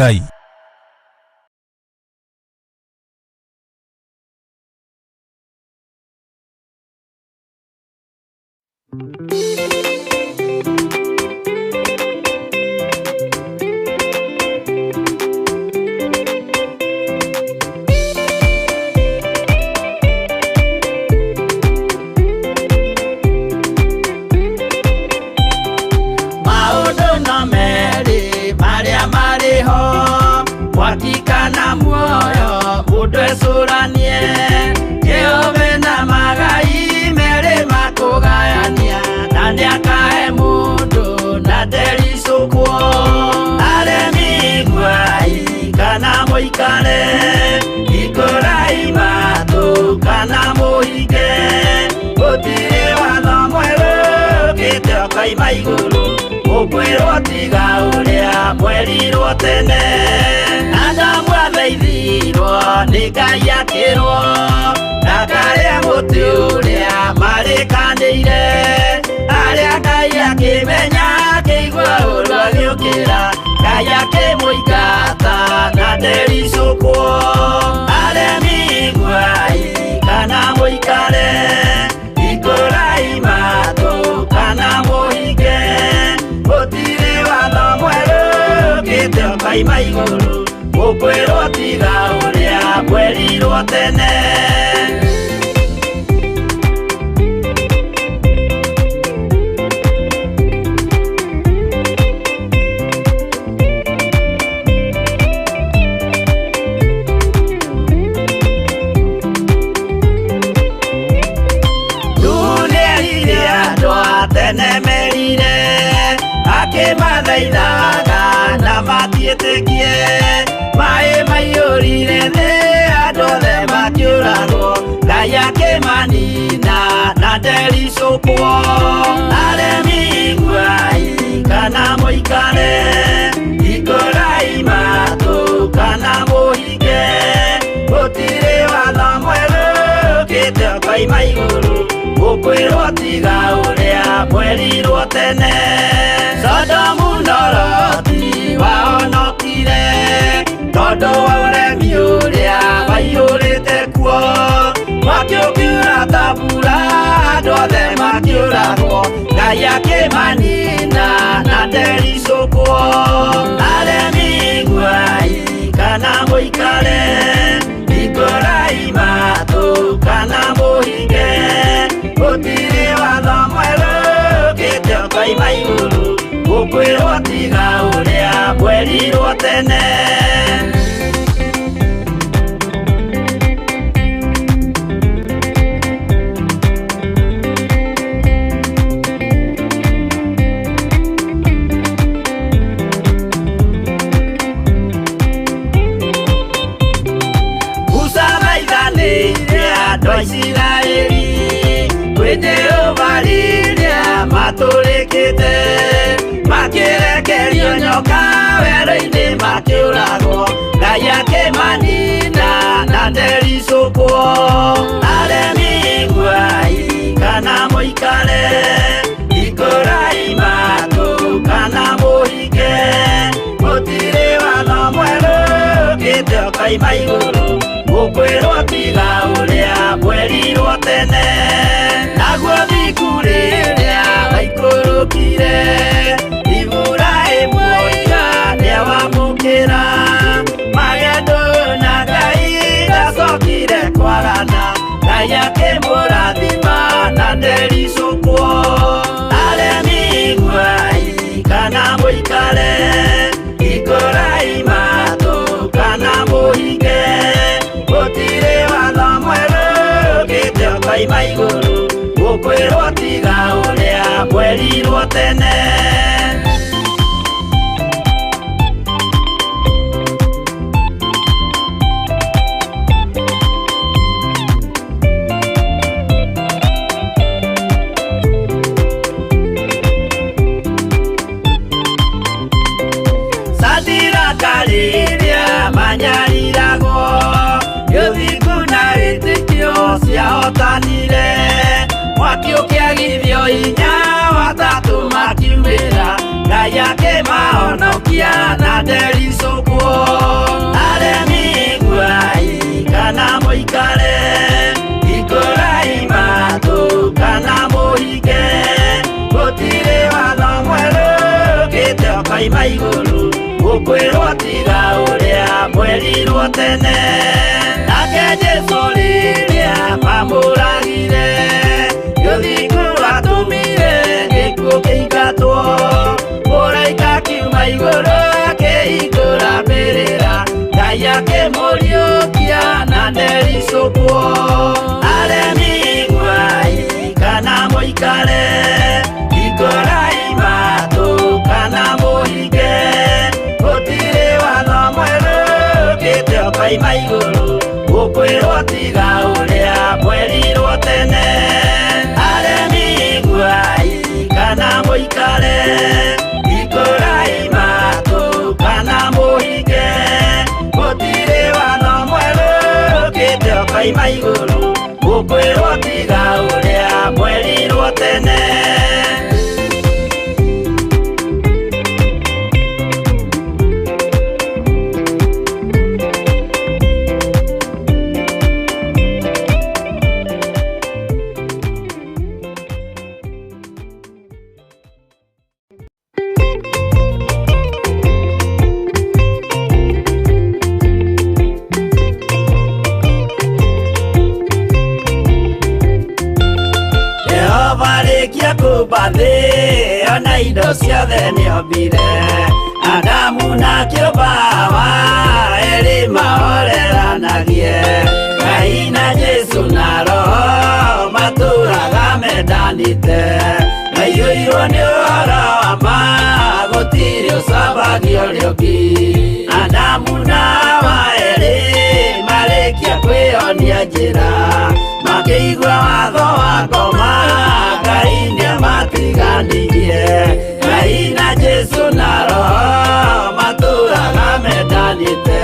Ngai. Maũndũ no merĩ marĩa marĩ ho, mwaki kana muoyo, mũndũ ecũranie. Jehova na magai merĩ makũgayania, na nĩakahe mũndũ na ndericũkwo. Aremi iguai kana mũikare, hingũrai matũ kana mũhinge, gũtirĩ watho mwerũ ũkĩte ũkoima igũrũ, ũkwĩrwo tiga ũrĩa mwerirwo tene. Adamu athaithirwo nĩ Ngai akĩrwo ndakarĩe mũtĩ ũrĩa marĩkanĩire, arĩa Ngai akĩmenya akĩigua ũru agĩũkĩra, Ngai akĩmũingata na ndericũkwo. Aremi iguai kana mũikare, hingũrai matũ kana mũhinge, gũtirĩ watho mwerũ ũkĩte ũkoima igũrũ, ũkwĩrwo tiga ũrĩa mwerirwo tene. Nuhu nĩerire andũ a tene merire, akĩmathaithaga na matiĩtĩkie, maĩ maiyũrire thĩ andũ othe makĩũragwo, Ngai akĩmanina na ndericũkwo. Aremi iguai kana mũikare, hingũrai matũ kana mũhinge, gũtirĩ watho mwerũ ũkĩte ũkoima igũrũ, ũkwĩrwo tiga ũrĩa mwerirwo tene. Sodomu na Loti wahonokire tondũ wa ũremi ũrĩa waiyũrĩte kuo, mwaki ũkiura ta mbura andũ othe makĩũragwo, Ngai akĩmanina na ndericũkwo. Aremi iguai kana mũikare, hingũrai matũ kana mũhinge, gũtirĩ watho mwerũ ũkĩte ũkoima igũrũ, ũkwĩrwo tiga ũrĩa mwerirwo tene. Musa thaithanĩire andũ a Isiraeli kwĩ Jehova rĩrĩa matũrĩkĩte, makĩrekerio nyoka werũ-inĩ makĩũragwo, Ngai akĩmanina na ndericũkwo. Aremi iguai kana mũikare, hingũrai matũ kana mũhinge, gũtirĩ watho mwerũ ũkĩte ũkoima igũrũ, ũkwĩrwo tiga ũrĩa mwerirwo tene. Naguo thingu rĩrĩa waikũrũkire, Iburahĩmu oiga nĩawamũkĩra, magendo na Ngai ndacokire kwagana, Ngai akĩmũrathima na ndericũkwo. Aremi iguai kana mũikare, hingũrai matũ kana mũhinge, gũtirĩ watho mwerũ ũkĩte ũkoima igũrũ, ũkwĩrwo tiga ũrĩa mwerirwo tene. Sadiraka rĩrĩa manyariragwo, gĩthingu na wĩtĩkio ciahotanire, mwaki ũkĩagithio hinya watatũ makiumĩra, Ngai akĩmahonokia na ndericũkwo. ũkoima igũrũ gũkwĩrwo tiga ũrĩa mwerirwo tene nake Jesũ rĩrĩa mamũragire gĩthingu atũmire gĩkuũ kĩingatwo mũraika akiuma igũrũ akĩhingũra mbĩrĩra Ngai akĩmũriũkia na ndericũkwo aremi iguai kana mũikare hingũrai matũ kana mũhinge gũtirĩ watho mwerũ ũkĩte ũkoima igũrũ gũkwĩrwo tiga ũrĩa mwerirwo tene aremi iguai kana mũikare hingũrai matũ kana mũhinge gũtirĩ watho mwerũ ũkĩte ũkoima igũrũ gũkwĩrwo tiga ũrĩa mwerirwo tene. Jehova rĩkia kũmba thĩ ona indo ciothe nĩombire Adamu na kĩũmba Hawa erĩ mahoreranagie Ngai na Jesũ na Roho matũraga mendanĩte maiyũirwo nĩ ũhoro wa ma gũtirĩ ũcambagia ũrĩa ũngĩ Adamu na Hawa erĩ marĩkia kwĩyonia njĩra makĩigua watho wa ngoma Ngai nĩamatiganirie Ngai na Jesũ na Roho matũraga mendanĩte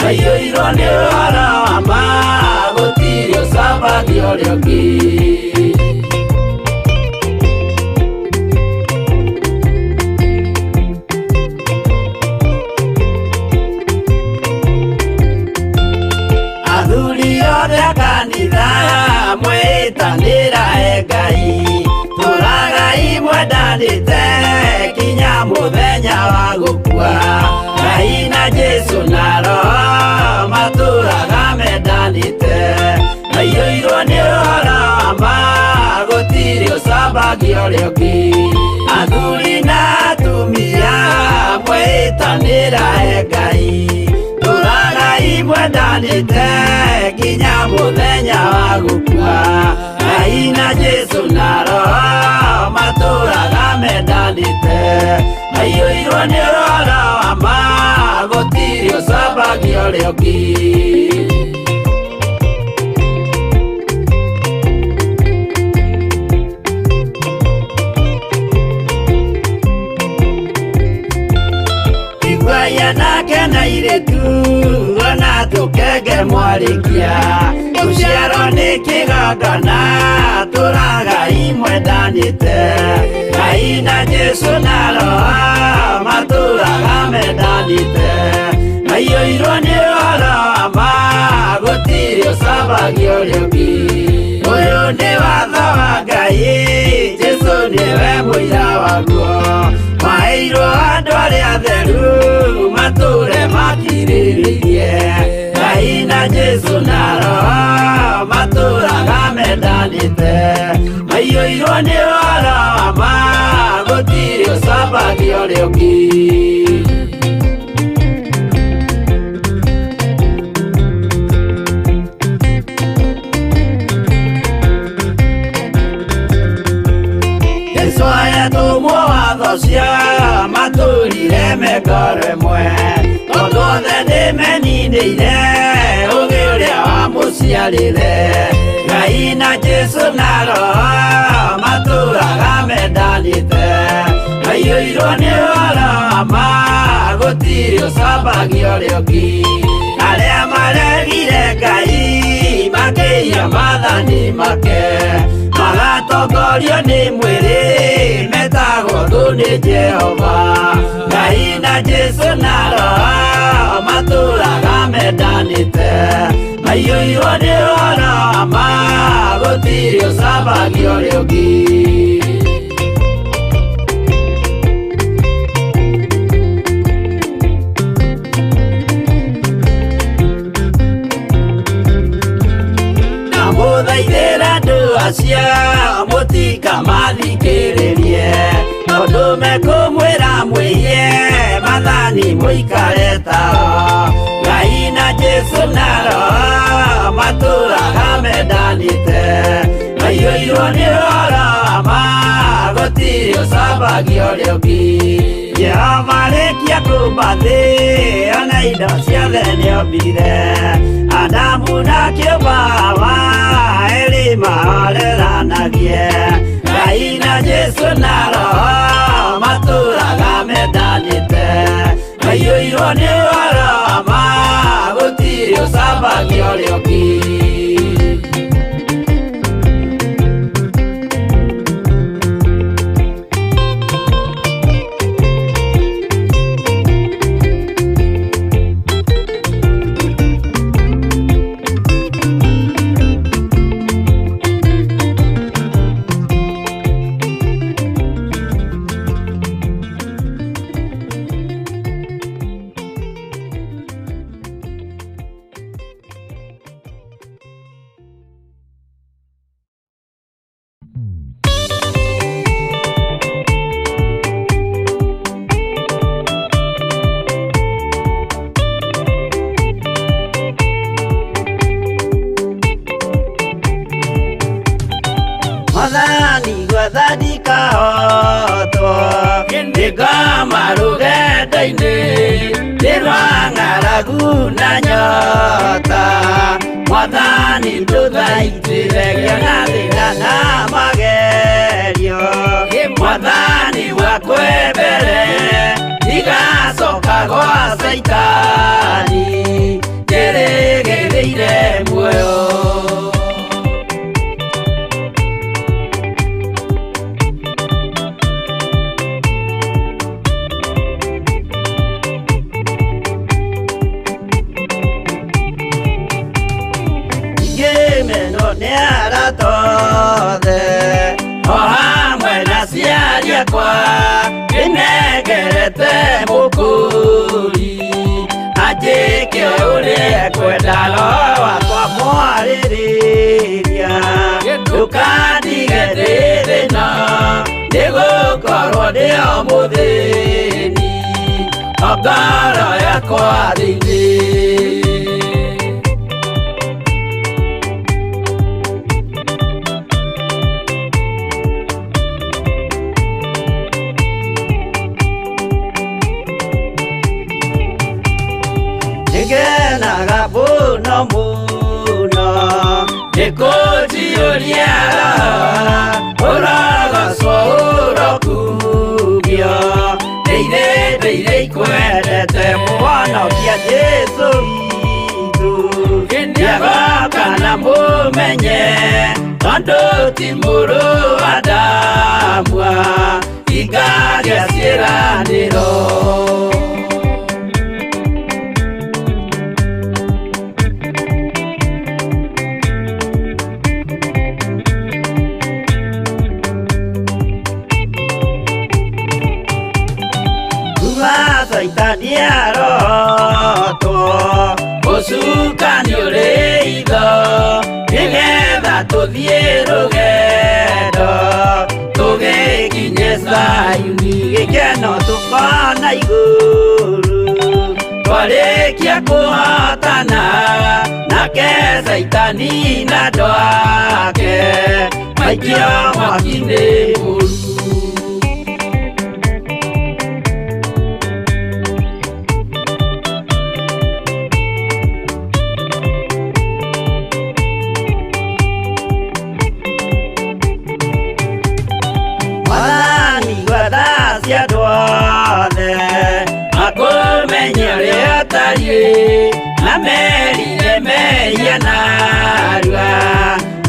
maiyũirwo nĩ ũhoro wa ma gũtirĩ ũcambagia ũrĩa ũngĩ. Athuri othe a kanitha mwĩtanĩra e Ngai tũragai mwendanĩte kinya mũthenya wa gũkua Ngai na Jesũ na Roho matũraga mendanĩte maiyũirwo nĩ ũhoro wa ma gũtirĩ ũcambagia ũrĩa ũngĩ Athuri na atumia mwĩtanĩra e Ngai tũragai mwendanĩte kinya mũthenya wa gũkua Ngai na Jesũ na Roho matũraga mendanĩte maiyũirwo nĩ ũhoro wa ma gũtirĩ ũcambagia ũrĩa ũngĩ. Iguai anake na airĩtu ona tũkenge mwarĩkia gũciarwo nĩ kĩgongona tũragai mwendanĩte Ngai na Jesũ na Roho matũraga mendanĩte maiyũirwo nĩ ũhoro wa ma gũtirĩ ũcambagia ũrĩa ũngĩ Ũyũ nĩ watho wa Ngai Jesũ nĩwe mũira waguo maheirwo andũ arĩa atheru matũre makirĩrĩirie Ngai na Jesũ na Roho matũraga mendanĩte maiyũirwo nĩ ũhoro wa ma gũtirĩ ũcambagia ũrĩa ũngĩ. Jesũ ayatũmwo watho cia matũrire me ngoro ĩmwe tondũ othe nĩmeninĩire ũgĩ ũrĩa wamũciarire Ngai na Jesũ na Roho matũraga mendanĩte maiyũirwo nĩ ũhoro wa ma gũtirĩ ũcambagia ũrĩa ũngĩ Arĩa maregire Ngai makĩiya maathani make magatongorio nĩ mwĩrĩ metagwo thũ nĩ Jehova Ngai na Jesũ na Roho matũraga mendanĩte maiyũirwo nĩ ũhoro wa ma gũtirĩ ũcambagia ũrĩa ũngĩ. Mwathani mũikare tao Ngai na Jesu na Roho matũraga mendanĩte maiyũirwo nĩ ũhoro wa ma gũtirĩ ũcambagia ũrĩa ũngĩ Jehova arĩkia kũũmba thĩ ona indo ciothe nĩombire Adamu na kĩũmba Hawa erĩ mahoreranagie Ngai na Jesu na Roho matũraga mendanĩte maiyũirwo nĩ ũhoro wa ma gũtirĩ ũcambagia ũrĩa ũngĩ. Mwathani gwetha ndikahotwo nĩngoma rũgendo-inĩ nĩ rwa ng'aragu na nyota Mwathani ndũthaitĩre ngĩona thĩna na magerio Mwathani wakwe mbere ndigacoka gwa Caitani njĩrĩgĩrĩire muoyo. Ngĩmenwo nĩ arata othe o hamwe na aciari akwa ndĩnengerete mũkũri anjĩke ũrĩa ekwenda roho wakwa mwarĩrĩria ndũkandige ndĩ thĩna nĩgũkorwo ndĩ o mũthĩni o ngoro yakwa thĩinĩ. Nĩngenaga mũno mũno nĩkũnjiyũria Roho ũrogocwo ũrokumio ndĩire ndĩire ikwendete Mũhonokia Jesũ witũ nĩagoka na mũmenye tondũ ti mũrũ wa Adamu ingagĩa ciĩranĩro. Caitani arotwo ũcukani ũrĩ itho nĩgetha tũthiĩ rũgendo tũgĩkinye Zayuni gĩkeno tũkona igũrũ twarĩkia kũhotana nake Caitani na andũ ake maikio mwaki-inĩ mũru. Mwathani gwetha cia andũ othe makũmenye ũrĩa ũtariĩ na merire mehia narua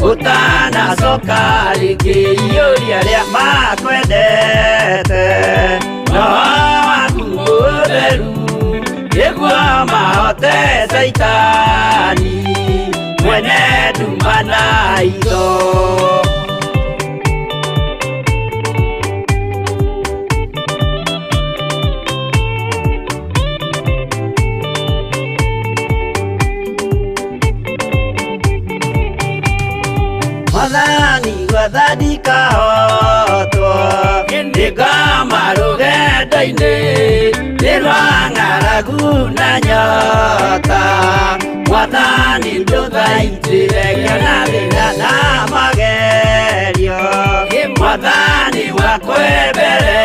ũtanacoka rĩngĩ iyũria arĩa makwendete Roho waku mũtheru nĩguo mahote Caitani mwene nduma na itho. Mwathani gwetha ndikahotwo nĩngoma rũgendo-inĩ nĩ rwa Na nyota Mwathani ndũthaitĩre ngĩona thĩna na magerio Mwathani wakwe mbere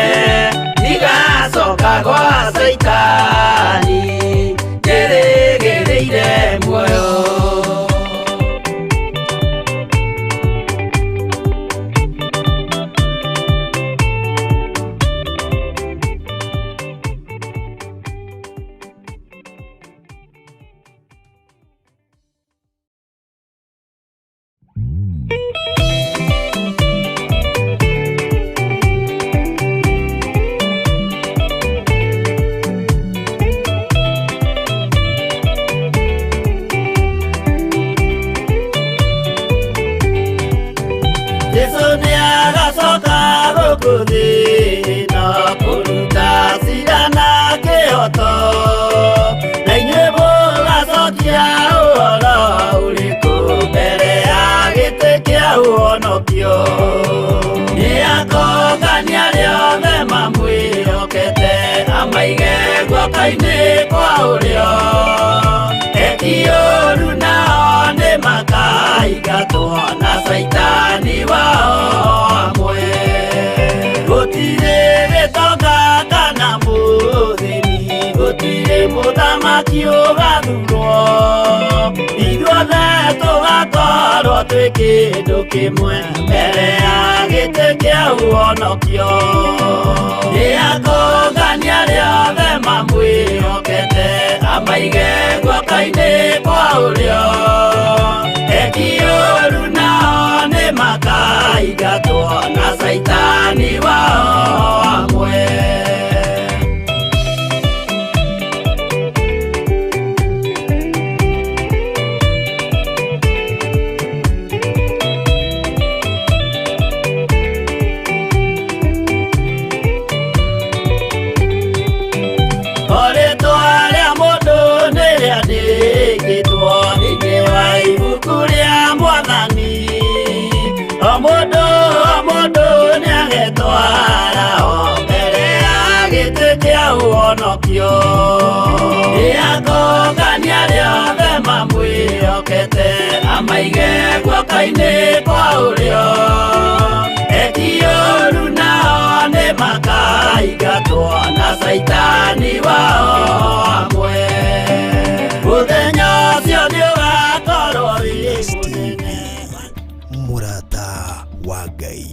ndigacoka gwa Caitani njĩrĩgĩrĩire muoyo. Jesu nĩagacoka gũkũ thĩ na kũruta cira na kĩhoto na inyuĩ mũgacokia ũhoro ũrĩkũ mbere ya gĩtĩ kĩa ũhonokio. Nĩakongania arĩa othe mamwĩhokete amaige guoko-inĩ kwa ũrĩo eki ũũru nao nĩmakaingatwo na Caitani wao hamwe. Gũtirĩ gĩtonga kana mũthĩni gũtirĩ mũthamaki ũgathurwo ithuothe tũgakorwo twĩ kĩndũ kĩmwe mbere ya gĩtĩ kĩa ũhonokio. Nĩakongania arĩa othe mamwĩhokete amaige guoko-inĩ kwa ũrĩo eki ũũru nao nĩmakaingatwo na Caitani wao hamwe. Rĩtwa rĩa mũndũ nĩrĩandĩkĩtwo thĩinĩ wa ibuku rĩa Mwathani o mũndũ o mũndũ nĩagetwara o mbere ya gĩtĩ kĩa ũhonokio. Nĩakongania arĩa othe mamwĩhokete amaige guoko-inĩ kwa ũrĩo eki ũũru nao nĩmakaingatwo na Caitani wao hamwe. Mũthenya ũcio nĩũgakorwo wĩ mũnene. Mũrata wa Ngai.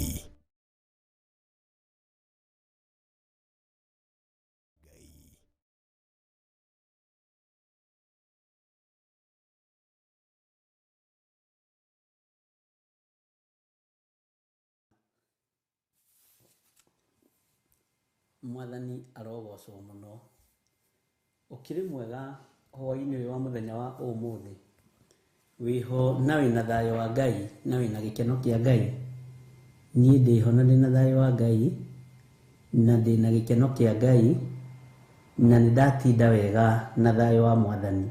Mwathani arogocwo mũno. Ũkĩrĩ mwega hwaĩ-inĩ ũyũ wa mũthenya wa ũmũthĩ wĩho na wĩna thayũ wa Ngai na wĩna gĩkeno kĩa Ngai. Niĩ ndĩho na ndĩna thayũ wa Ngai na ndĩna gĩkeno kĩa Ngai na nĩndatinda wega na thayũ wa Mwathani.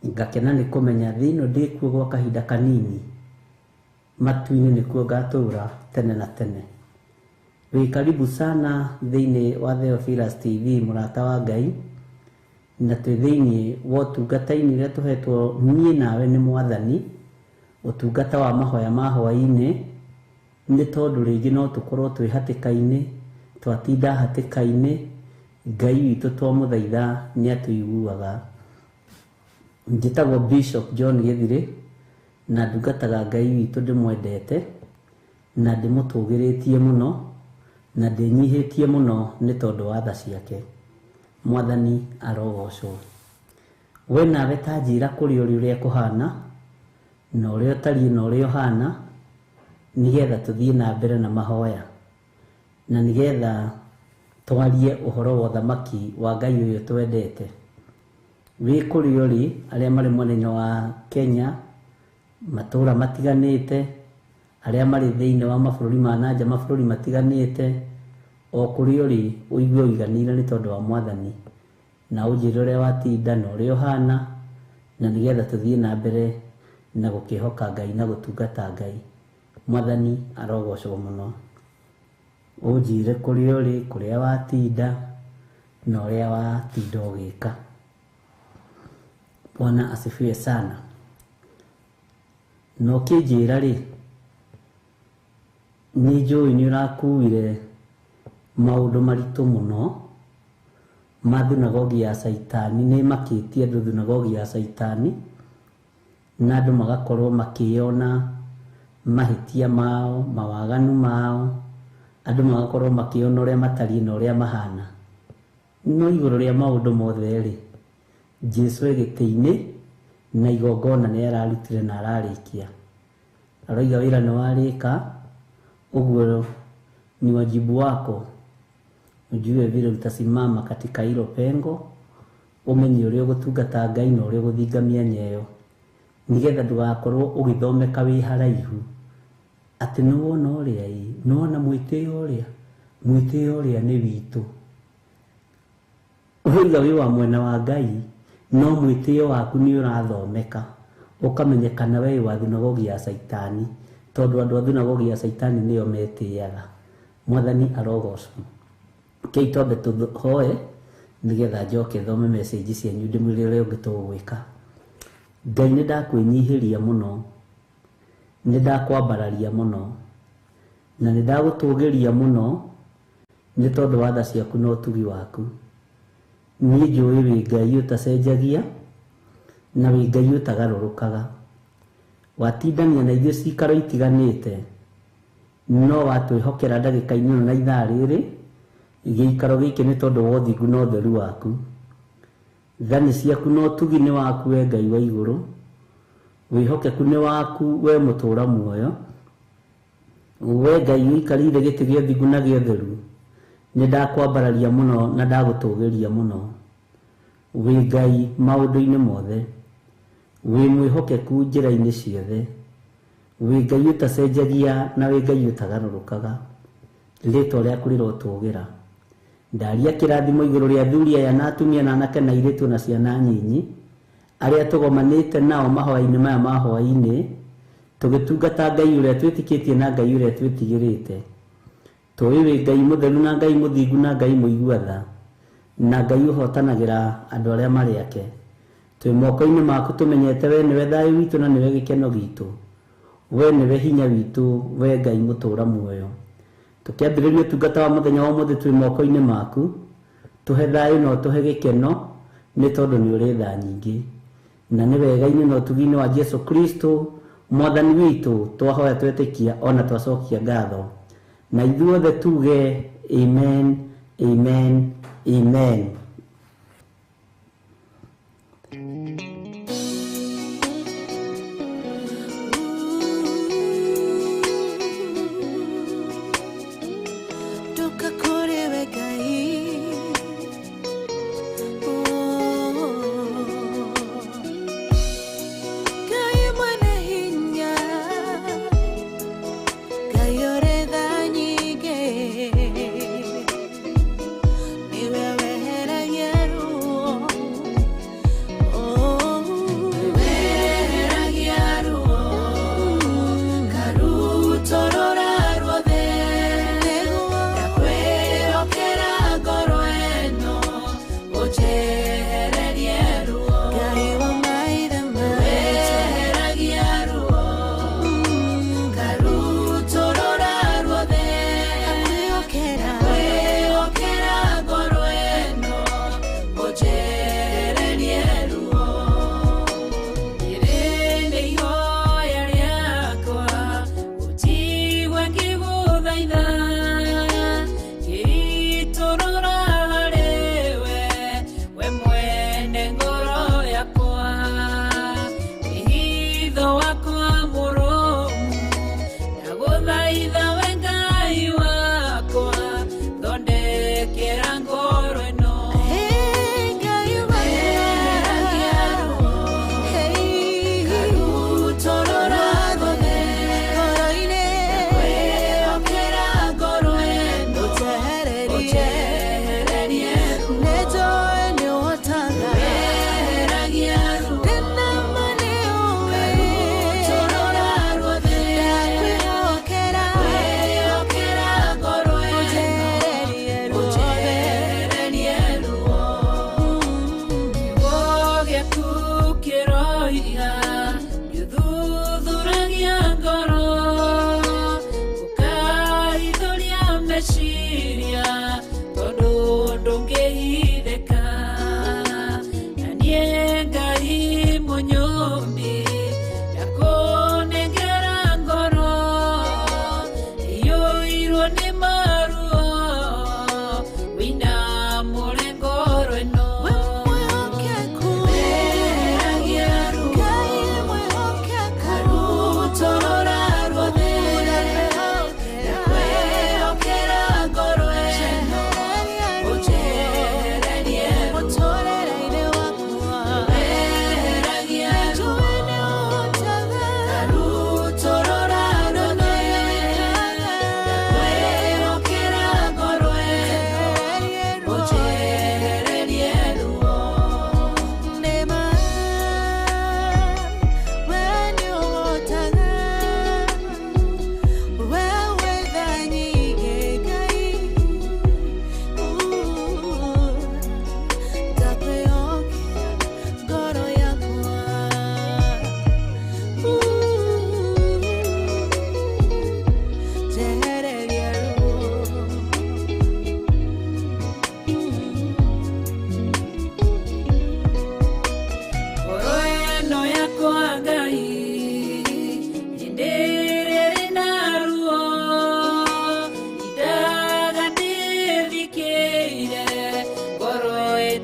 Ngakena nĩ kũmenya thĩ ĩno ndĩkuo gwa kahinda kanini matu-inĩ nĩkuo ngatũra tene na tene. Wĩ karibu sana thĩinĩ wa Theophilus TV mũrata wa Ngai na twĩ thĩinĩ wa ũtungata-inĩ ũrĩa tũhetwo niĩ nawe nĩ Mwathani, ũtungata wa mahoya ma hwaĩ-inĩ nĩ tondũ rĩngĩ no tũkorwo twĩ hatĩka-inĩ twatinda hatĩka-inĩ Ngai witũ twamũthaitha nĩ atũiguaga. Njĩtagwo Bishop John Gĩthirĩ na ndungataga Ngai witũ ndĩmwendete na ndĩmũtũgĩrĩtie mũno na ndĩnyihĩtie mũno nĩ tondũ wa tha ciake. Mwathani arogocwo. We nawe ta njĩra kũrĩa ũrĩ ũrĩa kũhana na ũrĩa ũtariĩ na ũrĩa ũhana nĩgetha tũthiĩ na mbere na mahoya na nĩgetha twarie ũhoro wa ũthamaki wa Ngai ũyũ twendete. Wĩ kũrĩa ũrĩ arĩa marĩ mwena-inĩ wa Kenya matũra matiganĩte arĩa marĩ thĩinĩ wa mabũrũri ma nanja mabũrũri matiganĩte o kũrĩa ũrĩ ũigue ũiganĩire nĩ tondũ wa Mwathani na ũnjĩre ũrĩa watinda na ũrĩa ũhana na nĩgetha tũthiĩ na mbere na gũkĩhoka Ngai na gũtungata Ngai. Mwathani arogocwo mũno. Ũnjĩre kũrĩa ũrĩ kũrĩa watinda na ũrĩa watinda ũgĩka. Bwana asifiwe sana. Na ũkĩnjĩra rĩ, nĩ njũĩ nĩ ũrakuire maũndũ maritũ mũno ma thunagogi ya caitani, nĩ makĩtie andũ thunagogi ya caitani, na andũ magakorwo makĩona mahĩtia mao, mawaganu mao, andũ magakorwo makĩona ũrĩa matariĩ na ũrĩa mahana. No igũrũ rĩa maũndũ mothe rĩ, Jesu e gĩtĩ-inĩ na igongona nĩ ararutire na ararĩkia. Aroiga wĩra nĩ warĩka, ũguo ni wajibu wako ujue vile utasimama katika hilo pengo, umenye ũrĩa ũgũtungata Ngai na ũrĩa ũgũthinga mĩanya ĩyo, nĩgetha ndũgakorwo ũgĩthomeka wĩ haraihu atĩ nĩwona ũrĩa ĩ, nĩwona mwĩtĩo ũrĩa, mwĩtĩo ũrĩa nĩ witũ. Ũroiga wĩ wa mwena wa Ngai, no mwĩtĩo waku nĩ ũrathomeka ũkamenyekana we wĩ wa thunagogi ya caitani, tondũ andũ a thunagogi ya caitani nĩo metĩaga. Mwathani arogocwo. Kei twambe tũhoe nĩgetha njoke thome message cianyu ndĩmwĩre ũrĩa ũngĩ tũgwĩka. Ngai nĩ ndakwĩnyihĩria mũno, nĩ ndakwambararia mũno, na nĩ ndagũtũgĩria mũno nĩ tondũ wa tha ciaku na ũtugi waku. Niĩ njũĩ wĩ Ngai ũtacenjagia na wĩ Ngai ũtagarũrũkaga. Watindania na ithuĩ cikaro itiganĩte, no watwĩhokera ndagĩka-inĩ ĩno na ithaa rĩrĩ gĩikaro gĩkĩ nĩ tondũ wa ũthingu na ũtheru waku. Tha nĩ ciaku na ũtugi nĩ waku we Ngai wa igũrũ, wĩhokeku nĩ waku we mũtũũra muoyo. We Ngai ũikarĩire gĩtĩ gĩa ũthingu na gĩa ũtheru, nĩ ndakwambararia mũno na ndagũtũgĩria mũno. Wĩ Ngai maũndũ-inĩ mothe, wĩ mwĩhokeku njĩra-inĩ ciothe, wĩ Ngai ũtacenjagia na wĩ Ngai ũtagarũrũkaga. Rĩtwa rĩaku rĩrotũgĩra. Ndaria kĩrathimo igũrũ rĩa athuri aya na atumia na anake na airĩtu na ciana nyinyi, arĩa tũgomanĩte nao mahoya-inĩ maya ma hwaĩ-inĩ, tũgĩtungata Ngai ũrĩa twĩtĩkĩtie na Ngai ũrĩa twĩtigĩrĩte. Tũĩ wĩ Ngai mũtheru na Ngai mũthingu na Ngai mũigua tha, na Ngai ũhotanagĩra andũ arĩa marĩ ake. Twĩ moko-inĩ maku tũmenyete we nĩwe thayũ witũ na nĩwe gĩkeno gitũ, we nĩwe hinya witũ, we Ngai mũtũũra muoyo. Tũkĩambĩrĩria ũtungata wa mũthenya wa ũmũthĩ twĩ moko-inĩ maku, tũhe thayũ na ũtũhe gĩkeno nĩ tondũ nĩ ũrĩ tha nyingĩ. Na nĩ wega-inĩ na ũtugi-inĩ wa Jesu Kristo mwathani witũ twahoya twetĩkia ona twacokia ngatho. Na ithuothe tuge amen, amen, amen. Ndoka kũrĩ we Ngai. Oh. Ngai mwene hinya, Ngai ũrĩ tha nyingĩ, nĩwe weheragia ruo. Oh. Weheragia ruo, karutũrũra ruothe. Ndakwĩhokera ngoro ĩno, ũnjehererie ruo. Ngai wa maithe maitũ. Weheragia ruo, karutũrũra ruothe. Ndakwĩhokera ngoro ĩno, ũnjehererie ruo. Rĩrĩ nĩ ihoya rĩakwa, ũnjigue ngĩgũthaitha, ngĩitũrũra harĩ we, we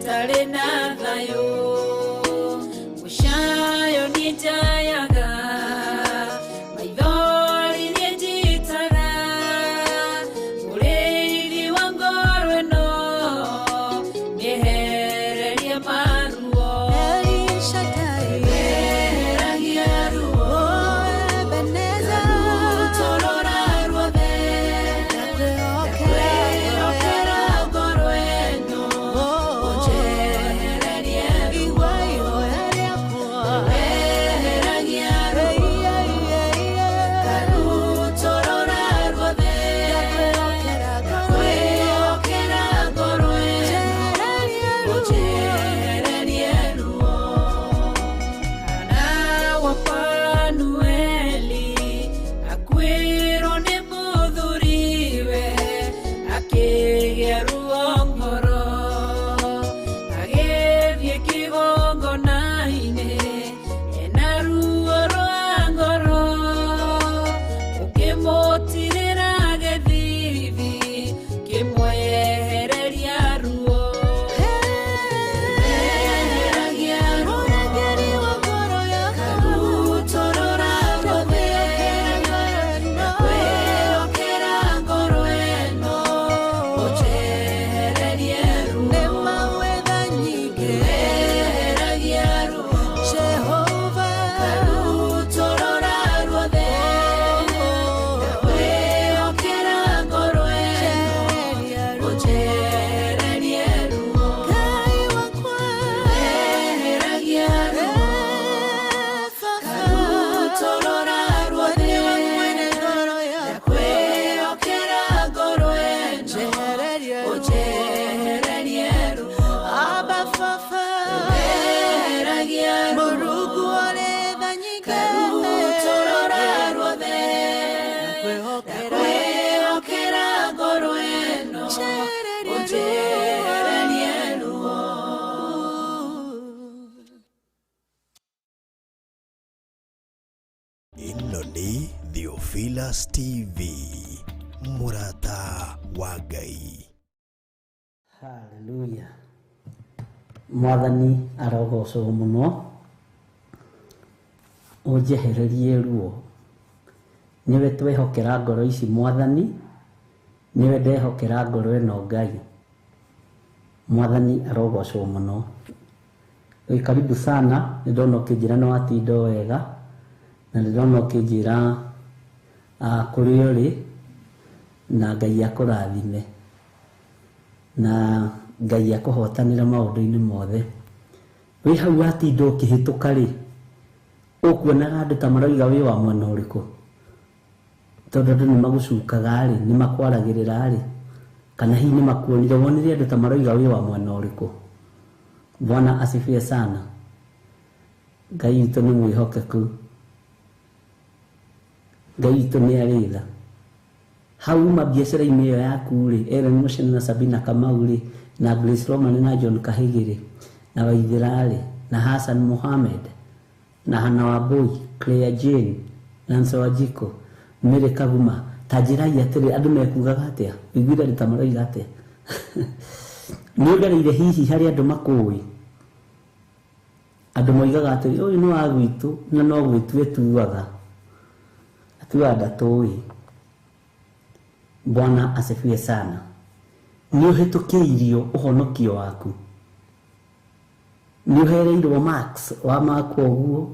Itarĩ na thayũ mũcayo niĩ njayaga maithori niĩ njitaga mũrĩithi wa ngoro ĩno mĩehererie maruo Eheragia ruo Ngarutũrũra ruothe Ndakwĩhokera ngoro ĩno ũnjehererie ruo Eheragia ruo Ngarutũrũra ruothe Ndakwĩhokera ngoro ĩno ũnjehererie ruo Hana wa Fanueli akuĩrwo nĩ mũthuriwe akĩgĩa ruo ngoro agĩthiĩ kĩgongona-inĩ ena ruo rwa ngoro ũkĩmũtirĩra gĩthithi kĩmwehereria ruo Eheragia ruo Ngarutũrũra ruothe Ndakwĩhokera ngoro ĩno ũnjehererie ruo Eheragia ruo Ngarutũrũra ruothe Ndakwĩhokera ngoro ĩno ũnjehererie ruo Eheragia ruo Ngarutũrũra ruothe Ndakwĩhokera ngoro ĩno ũnjehererie ruo Eheragia ruo Ngarutũrũra ruothe Ndakwĩhokera ngoro ĩno ũnjehererie ruo Ĩno nĩ Theophilus TV, mũrata wa Ngai. Haleluya. Mwathani arogocwo mũno ũnjehererie ruo nĩwe twehokera ngoro ici mwathani nĩwe ndehokera ngoro ĩno Ngai mwathani arogocwo mũno. Wĩ karibu sana nĩ ndona ũkĩnjĩra nĩ watinda o wega na nĩ ndona ũkĩnjĩra kũrĩa ũrĩ na Ngai akũrathime na Ngai akũhotanĩre maũndũ-inĩ mothe. Wĩ hau watinda ũkĩhĩtũka rĩ, ũkuonaga andũ ta maroiga wĩ wa mwena ũrĩkũ? Tondũ andũ nĩ magũcukaga rĩ, nĩ makwaragĩrĩra rĩ, kana hihi nĩ makuonire wonire andũ ta maroiga wĩ wa mwena ũrĩkũ? Bwana asifiwe sana. Ngai witũ nĩ mwĩhokeku. Ngai witũ nĩ arĩ tha. Hau uma biacara-inĩ ĩyo yaku rĩ, Ellen Muchena na Sabina Kamau rĩ, na Grace Roman na John Kahigi rĩ, na Waithera rĩ, na Hassan Mohamed, na Hannah Wambui, Claire Jane, Nancy Wanjikũ, Mary Kaguma, ta njĩrai atĩrĩ andũ mekugaga atĩa? Ũiguire andũ ta maroiga atĩa? Nĩ ũgereire hihi harĩ andũ makũĩ? Andũ moigaga atĩrĩ, ũyũ nĩ wa gwitũ na no gwĩtua etuaga. Atuaga ndatũĩ. Bwana asifiwe sana. Nĩ ũhĩtũkĩirio ũhonokio waku. Nĩ ũhereirwo marks wa makwo ũguo,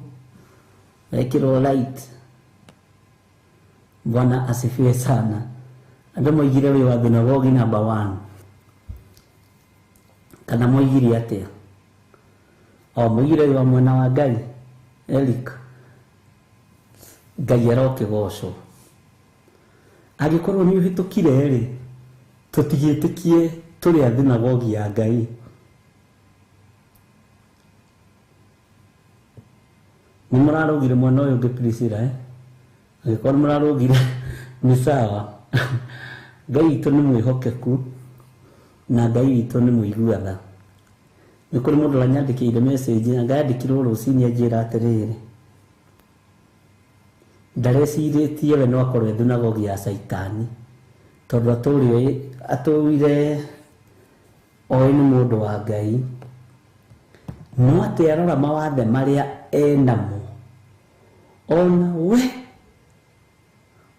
wekĩrwo light. Bwana asifiwe sana. Andũ moigire wĩ wa thunagogi number 1. Kana moigire atĩa? O moigire wĩ wa mwena wa Ngai. Eric. Ngai arokĩgocwo. Angĩkorwo nĩ ũhĩtũkire rĩ, tũtigĩtĩkie tũrĩ a thunagogi ya Ngai. Nĩ mũrarũgire mwena ũyũ ũngĩ Priscilla, eh? Angĩkorwo nĩ mũrarũgire nĩ sawa. Ngai witũ nĩ mwĩhokeku na Ngai witũ nĩ mũigua tha. Nĩ kũrĩ mũndũ ũranyandĩkĩire message na ngayandĩkirwo rũcinĩ anjĩra atĩrĩrĩ, ndarecirĩtie we no akorwo e thunagogi ya Caitani tondũ atũire oĩ nĩ mũndũ wa Ngai. No atĩ arora mawathe marĩa enamo ona we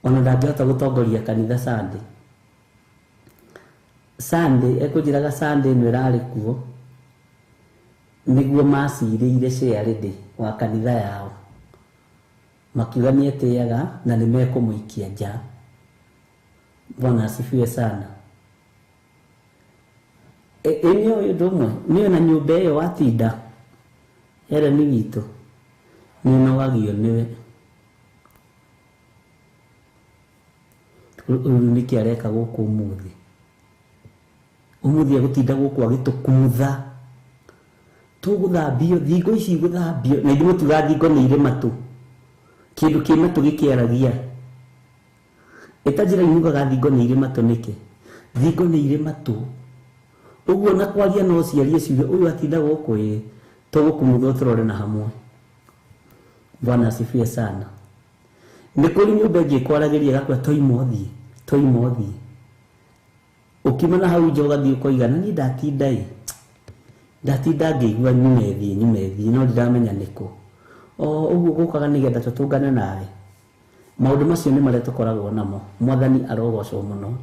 ona ndangĩhota gũtongoria kanitha Sunday. Sunday ekũnjĩraga Sunday ĩno ĩrarĩ kuo nĩguo macirĩire chairlady wa kanitha yao, makiuga nĩetĩaga na nĩmekũmũikia nja. Bwana asifiwe sana. Ĩ nĩ ũndũ ũmwe nĩ ona nyũmba ĩyo watinda Helen witũ nĩ ũnogagio nĩwe. Ũyũ nĩkĩ areka gũkũ ũmũthĩ? Ũmũthĩ egũtinda gũkũ agĩtũkumutha, tũgũthambio thingo ici gũthambio, na ithuĩ mũtiugaga thingo nĩ irĩ matũ, kĩndũ kĩ matũ gĩkĩaragia. Ĩta njĩra imugaga thingo nĩ irĩ matũ nĩkĩ? Thingo nĩ irĩ matũ, ũguo na kwaria no ciarie ciuge ũyũ atinda gũkũ ĩ tũgũkumuthwo tũrore na hamwe. Bwana asifiwe sana. Nĩ kũrĩ nyũmba ĩngĩ ĩkwaragĩria ĩgakwĩra toima ũthiĩ, toima ũthiĩ. Ũkiuma na hau nja ũgathiĩ ũkoiga na niĩ ndatinda ĩ, ndatinda ngĩigua nyume thiĩ, nyume thiĩ, no ndiramenya nĩkũ. O ũguo gũkaga nĩgetha tũtũngane nawe. Maũndũ macio nĩ marĩa tũkoragwo namo. Mwathani arogocwo mũno.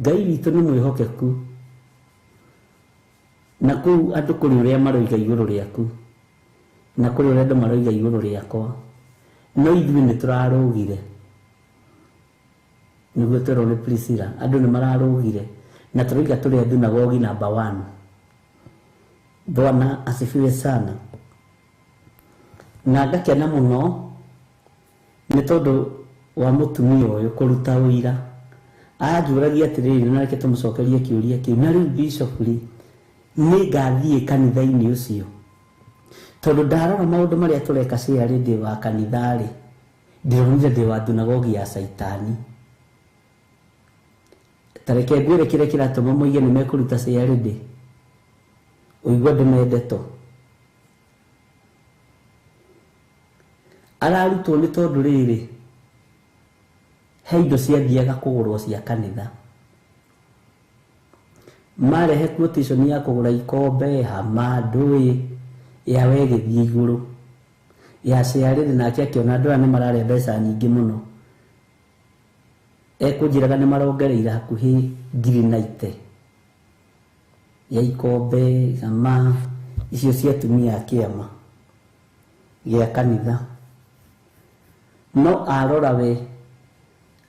Ngai witũ nĩ mwĩhokeku, na kũu andũ kũrĩ ũrĩa maroiga igũrũ rĩaku, na kũrĩ ũrĩa andũ maroiga igũrũ rĩakwa, no ithuĩ nĩ tũrarũgire. Nĩguo twerwo nĩ Priscilla, andũ nĩ mararũgire na tũroiga tũrĩ a thunagogi namba 1. Bwana asifiwe sana. Na ngakena mũno nĩ tondũ wa mũtumia ũyũ kũruta ũira. Anjũragia atĩrĩrĩ, na reke tũmũcokerie kĩũria kĩu, na rĩu bishop rĩ, nĩ ngathiĩ kanitha-inĩ ũcio? Tondũ ndarora maũndũ marĩa tũreka chairlady wa kanitha rĩ, ndĩronire ndĩ wa thunagogi ya Caitani. Ta reke ngwĩre kĩrĩa kĩratũma moige nĩ mekũruta chairlady, ũigue ndĩmendetwo. Ararutwo nĩ tondũ rĩrĩ, he indo ciathiaga kũgũrwo cia kanitha, marehe quotation ya kũgũra ikombe, hama, ndũĩ, yawe ĩgĩthiĩ igũrũ ya chairlady, nake akĩona andũ aya nĩ mararĩa mbeca nyingĩ mũno. Ekũnjĩraga nĩ marongereire hakuhĩ 90,000 ya ikombe, hama icio cia atumia a kĩama gĩa kanitha. No arora we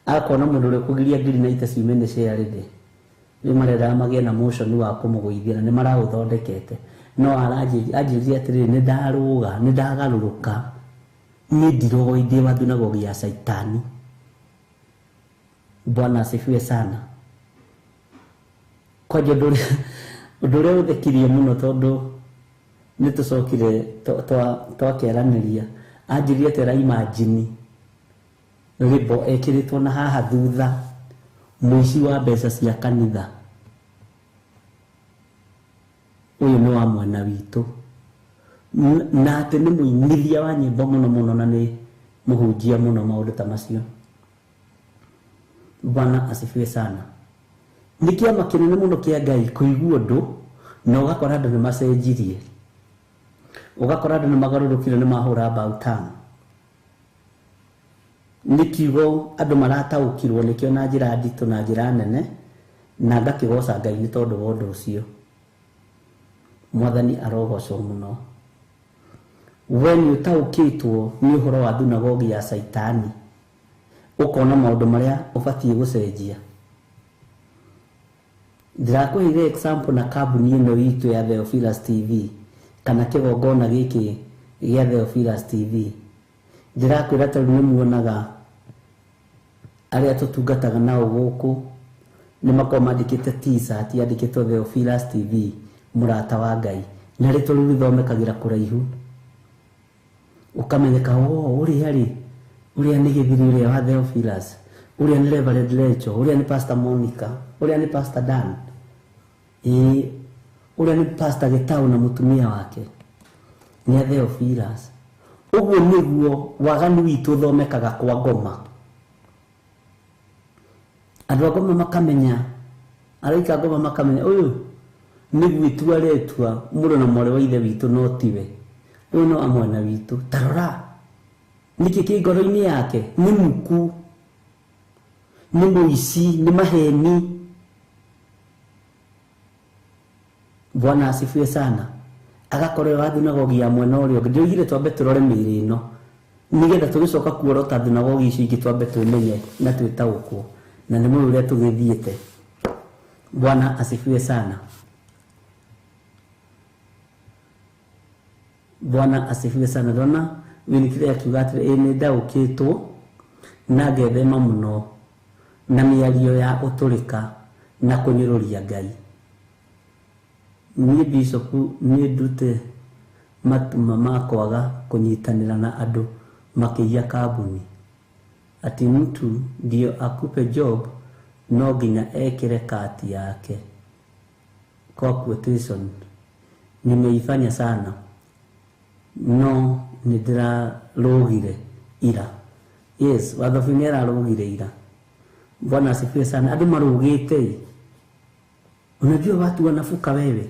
akona mũndũ ũrĩa ũkũgiria 90,000 ciume nĩ chairlady, rĩu marendaga magĩe na motion wa kũmũgũithia na nĩ maraũthondekete. No anjĩrire atĩrĩrĩ, nĩ ndarũga, nĩ ndagarũrũka, niĩ ndiroĩ ndĩ wa thunagogi ya Caitani. Bwana asifiwe sana. Kwanja ũndũ ũrĩa ũthekirie mũno tondũ nĩ tũcokire twakeranĩria, anjĩrire atĩ araimagine rĩmbo ekĩrĩtwo na haha thutha mũici wa mbeca cia kanitha. Ũyũ nĩ wa mwena witũ, na atĩ nĩ mũinithia wa nyĩmbo mũno mũno na nĩ mũhunjia mũno maũndũ ta macio. Bwana asifiwe sana. Nĩ kĩama kĩnene mũno kĩa Ngai kũigua ũndũ na ũgakora andũ nĩ macenjirie, ũgakora andũ nĩ magarũrũkire, nĩ mahũra mbaũ tano. Nĩ kiugo andũ marataũkirwo nĩkĩo na njĩra nditũ na njĩra nene, na ngakĩgoca Ngai nĩ tondũ wa ũndũ ũcio. Mwathani arogocwo mũno. We nĩ ũtaũkĩtwo nĩ ũhoro wa thunagogi ya Caitani, ũkona maũndũ marĩa ũbatiĩ gũcenjia. Ndĩrakũheire example na kambuni ĩno itũ ya Theophilus TV kana kĩgongona gĩkĩ gĩa Theophilus TV. Ndĩrakwĩra tondũ nĩ muonaga arĩa tũtungataga nao gũkũ nĩ makoragwo mandĩkĩte t-shirt yandĩkĩtwo Theophilus TV, mũrata wa Ngai, na rĩtwa rĩu rĩthomekagĩra kũraihu, ũkamenyeka o ũrĩa rĩ, ũrĩa nĩ gĩthiri ũrĩa wa Theophilus, ũrĩa nĩ Reverend Lecho, ũrĩa nĩ Pastor Monica, ũrĩa nĩ Pastor Dan, ĩĩ ũrĩa nĩ Pastor Gĩtaũ na mũtumia wake nĩ a Theophilus. Ũguo nĩguo waganu witũ ũthomekaga kwa ngoma. Andũ a ngoma makamenya, araika ngoma makamenya ũyũ Nĩ gwĩtua aretua mũrũ na mwarĩ wa ithe witũ no tiwe. Ũyũ no amwana witũ. Ta rora. Nĩkĩ kĩ ngoro-inĩ yake? Nĩ muku. Nĩ mũici, nĩ maheni. Bwana asifiwe sana. Agakorwo wa thunagogi ya mwena ũrĩa ũngĩ. Ndĩroigire twambe tũrore mĩĩrĩ ĩno nĩgetha tũgĩcoka kuorota thunagogi icio ingĩ twambe twĩmenye na twĩtaũkwo, na nĩ mũĩ ũrĩa tũgĩthiĩte. Bwana asifiwe sana. Bwana asifiwe sana. Ndona Winifred akiuga atĩrĩ, ĩĩ nĩ ndaũkĩtwo na ngethema mũno na mĩario ya ũtũrĩka na kũnyũrũria Ngai. Niĩ Bishop nĩ ndute matuma ma kwaga kũnyitanĩra na andũ makĩiya kambuni. Ati mtu ndio akupe job no nginya ekĩre kati yake kwa quotation. Nimeifanya sana no nĩndĩrarũgire ira. Yes, Wathobi nĩ ararũgire ira. Bwana asifiwe sana. Andũ marũgĩte. Unajua watu wanafuka wewe.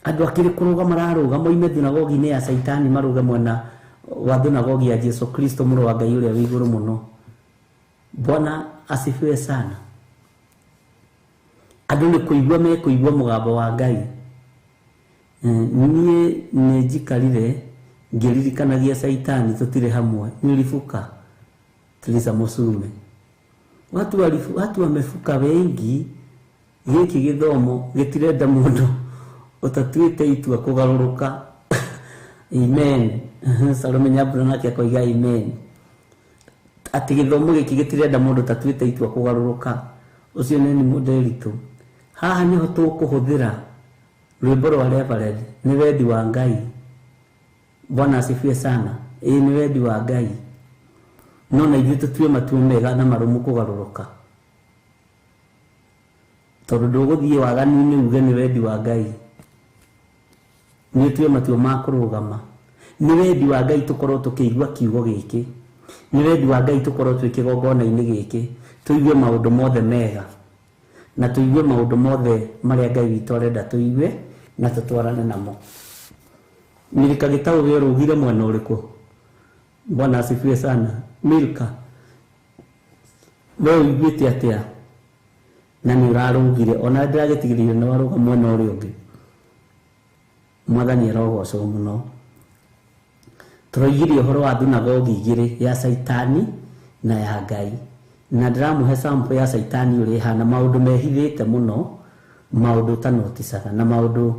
Andũ akĩrĩ kũrũga mararũga moime thunagogi-inĩ ya Caitani marũge mwena wa thunagogi ya Jesu Kristo mũrũ wa Ngai ũrĩa wĩ igũrũ mũno. Bwana asifiwe sana. Andũ nĩ kũigua mekũigua mũgambo wa Ngai. Niĩ nĩ njikarire ngĩririkanagia Caitani tũtirĩ hamwe. Nilifuka. Teresa Musume. Watu wamefuka wengi. Gĩkĩ gĩthomo gĩtirenda mũndũ ũtatuĩte itua kũgarũrũka. Amen. Salome Nyambura nake akoiga amen. Atĩ gĩthomo gĩkĩ gĩtirenda mũndũ ũtatuĩte itua kũgarũrũka. Ũcio nĩ mũndũ. Haha nĩho tũkũhũthĩra rwĩmbo rwa Reverend, nĩ wendi wa Ngai. Bwana asifiwe sana. Ĩĩ nĩ wendi wa Ngai. No na ithuĩ tũtue matua mega na marũmu kũgarũrũka. Tondũ ndũgũthiĩ waganu-inĩ uge nĩ wendi wa Ngai. Nĩ ũtue matua ma kũrũgama. Nĩ wendi wa Ngai tũkorwo tũkĩigua kiugo gĩkĩ. Nĩ wendi wa Ngai tũkorwo twĩ kĩgongona-inĩ gĩkĩ. Tũigue maũndũ mothe mega. Na tũigue maũndũ mothe marĩa Ngai witũ arenda tũigue na tũtwarane namo. Milka Gĩtaũ we ũrũgire mwena ũrĩkũ? Bwana asifiwe sana. Milka, we ũiguĩte atĩa? Na nĩ ũrarũgire ona ndĩragĩtigĩrĩire nĩ warũga mwena ũrĩa ũngĩ. Mwathani arogocwo mũno. Tũroigire ũhoro wa thunagogi igĩrĩ, ya Caitani na ya Ngai. Na ndĩramũhe sample ya Caitani ũrĩa ĩhana, maũndũ mehithĩte mũno, maũndũ ũtanoticaga, na maũndũ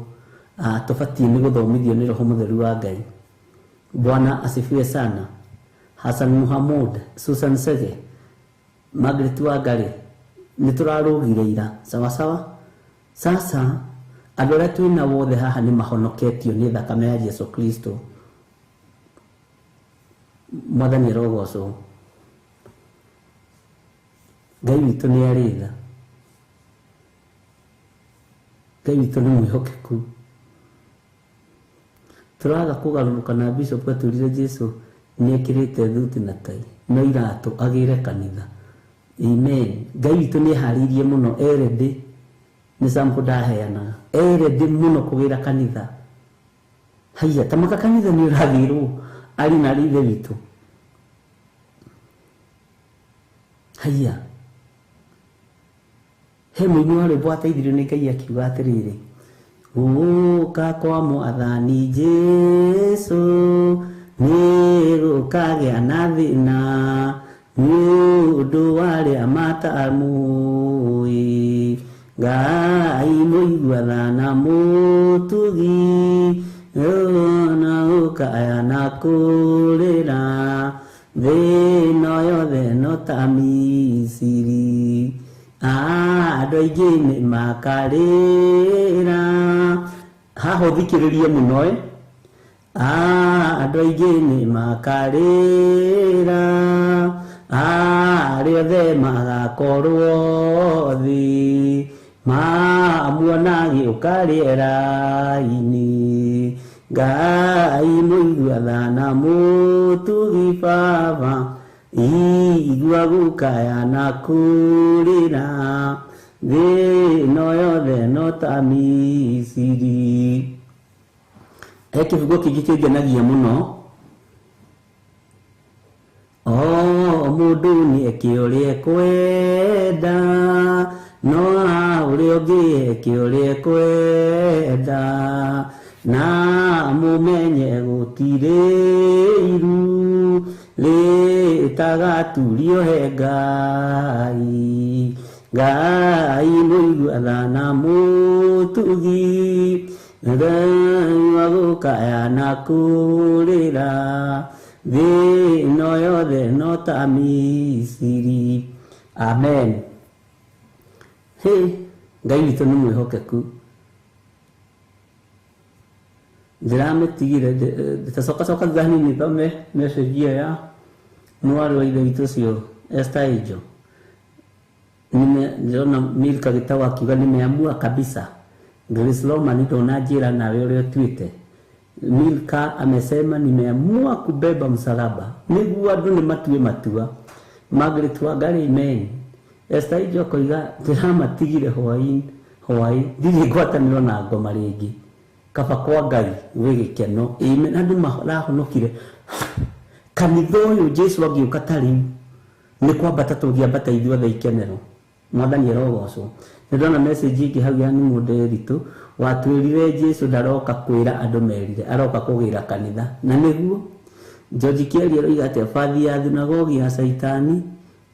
tũbatiĩ nĩ gũthomithio nĩ Roho Mũtheru wa Ngai. Bwana asifiwe sana. Hassan Muhammad, Susan Sege, Margaret Wangari, nĩ tũrarũgire ira. Sawa sawa. Sasa andũ arĩa twĩna wothe haha nĩ mahonoketio nĩ thakame ya Jesu Kristo. Mwathani arogocwo. Ngai witũ nĩ arĩ tha. Ngai witũ nĩ mwĩhokeku. Tũraga kũgarũrũka na Bishop atwĩrire Jesu nĩ ekĩrĩte thuti na tai no iratũ agĩre kanitha. Amen. Ngai witũ nĩ eharĩirie mũno, erendĩ nĩ sample ndaheanaga, erendĩ mũno kũgĩra kanitha. Haiya, ta maka kanitha nĩ ũragĩrwo arĩ na arĩ ithe witũ. Haiya, he mũini wa rwĩmbo ateithirio nĩ Ngai akiuga atĩrĩrĩ, gũka kwa Mwathani Jesu nĩ gũkagĩa na thĩna nĩ ũndũ wa arĩa matamũĩ. Ngai mũigua tha na mũtugi na gũkaya na kũrĩra thĩ ĩno yothe no ta Misiri. Andũ aingĩ nĩ makarĩra. Haha ũthikĩrĩrie mũno ĩ. Andũ aingĩ nĩ makarĩra. Arĩa othe magakorwo thĩ mamuona agĩũka rĩera-inĩ. Ngai mũigua tha na mũtugi Baba, igua gũkaya na kũrĩra Thĩ ĩno yothe no ta Misiri. He kĩbungo kĩngĩ kĩngenagia mũno. O mũndũ nĩ eke ũrĩa ekwenda, no ũrĩa ũngĩ eke ũrĩa ekwenda, na mũmenye gũtirĩ iru rĩtagaturio he Ngai. Ngai mũigua tha na mũtugi, Ngai wa gũkaya na kũrĩra, thĩ ĩno yothe no ta Misiri. Amen. Hĩ, Ngai witũ nĩ mwĩhokeku. Ndĩramĩtigire ndĩtacokacoka thutha hanini thome message ĩyo ya mwarĩ wa ithe witũ ũcio Esther Angel. Ndĩrona Milka Gĩtaũ akiuga nimeamua kabisa. Grace Loma ndonanjĩra nawe ũrĩa ũtuĩte. Milka amesema nimeamua kubeba msalaba. Nĩguo andũ nĩ matue matua. Margaret Wangari, amen. Esther Angel akoiga ndĩramatigire hwaĩ hwaĩ ndirĩ ngwatanĩro na ngoma rĩngĩ. Kaba kwa Ngai gwĩ gĩkeno. Amen. Andũ marahonokire. Kanitha ũyũ Jesu angĩũka ta rĩu nĩ kwambata tũngĩambata ithuothe ikenero. Mwathani arogocwo. Nĩ ndona message ĩngĩ hau ya Mũndĩritũ watwĩrire Jesu ndaroka kwĩra andũ merire, aroka kũgĩra kanitha. Na nĩguo George Kĩaria aroiga atĩa, bathi ya thunagogi ya Caitani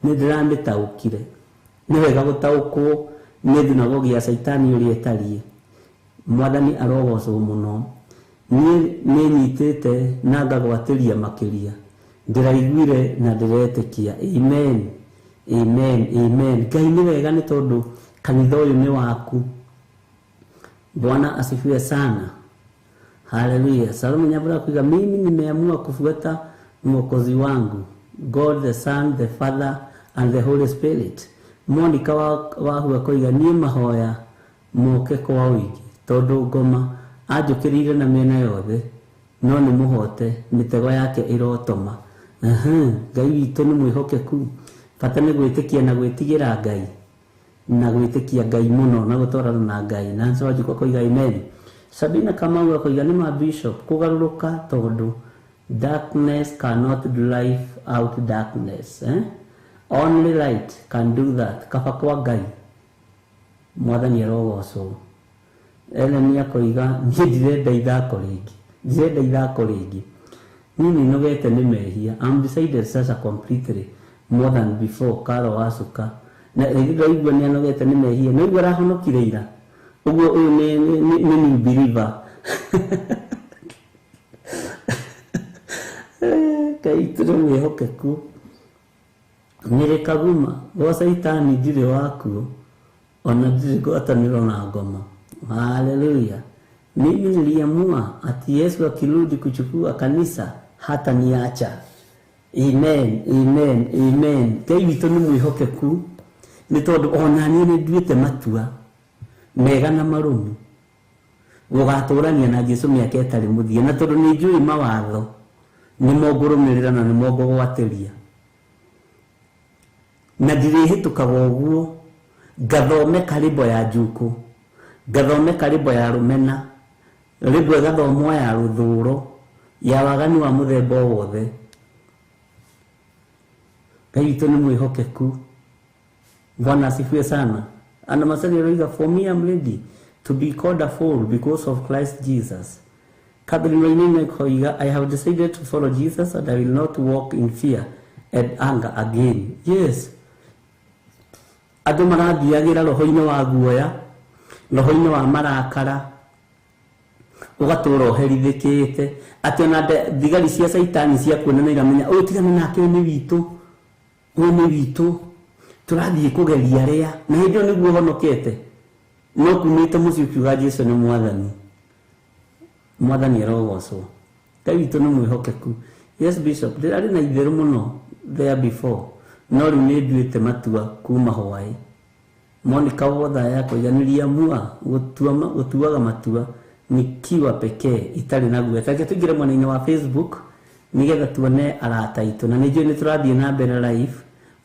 nĩ ndĩramĩtaũkire. Nĩ wega gũtaũkwo nĩ thunagogi ya Caitani ũrĩa ĩtariĩ. Mwathani arogocwo mũno. Niĩ nĩ nyitĩte na ngagwatĩria makĩria. Ndĩraiguire na ndĩretĩkia. Amen. Amen. Amen. Ngai nĩ wega nĩ tondũ kanitha ũyũ nĩ waku. Bwana asifiwe sana. Haleluya. Salome Nyabura kuiga mimi nimeamua kufuata mwokozi wangu, God the Son, the Father and the Holy Spirit. Monica Wahua koiga niĩ mahoya moke kwa ũingĩ tondũ ngoma anjũkĩrĩire na mĩena yothe no nĩ mũhote mĩtego yake ĩrotoma. Ngai witũ nĩ mwĩhokeku. Bata nĩ gwĩtĩkia na gwĩtigĩra Ngai na gwĩtĩkia Ngai mũno na gũtwarana na Ngai. Nancy Wanjikũ akoiga amen. Sabina Kamau akoiga nĩ ma bishop kũgarũrũka tondũ darkness cannot drive out darkness, eh? Only light can do that. Kaba kwa Ngai. Mwathani arogocwo. Ellen akoiga niĩ ndirenda ithako rĩngĩ, ndirenda ithako rĩngĩ, niĩ nĩnogete nĩ mehia. I'm decided sasa completely more than before. Karo Wacuka na ndaigua nĩ anogete nĩ mehia, no igua arahonokire ira ũguo ũyũ nĩ new believer. Ngai tũrĩ mwĩhokeku. Nyĩrĩ Kaguma gwa Caitani ndirĩ wakuo ona ndirĩ ngwatanĩro na ngoma. Haleluya. Mimi niliamua ati Yesu akirudi kuchukua kanisa hata niacha. Amen, amen, amen. Ngai witũ nĩ mwĩhokeku nĩ tondũ ona niĩ nĩ nduĩte matua mega na marũmu gũgatũrania na Jesu mĩaka ĩtarĩ mũthia, na tondũ nĩ njũĩ mawatho nĩmo ngũrũmĩrĩra na nĩmo ngũgwatĩria na ndirĩhĩtũkaga ũguo ngathome karĩmbo ya njukũ, ngathome karĩmbo ya rũmena, rĩmbo ĩgathomwo ya rũthũro, ya waganu wa mũthemba o wothe. Ngai witũ nĩ mwĩhokeku. Bwana asifiwe sana. Ana Masari aroiga, for me I'm ready to be called a fool because of Christ Jesus. Catherine Wainaina akoiga, I have decided to follow Jesus and I will not walk in fear and anger again. Yes. Andũ marathiagĩra roho-inĩ wa guoya, roho-inĩ wa marakara, ũgatũra ũherithĩkĩte atĩ ona thigari cia Caitani cia kuonana iramenya ũyũ tigana nake, ũyũ nĩ witũ, ũyũ nĩ witũ, tũrathiĩ kũgeria rĩa na hĩndĩ ĩyo nĩguo ũhonokete, no kumĩte mũciĩ ũkiuga Jesu nĩ mwathani. Mwathani arogocwo. Ngai witũ nĩ mwĩhokeku. Yes bishop, ndĩrarĩ na itherũ mũno there before, no rĩu nĩ nduĩte matua kuma hwaĩ. Monica Wothaya akoiga niliamua gũtuaga matua nikiwa pekee itarĩ na guoya. Tareke tũingĩre mwena-inĩ wa Facebook nĩgetha tuone arata aitũ, na nĩ njũĩ nĩ tũrathiĩ na mbere live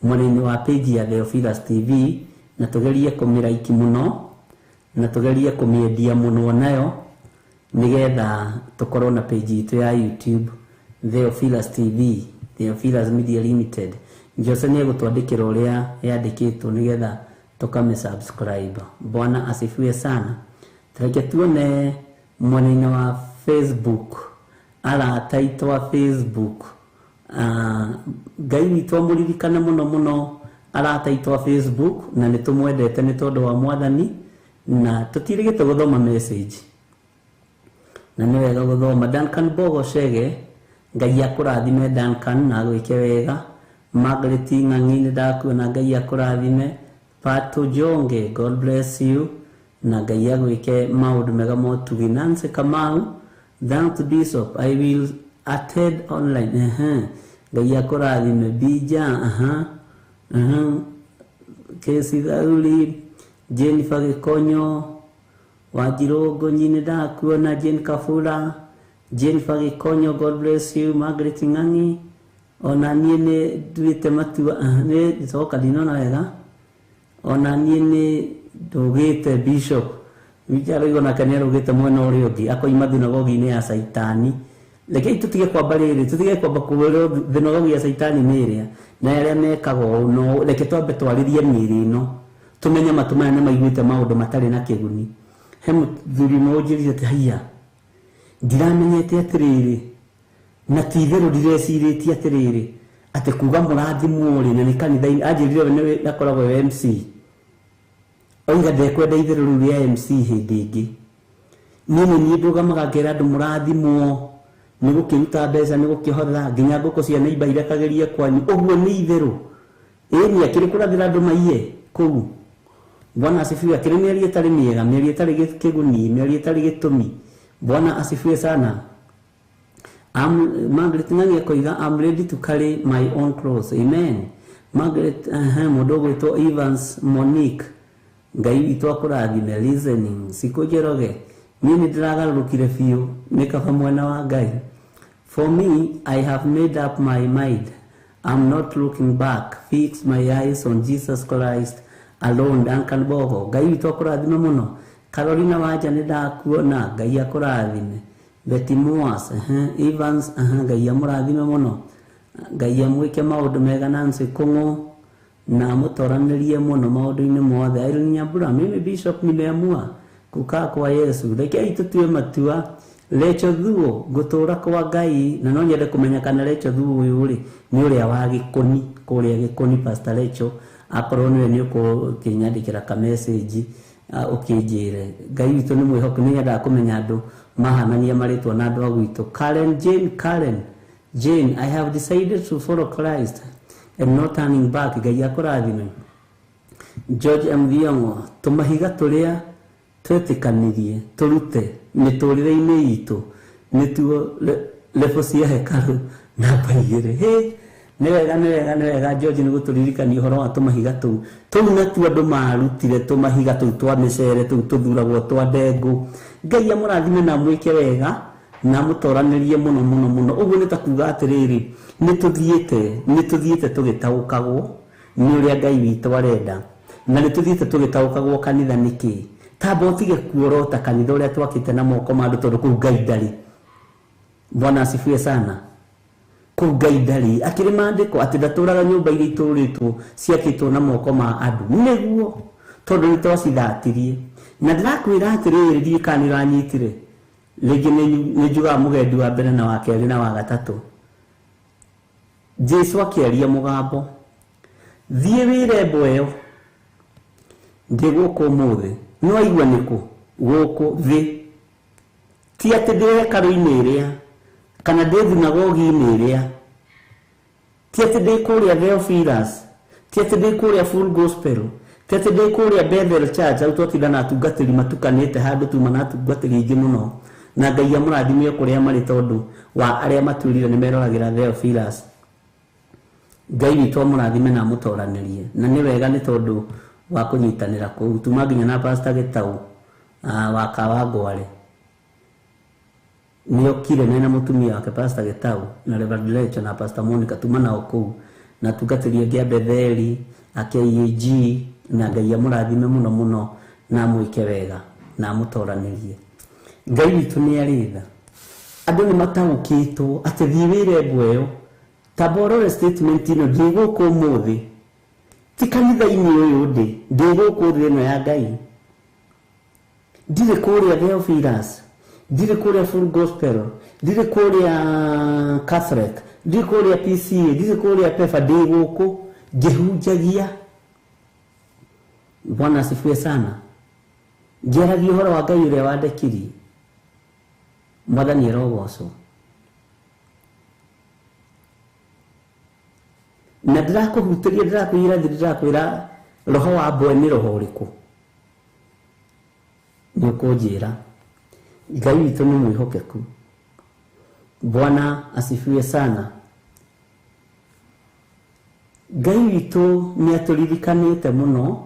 mwena-inĩ wa page ya Theophilus TV Na tũgerie kũmĩraiki mũno na tũgerie kũmĩendia mũno nayo nĩgetha tũkorwo na page itũ ya YouTube, Theophilus TV, Theophilus Media Limited. Jose nĩ egũtwandĩkĩra ũrĩa yandĩkĩtwo nĩgetha tũkamĩ subscribe. Bwana asifiwe sana. Reke tuone mwena-inĩ wa Facebook, arata aitũ a Facebook. Ngai witũ amũririkane mũno mũno arata aitũ a Facebook, na nĩ tũmwendete nĩ tondũ wa Mwathani, na tũtirĩgĩte gũthoma message na nĩ wega gũthoma. Duncan Bogo Chege, Ngai akũrathime Duncan na agwĩke wega. Margaret Ng'ang'i, nĩ ndakuona, Ngai akũrathime. Pato Jonge, God bless you na Ngai agwĩke maũndũ mega motugi. Nancy Kamau, thanks Bishop, I will attend online. Ngai akũrathime. Bija, Kesi Thauri, Jennifer Gikonyo, Wanjirongo nyine ndakuona. Jane Kabura, Jennifer Gikonyo, God bless you. Margaret Ng'ang'i, ona niĩ nĩ nduĩte matua, nĩ coka ndinona wega, ona niĩ nĩ ndũgĩte Bishop Wicharo nake nĩ arũgĩte mwena ũrĩa ũngĩ akoima thunagogi-inĩ ya Caitani. Rekei tũtige kwamba rĩrĩ, tũtige kwamba kwĩrwo thunagogi ya Caitani nĩ ĩrĩa na arĩa mekaga ũũ, no reke twambe twarĩrie mĩĩrĩ ĩno tũmenye matũ maya nĩ maiguĩte maũndũ matarĩ na kĩguni. He mũthuri ũmwe ũnjĩrire atĩ haiya, ndiramenyete atĩrĩrĩ na ti itherũ ndirecirĩtie atĩrĩrĩ atĩ kuga mũrathimwo rĩ na nĩ kanitha-inĩ. Anjĩrire we nĩwe akoragwo e MC, oiga ndekwenda itherũ rĩu rĩa MC hĩndĩ ĩngĩ. Niĩ nĩ niĩ ndũgamaga ngera andũ mũrathimwo nĩ gũkĩruta mbeca, nĩ gũkĩhotha nginya ngũkũ cia neighbor irekagĩrie kwanyu, ũguo nĩ itherũ. Ĩni akĩrĩ kũrathĩra andũ maiye kũu. Bwana asifiwe. Akĩrĩ mĩario ĩtarĩ mĩega, mĩario ĩtarĩ kĩguni, mĩario ĩtarĩ gĩtũmi. Bwana asifiwe sana. Margaret Ng'ang'i akoiga I'm ready to carry my own cross. Amen. Margaret, mũndũ ũgwĩtwo Evans Monique, Ngai witũ akũrathime. Listening. Sikũ Njoroge, niĩ nĩ ndĩragarũrũkire biũ, nĩ kaba mwena wa Ngai. For me, I have made up my mind. I'm not looking back. Fix my eyes on Jesus Christ alone. Duncan Bogo, Ngai witũ akũrathime mũno. Carolina Wanja, nĩ ndakuona, Ngai akũrathime. Betty Moas, Evans, Ngai amũrathime mũno, Ngai amwĩke maũndũ mega. Nancy Kũng'ũ, na amũtoranĩrie mũno maũndũ-inĩ mothe. Irene Nyambura, mimi Bishop nimeamua kukaa kwa Yesu. Rekei tũtue matua. Lecho Thuo, ngũtũra kwa Ngai, na no nyende kũmenya kana Lecho Thuo ũyũ rĩ nĩ ũrĩa wa Gĩkũni, kũrĩa Gĩkũni. Pastor Lecho, akorwo nĩwe nĩ ũkũkĩnyandĩkĩra ka message ũkĩnjĩre. Ngai witũ nĩ mwĩhoku, nĩ nyendaga kũmenya andũ mahanania marĩtwa na andũ a gwitũ. Karen Jane, Karen Jane, I have decided to follow Christ and not turning back. Ngai akũrathime. George M. Thiong'o, tũmahiga tũrĩa twetĩkanirie tũrute mĩtũrĩre-inĩ itũ nĩtuo level cia hekarũ namba 2. Hĩ, nĩ wega, nĩ wega, nĩ wega George nĩ gũtũririkania ũhoro wa tũmahiga tũu. Tũu natuo andũ marutire tũmahiga tũu twa mĩcere, tũu tũthuragwo twa ndengũ. Ngai amũrathime na amwĩke wega na amũtoranĩrie mũno mũno mũno. Ũguo nĩ ta kuga atĩrĩrĩ, nĩ tũthiĩte tũgĩtaũkagwo nĩ ũrĩa Ngai witũ arenda, na nĩ tũthiĩte tũgĩtaũkagwo kanitha nĩkĩ. Tamba ũtige kuorota kanitha ũrĩa twakĩte na moko ma andũ, tondũ kũu Ngai ndarĩ. Bwana asifiwe sana. Kũu Ngai ndarĩ. Akĩrĩ maandĩko atĩ ndatũraga nyũmba iria itũrĩtwo ciakĩtwo na moko ma andũ, nĩguo tondũ nĩ twacithatirie. Na ndĩrakwĩra atĩrĩrĩ, ndiũĩ kana nĩ ũranyitire rĩngĩ, nĩ njugaga mũgendi wa mbere na wa kerĩ na wa gatatũ. Jesu akĩaria mũgambo, thiĩ wĩre mbwa ĩyo ndĩ gũkũ ũmũthĩ. Nĩ waigua nĩkũ? Gũkũ thĩ. Ti atĩ ndĩ hekarũ-inĩ ĩrĩa kana ndĩ thunagogi-inĩ ĩrĩa, ti atĩ ndĩ kũrĩa Theophilus, ti atĩ ndĩ kũrĩa Full Gospel, ti atĩ ndĩ kũrĩa Bethel Church. Hau twatinda na atungatĩri matukanĩte handũ, tuma na atungatĩri aingĩ mũno, na Ngai amũrathime o kũrĩa marĩ, tondũ wa arĩa matwĩrire nĩ meroragĩra Theophilus. Ngai witũ amũrathime na amũtoranĩrie, na nĩ wega nĩ tondũ wa kũnyitanĩra kũu. Tuma nginya na Pastor Gĩtau wa Kawangware nĩ okire mena mũtumia wake Pastor Gĩtau na Reverend Lecho na Pastor Monica, tuma nao kũu, na atungatĩri angĩ a Betheli, a KAG, Na Ngai amũrathime mũno mũno na amwĩke wega na amũtoranĩrie. Ngai witũ nĩ arĩ tha. Andũ nĩ mataũkĩtwo atĩ thiĩ wĩre mbwa ĩyo tamba ũrore statement ĩno, ndĩ gũkũ ũmũthĩ ti kanitha-inĩ ũyũ ndĩ, ndĩ gũkũ thĩ ĩno ya Ngai, ndirĩ kũrĩa Theophilus, ndirĩ kũrĩa Full Gospel, ndirĩ kũrĩa Catholic, ndirĩ kũrĩa PCA, ndirĩ kũrĩa PEFA, ndĩ gũkũ ngĩhunjagia. Bwana asifiwe sana. Ngĩaragia ũhoro wa Ngai ũrĩa wandekirie. Mwathani arogocwo. Na ndĩrakũhutĩria, ndĩrakwĩra thĩ, ndĩrakwĩra roho wa mbwe nĩ roho ũrĩkũ, nĩ ũkũnjĩra. Ngai witũ nĩ mwĩhokeku. Bwana asifiwe sana. Ngai witũ nĩ atũririkanĩte mũno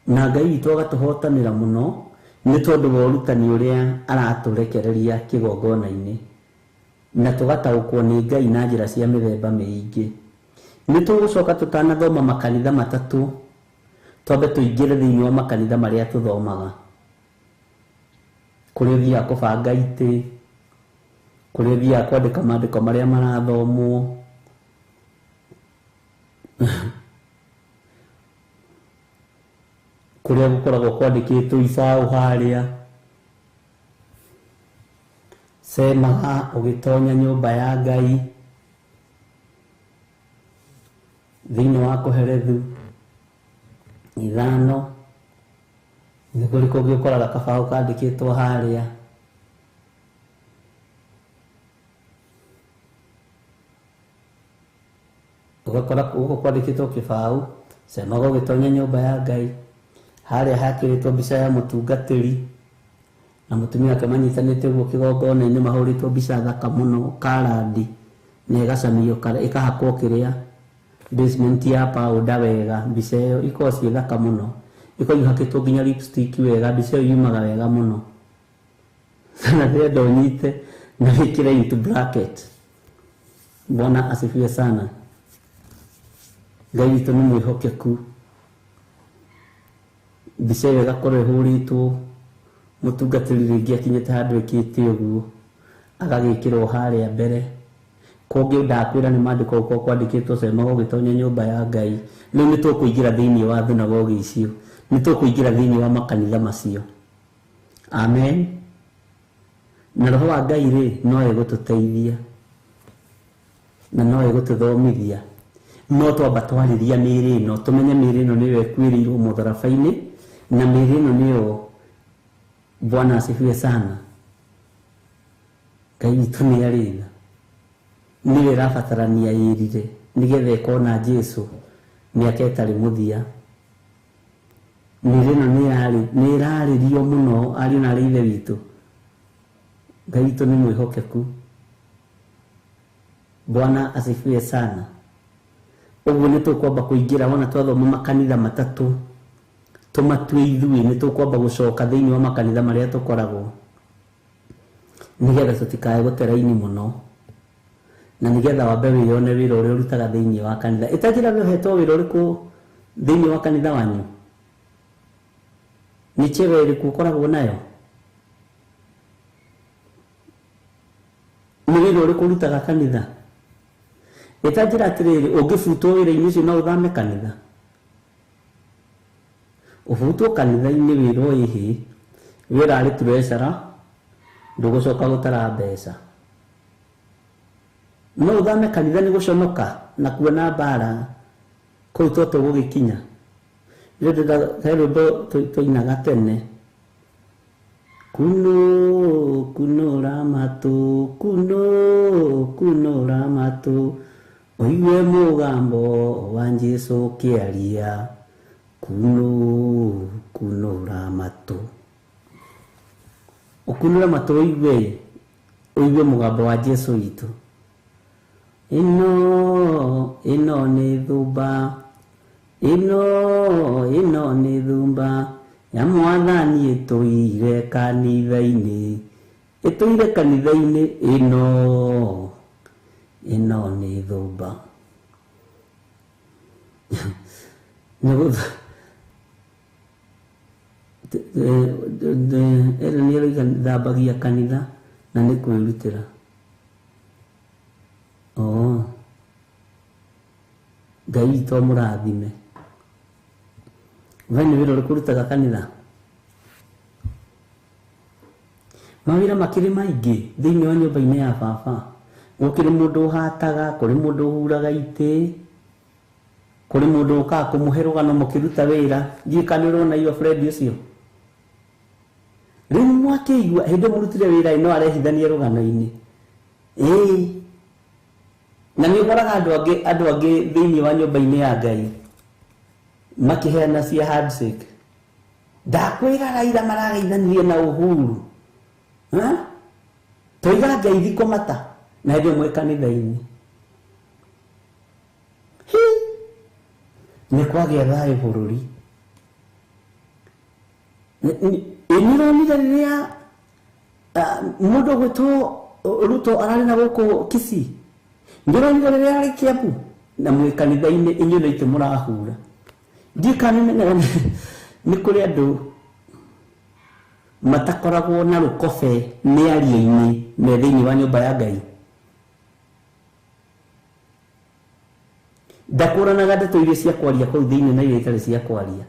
na Ngai witũ agatũhotanĩra mũno nĩ tondũ wa ũrutani ũrĩa aratũrekereria kĩgongona-inĩ, na tũgataũkwo nĩ Ngai na njĩra cia mĩthemba mĩingĩ. Nĩ tũgũcoka tũtanathoma makanitha matatũ, twambe tũingĩre thĩinĩ wa makanitha marĩa tũthomaga, kũrĩa ũthiaga kũbanga itĩ, kũrĩa ũthiaga kwandĩka maandĩko marĩa marathomwo. Kũrĩa gũkoragwo kwandĩkĩtwo ibaũ harĩa, cemaga ũgĩtonya nyũmba ya Ngai thĩinĩ wa Kohelethu 5, nĩ kũrĩ kũngĩ ũkoraga kabaũ kandĩkĩtwo harĩa. Ũgakora gũkũ kwandĩkĩtwo kĩbaũ, cemaga ũgĩtonya nyũmba ya Ngai, harĩa hakĩrĩtwo mbica ya mũtungatĩri na mũtumia wake manyitanĩte ũguo kĩgongona-inĩ, mahũrĩtwo mbica thaka mũno karandi, na ĩgacamio ĩkahakwo kĩrĩa basement ya powder wega, mbica ĩyo ikoragwo ciĩ thaka mũno, ĩkoragwo ihakĩtwo nginya lipstick wega, mbica ĩyo yumaga wega mũno. Na ndĩrenda ũnyite na wĩkĩre into bracket. Bwana asifiwe sana. Ngai witũ nĩ mwĩhokeku. Mbica ĩyo ĩgakorwo ĩhũrĩtwo mũtungatĩri rĩngĩ akinyĩte handũ ĩkĩte ũguo, agagĩkĩrwo harĩa mbere. Kũngĩ ndakwĩra nĩ maandĩko gũkorwo kwandĩkĩtwo cemaga ũgĩtonya nyũmba ya Ngai. Rĩu nĩ tũkũingĩra thĩinĩ wa thunagogi icio, nĩ tũkũingĩra thĩinĩ wa makanitha macio. Amen. Na roho wa Ngai rĩ no egũtũteithia na no egũtũthomithia, no twamba twarĩria mĩĩrĩ ĩno, tũmenye mĩĩrĩ ĩno nĩyo ĩkuĩrĩirwo mũtharaba-inĩ, na mĩĩrĩ ĩno nĩyo. Bwana asifiwe sana. Ngai witũ nĩ arĩ tha, nĩyo ĩrabatarania ĩrire nĩgetha ĩkona Jesu mĩaka ĩtarĩ mũthia. Mĩĩrĩ ĩno nĩ ĩrarĩrio mũno ariũ na aarĩ a Ithe witũ. Ngai witũ nĩ mwĩhokeku. Bwana asifiwe sana. Ũguo nĩ tũkwamba kũingĩra wona twathoma makanitha matatũ, tũmatue ithuĩ, nĩ tũkwamba gũcoka thĩinĩ wa makanitha marĩa tũkoragwo, nĩgetha tũtikae gũteraini mũno, na nĩgetha wambe wĩyone wĩra ũrĩa ũrutaga thĩinĩ wa kanitha. Ĩtanjĩra we ũhetwo wĩra ũrĩkũ thĩinĩ wa kanitha wanyu? Nĩ cheo ĩrĩkũ ũkoragwo nayo? Nĩ wĩra ũrĩkũ ũrutaga kanitha? Ĩtanjĩra atĩrĩrĩ, ũngĩbutwo wĩra-inĩ ũcio no ũthame kanitha? Ũbutwo kanitha-inĩ wĩrwo ĩhĩ, wĩra arĩ treasurer, ndũgũcoka gũtara mbeca. No ũthame kanitha nĩ gũconoka na kuona mbara kũu to tũgũgĩkinya. He rwĩmbo twainaga tene, kuno kunũra matũ, kuno kunũra matũ, ũigue mũgambo wa Jesũ ũkĩaria, kuno kunũra matũ. Ũkunũre matũ ũigue, ũigue mũgambo wa Jesũ witũ. Ĩno ĩno nĩ thũmba, ĩno ĩno nĩ thũmba ya Mwathani ĩtũire kanitha-inĩ, ĩtũire kanitha-inĩ, ĩno ĩno nĩ thũmba. Ellen nĩarauga thambagia kanitha na nĩ kwĩrutĩra. Oh. Ngai witũ amũrathime. We nĩ wĩra ũrĩkũ ũrutaga kanitha? Mawĩra makĩrĩ maingĩ thĩinĩ wa nyũmba-inĩ ya baba. Gũkĩrĩ mũndũ ũhataga, kũrĩ mũndũ ũhuraga itĩ, kũrĩ mũndũ ũkaga kũmũhe rũgano mũkĩruta wĩra. Ndiũĩ kana nĩ ũrona your friend ũcio. Rĩu mwakĩigua hĩndĩ mũrutire wĩra no arehithania rũgano-inĩ. Ĩĩ. Na nĩ ũkoraga andũ angĩ thĩinĩ wa nyũmba-inĩ ya Ngai makĩheana cia handshake. Ndakwĩra Raila marageithanirie na Uhuru. Ha? Toiga Ngai thikũ mata na hĩndĩ ĩmwe kanitha-inĩ. Nĩ kwagĩa thayũ bũrũri. Nĩũronire rĩrĩa mũndũ ũgwĩtwo Ruto ararĩ na gũkũ Kisii. Nĩũronire rĩrĩa arĩ Kiambu na mwĩ kanitha-inĩ inyuĩ no itĩ mũrahura. Ndiũĩ kana nĩmenyaga nĩ kũrĩ andũ matakoragwo na rũkobe mĩario-inĩ me thĩinĩ wa nyũmba ya Ngai. Ndakũranaga ndeto iria cia kwaria kũu thĩinĩ na iria itarĩ cia kwaria.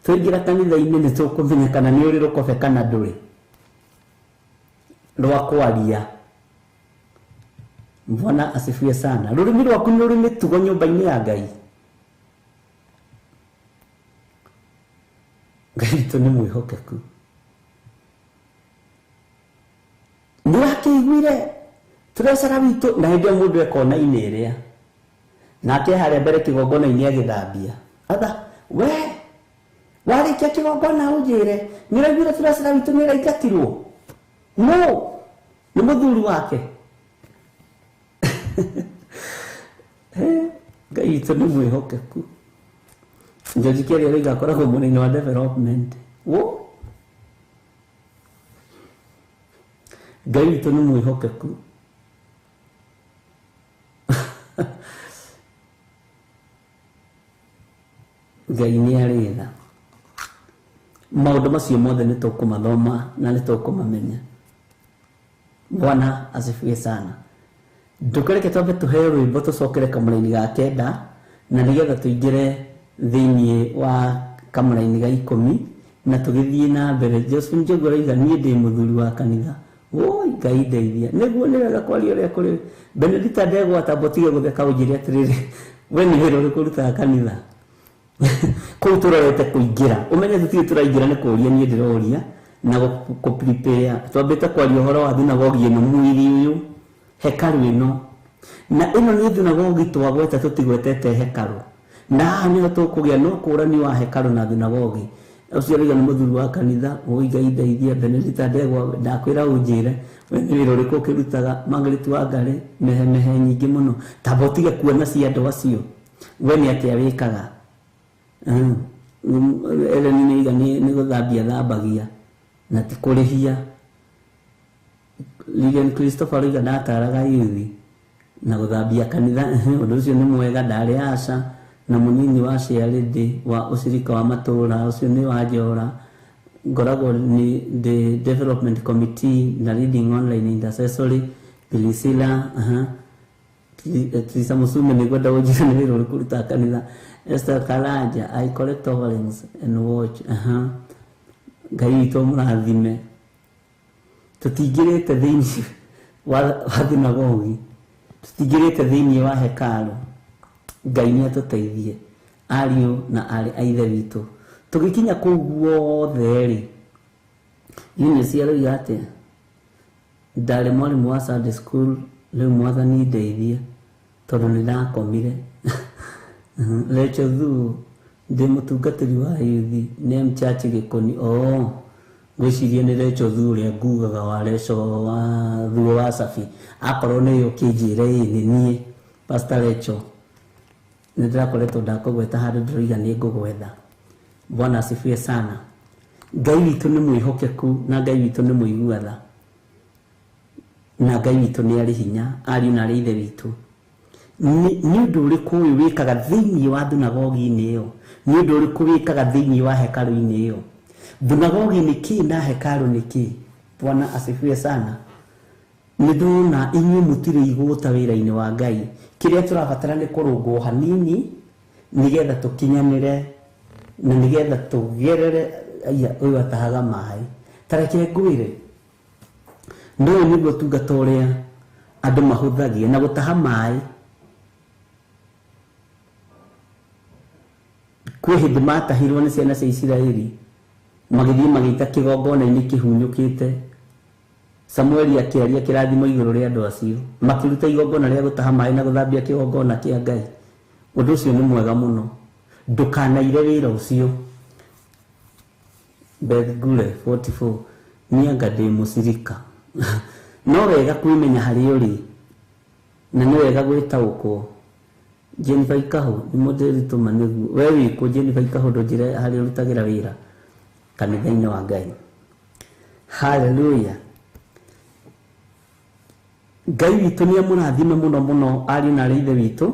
Twaingĩra kanitha-inĩ nĩ tũkũmenya kana nĩ ũrĩ rũkobe kana ndũrĩ rwa kwaria. Bwana asifiwe sana. Rũrĩmĩ rwaku nĩ rũrĩ mĩtugo nyũmba-inĩ ya Ngai. Ngai witũ nĩ mwĩhokeku. Nĩwakĩiguire treasurer witũ na hĩndĩ ĩyo mũndũ e kona-inĩ ĩrĩa nake harĩa mbere kĩgongona-inĩ agĩthambia. Atha we warĩkia kĩgongona ũnjĩre nĩũraiguire treasurer witũ nĩaraingatirwo? No nĩ mũthuri wake. Ngai witũ nĩ mwĩhokeku. George Kerry arauga akoragwo mwena-inĩ wa development. Wo Ngai witũ nĩ mwĩhokeku. Ngai nĩ arĩ tha. Maũndũ macio mothe nĩ tũkũmathoma na nĩ tũkũmamenya. Bwana asifiwe sana. Ndũkareke twambe tũheo rwĩmbo tũcokere kamũraini ga kenda na nĩgetha tũingĩre thĩinĩ wa kamũraini ga 10 na tũgĩthiĩ na mbere. Josephine Njogu arauga niĩ ndĩ mũthuri wa kanitha. Woi Ngai ndeithia. Nĩguo nĩ wega kwaria ũrĩa kũrĩ. Benedicta Ndegwa tamba ũtige gũtheka ũnjĩre atĩrĩrĩ, we nĩ wĩra ũrĩkũ ũrutaga kanitha? Kũu tũrorete kũingĩra. Ũmenye tũtirĩ tũraingĩra nĩ kũũria niĩ ndĩroria na gũ prepare. Twambĩte kwaria ũhoro wa thunagogi ĩno mwĩrĩ ũyũ, hekarũ ĩno. Na ĩno nĩ thunagogi twagweta tũtigwetete hekarũ. Na haha nĩho tũkũgĩa no kũrani wa hekarũ na thunagogi. Ũcio arauga nĩ mũthuri wa kanitha. Woi Ngai ndeithia. Benedicta Ndegwa ndakwĩra ũnjĩre we nĩ wĩra ũrĩkũ ũkĩrutaga? Margaret Wangari mehemehe nyingĩ mũno. Tamba ũtige kuona cia andũ acio. We nĩ atĩa wĩkaga? Ellen nĩ aiga nĩ gũthambia thambagia na ti kũrĩhia. Lilian Christopher arauga ndataraga yuthi na gũthambia kanitha. Ũndũ ũcio nĩ mwega. Ndarĩ aca na mũnini wa ciarĩndĩ wa ũcirika wa matũũra ũcio nĩ wa Njora. Ngoragwo nĩ the development committee na leading online intercessory Priscilla. Teresa Musume nĩngwenda ũnjĩre nĩ wĩra ũrĩkũ ũrutaga kanitha. Esther Karanja I collect offerings and watch. Ngai witũ amũrathime. Tũtingĩrĩte thĩinĩ wa thunagogi, tũtingĩrĩte thĩinĩ wa hekarũ. Ngai nĩ atũteithie ariũ na aarĩ a ithe witũ. Tũgĩkinya kũu guothe rĩ, Eunice arauga atĩa? Ndarĩ mwarimũ wa Sunday school, rĩu mwathani ndeithie tondũ nĩ ndakomire. Rachel Thuo ndĩ mũtungatĩri wa youth name church Gĩkũni. Oh, ngwĩciria nĩ Rachel Thuo ũrĩa ngugaga wa Rachel wa Thuo wa Safi. Akorwo nĩ ũkĩnjĩre ĩ nĩ niĩ Pastor Rachel. Nĩ ndĩrakoretwo ndakũgweta handũ ndĩroiga nĩ ngũgwetha. Bwana asifiwe sana. Ngai witũ nĩ mwĩhokeku na Ngai witũ nĩ mũigua tha na Ngai witũ nĩ arĩ hinya. Ariũ na arĩ ithe witũ, nĩ ũndũ ũrĩkũ ũyũ wĩkaga thĩinĩ wa thunagogi-inĩ ĩyo? Nĩ ũndũ ũrĩkũ wĩkaga thĩinĩ wa hekarũ-inĩ ĩyo? Thunagogi nĩ kĩĩ na hekarũ nĩ kĩĩ? Bwana asifiwe sana. Nĩ ndona inyuĩ mũtirĩ igũta wĩra-inĩ wa Ngai. Kĩrĩa tũrabatara nĩ kũrũngwo hanini nĩgetha tũkinyanĩre na nĩgetha tũgerere. Aya, ũyũ atahaga maĩ, ta reke ngwĩre, no ũyũ nĩguo ũtungata ũrĩa andũ mahũthagia na gũtaha maĩ. Kwĩ hĩndĩ matahirwo nĩ ciana cia Isiraeli, magĩthiĩ magĩita kĩgongona-inĩ kĩhunyũkĩte. Samueli akĩaria kĩrathimo igũrũ rĩa andũ acio, makĩruta igongona rĩa gũtaha maĩ na gũthambia kĩgongona kĩa Ngai. Ũndũ ũcio nĩ mwega mũno, ndũkanaire wĩra ũcio. Beth Gure 44, niĩ anga ndĩ mũcirika. No wega kwĩmenya harĩa ũrĩ na nĩ wega gwĩtaũkwo. Jennifer Ikahu nĩ mũndĩritũma nĩguo we wĩkũ. Jennifer Ikahu, ndũnjĩre harĩa ũrutagĩra wĩra kanitha-inĩ wa Ngai. Haleluya. Ngai witũ nĩ amũrathime mũno mũno, ariũ na arĩ ithe witũ,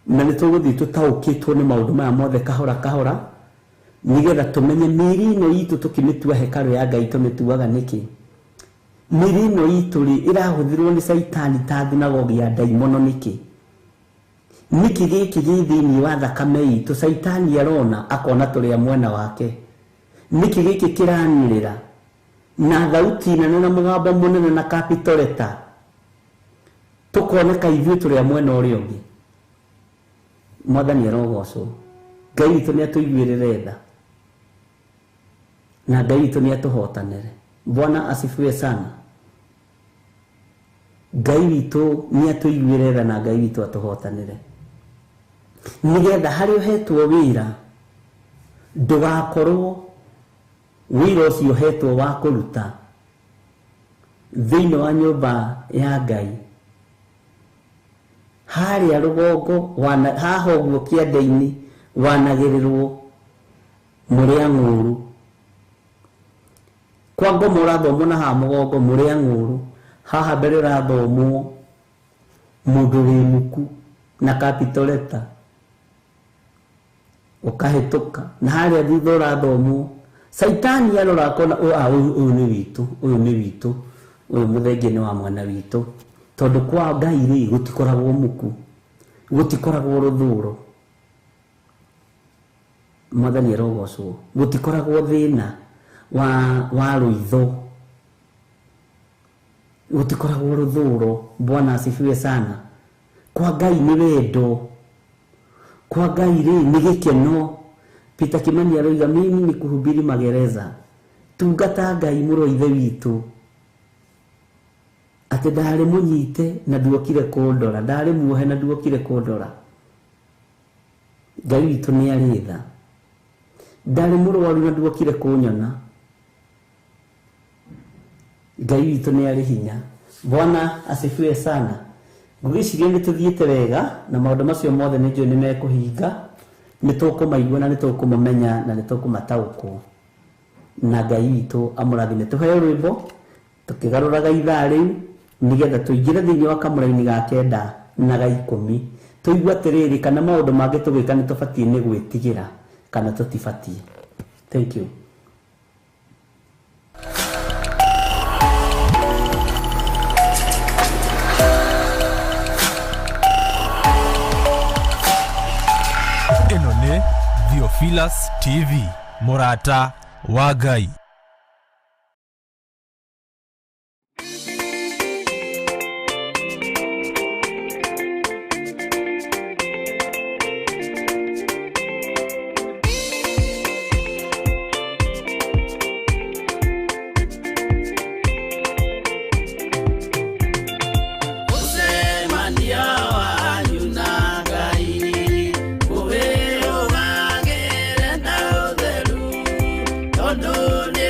na nĩ tũgũthiĩ tũtaũkĩtwo nĩ maũndũ maya mothe kahora kahora, nĩgetha tũmenye mĩĩrĩ ĩno itũ tũkĩmĩtua hekarũ ya Ngai tũmĩtuaga nĩkĩ. Mĩĩrĩ ĩno itũ rĩ, ĩrahũthĩrwo nĩ caitani ta thunagogi ya ndaimono nĩkĩ? Nĩkĩ gĩkĩ gĩ thĩinĩ wa thakame itũ caitani arona akona tũrĩ a mwena wake? Nĩkĩ gĩkĩ kĩranĩrĩra na thauti nene na mũgambo mũnene na capital letter, tũkoneka ithuĩ tũrĩ a mwena ũrĩa ũngĩ? Mwathani arogocwo. Ngai witũ nĩ atũiguĩrĩre tha na Ngai witũ nĩ atũhotanĩre. Bwana asifiwe sana. Ngai witũ nĩ atũiguĩre tha na Ngai witũ atũhotanĩre, nĩgetha harĩa ũhetwo wĩra ndũgakorwo wĩra ũcio ũhetwo wa kũruta thĩinĩ wa nyũmba ya Ngai harĩa rũgongo haha ũguo kĩanda-inĩ wanagĩrĩrwo mũrĩ ang'ũrũ. Kwa ngoma ũrathomwo na haha mũgongo mũrĩ ang'ũrũ, haha mbere ũrathomwo mũndũ wĩ muku na capital letter ũkahĩtũka, na harĩa thutha ũrathomwo caitani arora akona ũyũ nĩ witũ, ũyũ nĩ witũ, ũyũ mũthengia nĩ wa mwena witũ. Tondũ kwa Ngai rĩ, gũtikoragwo muku, gũtikoragwo rũthũro. Mwathani arogocwo. Gũtikoragwo thĩna wa rũitho, gũtikoragwo rũthũro. Bwana asifiwe sana. Kwa Ngai nĩ wendo, kwa Ngai rĩ nĩ gĩkeno. Peter Kimani aroiga, mimi ni kuhubiri magereza. Tungata Ngai, mũrũ wa ithe witũ, atĩ ndarĩ mũnyite na nduokire kũndora, ndarĩ muohe na nduokire kũndora. Ngai witũ nĩ arĩ tha. Ndarĩ mũrwaru na nduokire kũnyona. Ngai witũ nĩ arĩ hinya. Bwana asifiwe sana. Ngwĩciria nĩ tũthiĩte wega na maũndũ macio mothe nĩ njũĩ nĩ mekũhinga, nĩ tũkũmaigua na nĩ tũkũmamenya na nĩ tũkũmataũkwo, na Ngai witũ amũrathime. Tũheo rwĩmbo tũkĩgarũraga ithaa rĩu, nĩgetha tũingĩre thĩinĩ wa kamũraini ga 9 na ga 10, tũigue atĩrĩrĩ, kana maũndũ mangĩ tũgĩka nĩ tũbatiĩ nĩ gwĩtigĩra kana tũtibatiĩ. Thank you. Ĩno nĩ Theophilus TV, mũrata wa Ngai. Mũcemanio wanyu na Ngai ũwĩrũgagĩre na ũtheru, tondũ nĩ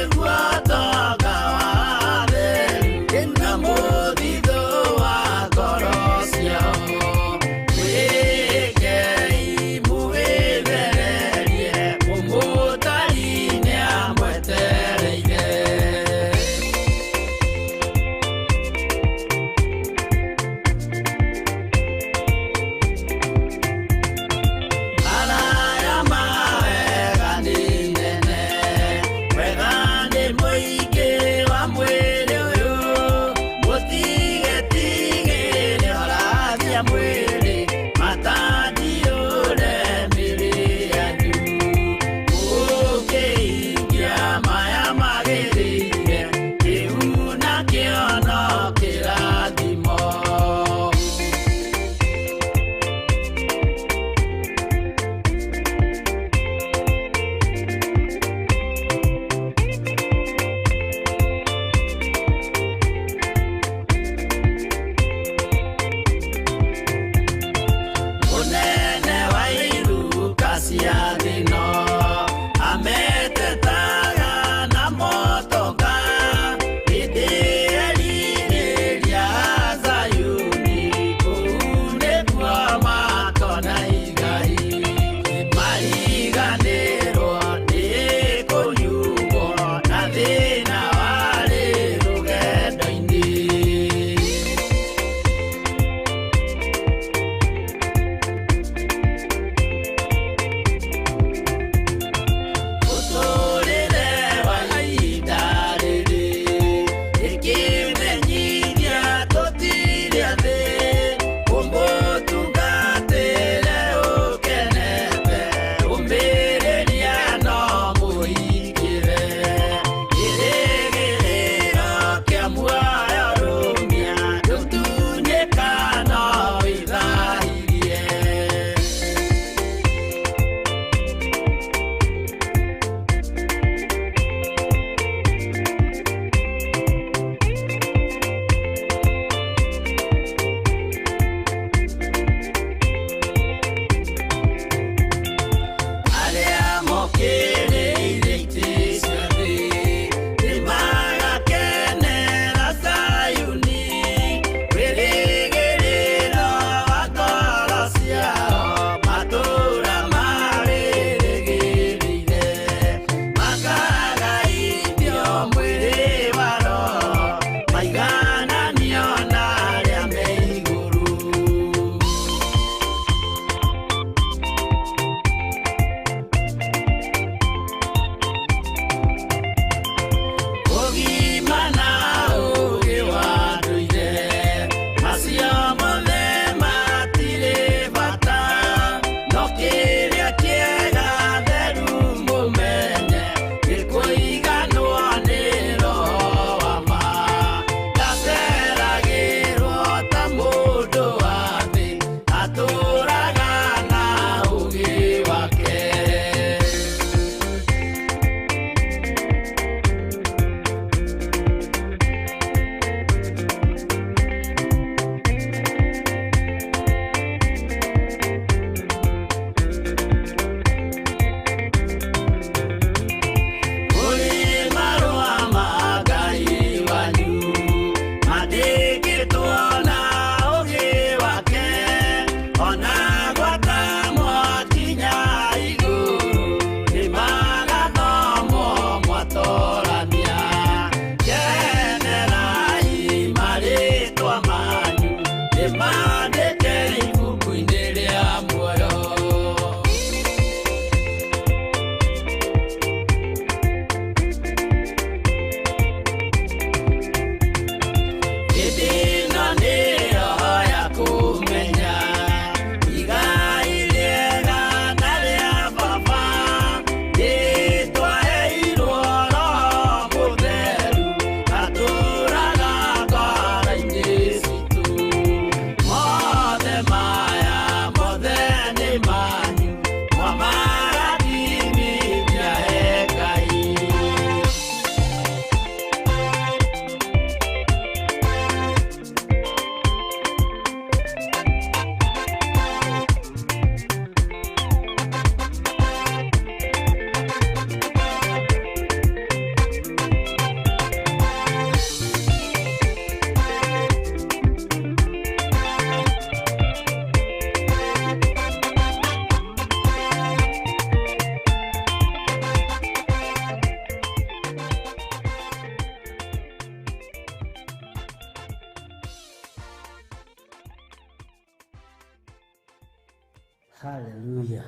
Haleluya.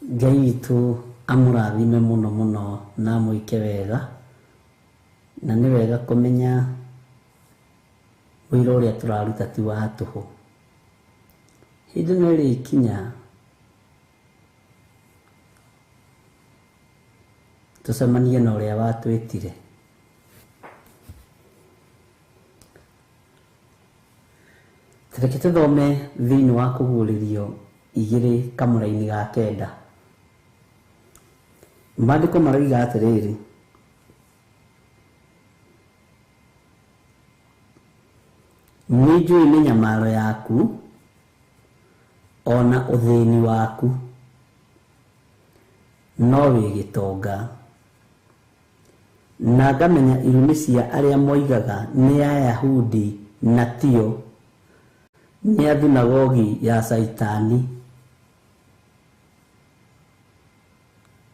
Ngai witũ amũrathime mũno mũno na amwĩke wega, na nĩ wega kũmenya wĩra ũrĩa tũraruta ti wa tũhũ. Hĩndĩ no ĩrĩkinya tũcemanie na ũrĩa watwĩtire. Reke tũthome thĩinĩ wa Kũguũrĩrio 2 kamũraini ga 9. Maandĩko maroiga atĩrĩrĩ, nĩ njũĩ mĩnyamaro yaku ona ũthĩni waku, no wĩ gĩtonga, na ngamenya irumi cia arĩa moigaga nĩ Ayahudi na tio, nĩ a thunagogi ya Caitani.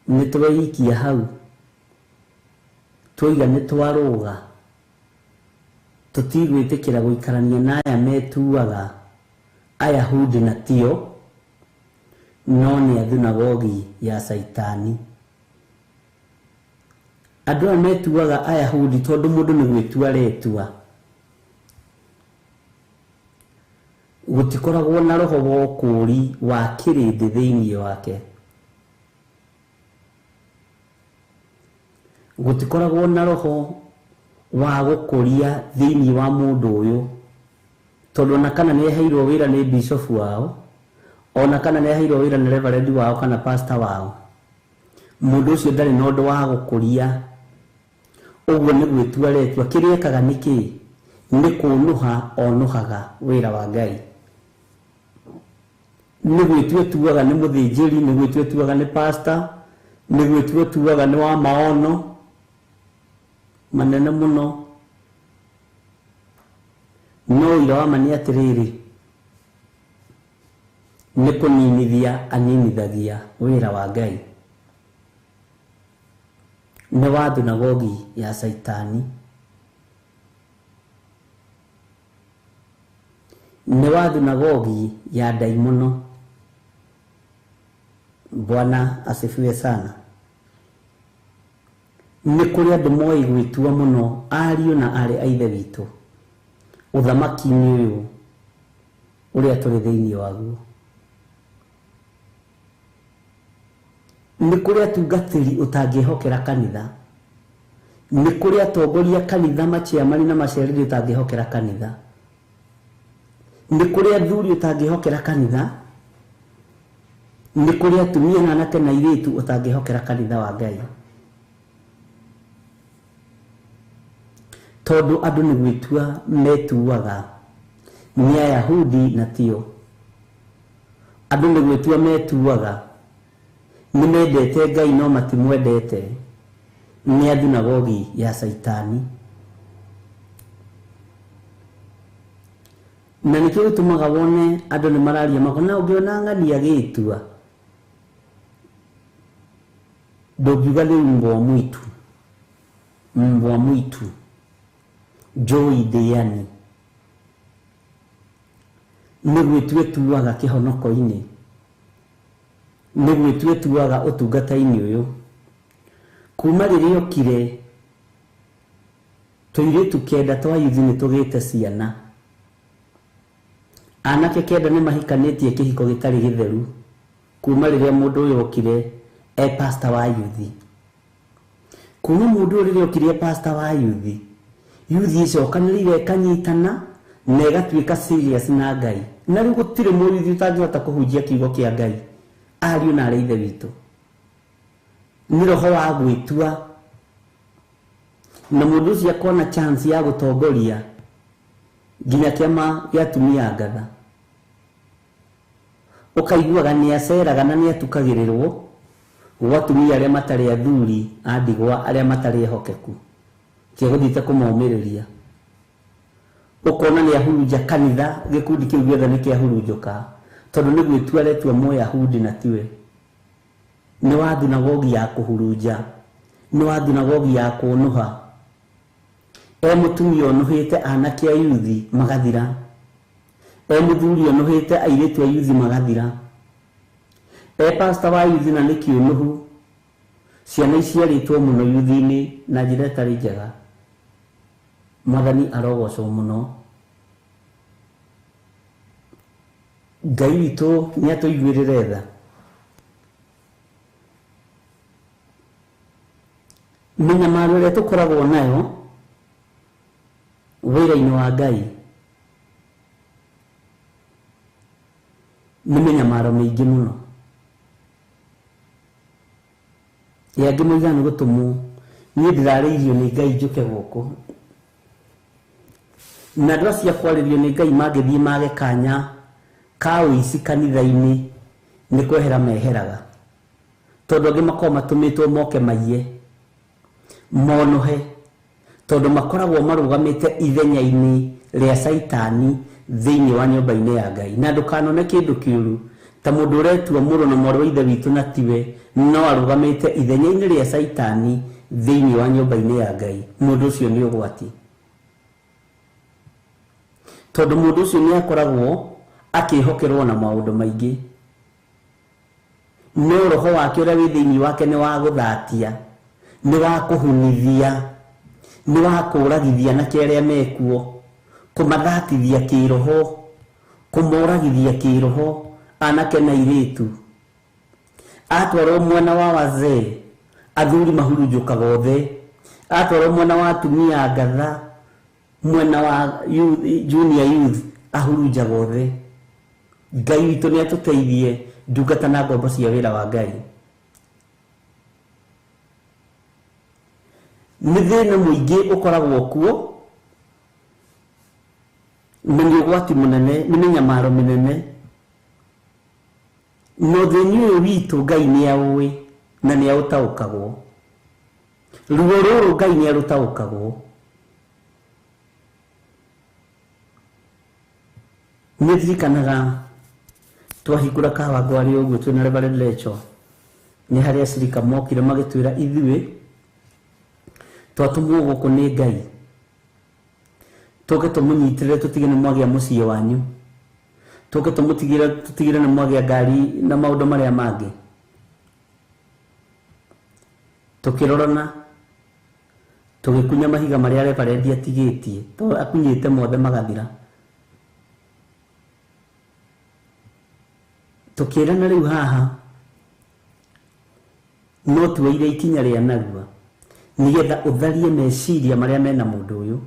Nĩ tweikia hau twoiga nĩ twarũga, tũtigwĩtĩkĩra gũikarania na aya metuaga Ayahudi na tio, no nĩ a thunagogi ya Caitani. Andũ aya metuaga Ayahudi tondũ mũndũ nĩ gwĩtua aretua. Gũtikoragwo na roho wa ũkũũri wa kĩrĩndĩ thĩinĩ wake. Gũtikoragwo na roho wa gũkũria thĩinĩ wa mũndũ ũyũ, tondũ ona kana nĩ aheirwo wĩra nĩ bishop wao, ona kana nĩ aheirwo wĩra nĩ reverend wao kana pastor wao, mũndũ ũcio ndarĩ na ũndũ wa gũkũria. Ũguo nĩ gwĩtua aretua. Kĩrĩa ekaga nĩ kĩĩ? Nĩ kũnũha onũhaga wĩra wa Ngai. Nĩ gwĩtua tuaga nĩ mũthĩnjĩri, nĩ gwĩtua tuaga nĩ pastor, nĩ gwĩtua tuaga nĩ wa maono manene mũno. No ũira wa ma nĩ atĩrĩrĩ, nĩ kũninithia aninithagia wĩra wa Ngai. Nĩ wa thunagogi ya Caitani. Nĩ wa thunagogi ya ndaimono. Bwana asifiwe sana. Nĩ kũrĩ andũ moĩ gwĩtua mũno ariũ na aarĩ a Ithe witũ ũthamaki-inĩ ũyũ ũrĩa tũrĩ thĩinĩ waguo. Nĩ kũrĩ atungatĩri ũtangĩhokera kanitha. Nĩ kũrĩ atongoria kanitha, maciamani na macereri ũtangĩhokera kanitha. Nĩ kũrĩ athuri ũtangĩhokera kanitha. Nĩ kũrĩ atumia na anake na airĩtu ũtangĩhokera kanitha wa Ngai. Tondũ andũ nĩ gwĩtua metuaga nĩ Ayahudi na tio. Andũ nĩ gwĩtua metuaga nĩ mendete Ngai no matimwendete, nĩ a thunagogi ya Caitani. Na nĩkĩo gĩtũmaga wone andũ nĩ mararia makona ũngĩona ng'ani agĩtua ndũngiuga nĩ mbwa mwitu, mbwa mwitu njũi ndĩani. Nĩ gwĩtua tuaga kĩhonoko-inĩ, nĩ gwĩtua tuaga ũtungata-inĩ ũyũ. Kuma rĩrĩa okire tũirĩtu 9 twa yuthi nĩ tũgĩte ciana. Anake 9 nĩ mahikanĩtie kĩhiko gĩtarĩ gĩtheru kuma rĩrĩa mũndũ ũyũ okire e pastor wa yuthi. Kuma mũndũ ũyũ rĩrĩa okire e pastor wa yuthi, yuthi icokanĩrĩire ĩkanyitana na ĩgatuĩka serious na Ngai. Na rĩu gũtirĩ mũyuthi ũtangĩhota kũhunjia kiugo kĩa Ngai, ariũ na aarĩ a Ithe witũ. Nĩ roho wa gwĩtua, na mũndũ ũcio akona chance ya gũtongoria nginya kĩama gĩa atumia ngatha. Ũkaiguaga nĩ aceraga na nĩ atukagĩrĩrwo gwa atumia arĩa matarĩ athuri a ndigwa, arĩa matarĩ ehokeku, kĩegũthiĩte kũmomĩrĩria. Ũkona nĩ ahurunja kanitha, gĩkundi kĩu gĩothe nĩ kĩahurunjũka, tondũ nĩ gwĩtua aretua Mũyahudi na tiwe. Nĩ wa thunagogi ya kũhurunja, nĩ wa thunagogi ya kũnũha. E mũtumia ũnũhĩte anake a yuthi magathira. E mũthuri ũnũhĩte airĩtu a yuthi magathira. E pastor wa yuthi na nĩ kĩũnũhu, ciana iciarĩtwo mũno yuthi-inĩ na njĩra ĩtarĩ njega. Mwathani arogocwo mũno. Ngai witũ nĩ atũiguĩrĩre tha. Mĩnyamaro ĩrĩa tũkoragwo nayo wĩra-inĩ wa Ngai nĩ mĩnyamaro mĩingĩ mũno. Ĩ angĩ moigaga nĩ gũtũmwo, niĩ ndĩrarĩirio nĩ Ngai njũke gũkũ. Na andũ acio a kwarĩrio nĩ Ngai mangĩthiĩ mage kanya ka ũici kanitha-inĩ nĩ kwehera meheraga, tondũ angĩ makoragwo matũmĩtwo moke maiye monohe, tondũ makoragwo marũgamĩte ithenya-inĩ rĩa Caitani thĩinĩ wa nyũmba-inĩ ya Ngai. Na ndũkanone kĩndũ kĩũru ta mũndũ ũretua mũrũ na mwarĩ wa ithe witũ na tiwe, no arũgamĩte ithenya-inĩ rĩa Caitani thĩinĩ wa nyũmba-inĩ ya Ngai. Mũndũ ũcio nĩ ũgwati, tondũ mũndũ ũcio nĩ akoragwo akĩhokerwo na maũndũ maingĩ, no roho wake ũrĩa wĩ thĩinĩ wake nĩ wa gũthatia, nĩ wa kũhunithia, nĩ wa kũragithia anake arĩa mekuo, kũmathatithia kĩroho, kũmoragithia kĩroho anake na airĩtu. Atwarwo mwena wa wazee, athuri mahurunjũkaga othe. Atwarwo mwena wa atumia ngatha, mwena wa youth, junior youth ahurunjaga othe. Ngai witũ nĩ atũteithie ndungata na ngombo cia wĩra wa Ngai. Nĩ thĩna mũingĩ ũkoragwo kuo, na nĩ ũgwati mũnene, nĩ mĩnyamaro mĩnene. Na ũthĩni ũyũ witũ Ngai nĩ aũĩ na nĩ aũtaũkagwo. Ruo rũrũ Ngai nĩ arũtaũkagwo. Nĩ ndirikanaga twahingũra Kawangware ũguo twĩna Reverend Lecho, nĩ harĩa acirika mokire magĩtwĩra ithuĩ twatũmwo gũkũ nĩ Ngai tũke tũmũnyitĩrĩre tũtige nĩ mwagĩa mũciĩ wanyu, tũke tũtigĩre nĩ mwagĩa ngari na maũndũ marĩa mangĩ. Tũkĩrorana tũgĩkunya mahiga marĩa Reverend atigĩtie, tondũ akunyĩte mothe magathira. Tũkĩrana rĩu haha no tuoire ikinya rĩa narua nĩgetha ũtharie meciria marĩa mena mũndũ ũyũ,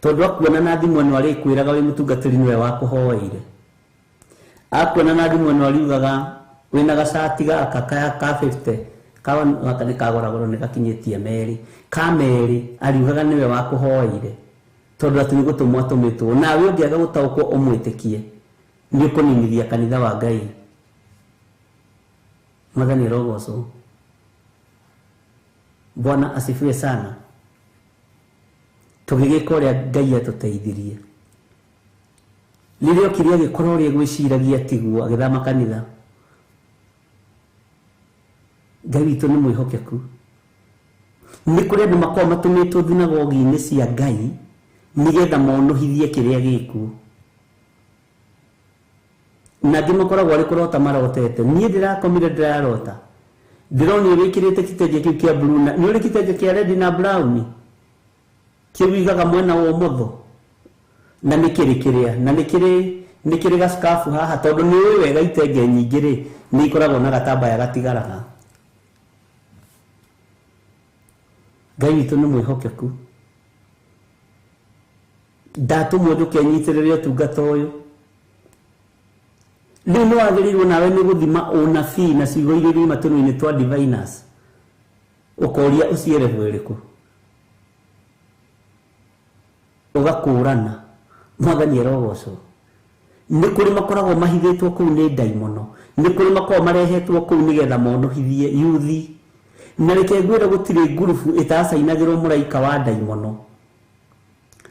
tondũ akuona na thimũ ĩno arĩkwĩraga wĩ mũtungatĩri nĩwe wakũhoeire, akuona na thimũ ĩno ariugaga wĩna gacati gaka ka 50 gaka nĩ kagũragũrwo nĩ gakinyĩtie merĩ ka merĩ, ariugaga nĩwe wakũhoeire, tondũ atĩ nĩ gũtũmwo atũmĩtwo. Nawe ũngĩaga gũtaũkwo ũmwĩtĩkie nĩ ũkũninithia kanitha wa Ngai. Mwathani arogocwo. Bwana asifiwe sana. Tũgĩgĩka ũrĩa Ngai atũteithirie. Rĩrĩa okire agĩkora ũrĩa gwĩciragia tiguo, agĩthama kanitha. Ngai witũ nĩ mwĩhokeku. Nĩ kũrĩ andũ makoragwo matũmĩtwo thinagogi-inĩ cia Ngai nĩgetha monũhithie kĩrĩa gĩkuo. Na angĩ makoragwo arĩ kũrota marotete. Niĩ ndĩrakomire ndĩrarota, ndĩronire wĩkĩrĩte kitenge kĩu kĩa blue, na nĩ ũrĩ kitenge kĩa red na brown kĩu igaga mwena wa ũmotho, na nĩ kĩrĩ kĩrĩa, na nĩ kĩrĩ gaskafu haha, tondũ nĩ ũĩ wega itenge nyingĩ rĩ nĩ ikoragwo na gatambaya gatigaraga. Ngai witũ nĩ mwĩhokeku. Ndatũmwo njũke nyitĩrĩre ũtungata ũyũ. Rĩu nĩ wagĩrĩirwo nawe nĩ gũthima ũnabii na ciugo iria irĩ matũnũ-inĩ twa diviners, ũkoria ũciere ĩrĩkũ, ũgakũrana. Mwathani arogocwo. Nĩ kũrĩ makoragwo mahithĩtwo kũu nĩ ndaimono, nĩ kũrĩ makoragwo marehetwo kũu nĩgetha monũhithie yuthi. Na reke ngwĩre gũtirĩ ngurubu ĩtacainagĩrwo mũraika wa ndaimono.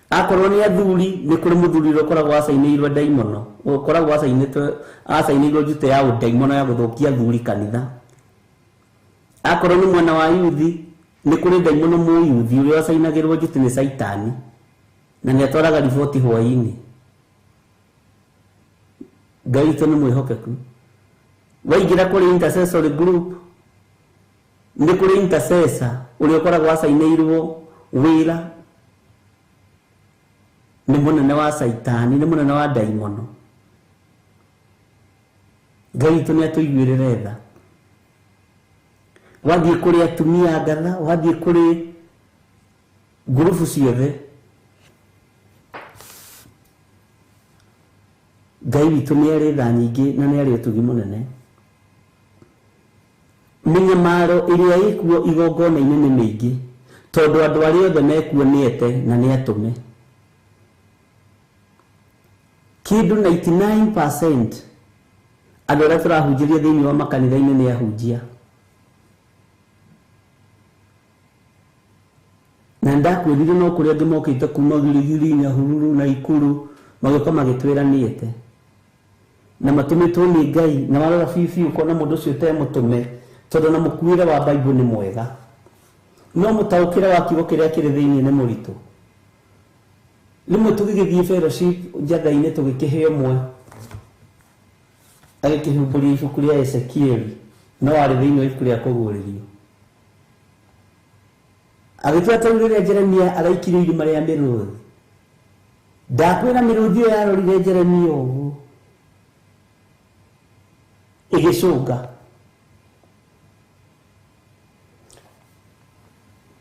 Akorwo nĩ athuri, nĩ kũrĩ mũthuri ũrĩa ũkoragwo acainĩirwo ndaimono, ũkoragwo acainĩirwo njute ya ũndaimono ya gũthũkia athuri kanitha. Akorwo nĩ mwena wa yuthi, nĩ kũrĩ ndaimono mũyuthi ũrĩa wacainagĩrwo njute nĩ Caitani, na nĩ atwaraga riboti hwaĩ-inĩ. Ngai witũ nĩ mwĩhokeku. Waingĩra kũrĩ intercessory group, nĩ kũrĩ intercessor ũrĩa ũkoragwo acainĩirwo wĩra nĩ mũnene wa Caitani, nĩ mũnene wa ndaimono. Ngai witũ nĩ atũiguĩrĩre tha. Wathiĩ kũrĩ atumia ngatha, wathiĩ kũrĩ ngurubu ciothe, Ngai witũ nĩ arĩ tha nyingĩ na nĩ arĩ ũtugi mũnene. Mĩnyamaro ĩrĩa ĩkuo igongona-inĩ nĩ mĩingĩ, tondũ andũ arĩa othe mekuo nĩ ete na nĩ atũme. Kĩndũ 99% andũ arĩa tũrahunjĩria thĩinĩ wa makanitha-inĩ nĩ ahunjia. Na ndakwĩrire no kũrĩ angĩ mokĩte kuma Girigiri, Nyahururu na Ikuru, magĩũka magĩtwĩra nĩ ete. Na matũmĩtwo nĩ Ngai, na warora biũ biũ ũkona mũndũ ũcio ũtemũtũme, tondũ na mũkuĩre wa Bible nĩ mwega. No mũtaũkĩre wa kiugo kĩrĩa kĩrĩ thĩinĩ nĩ mũritũ. Rĩmwe tũgĩgĩthiĩ fellowship njatha-inĩ tũgĩkĩhe ũmwe, agĩkĩhumbũria ibuku rĩa Ezekieli, no arĩ thĩinĩ wa ibuku rĩa kũguũrĩrio. Agĩtua ta rĩu rĩrĩa Jeremia araikirio irima rĩa mĩrũthi. Ndakwĩra mĩrũthi ĩyo yarorire Jeremia ũguo, ĩgĩcũnga.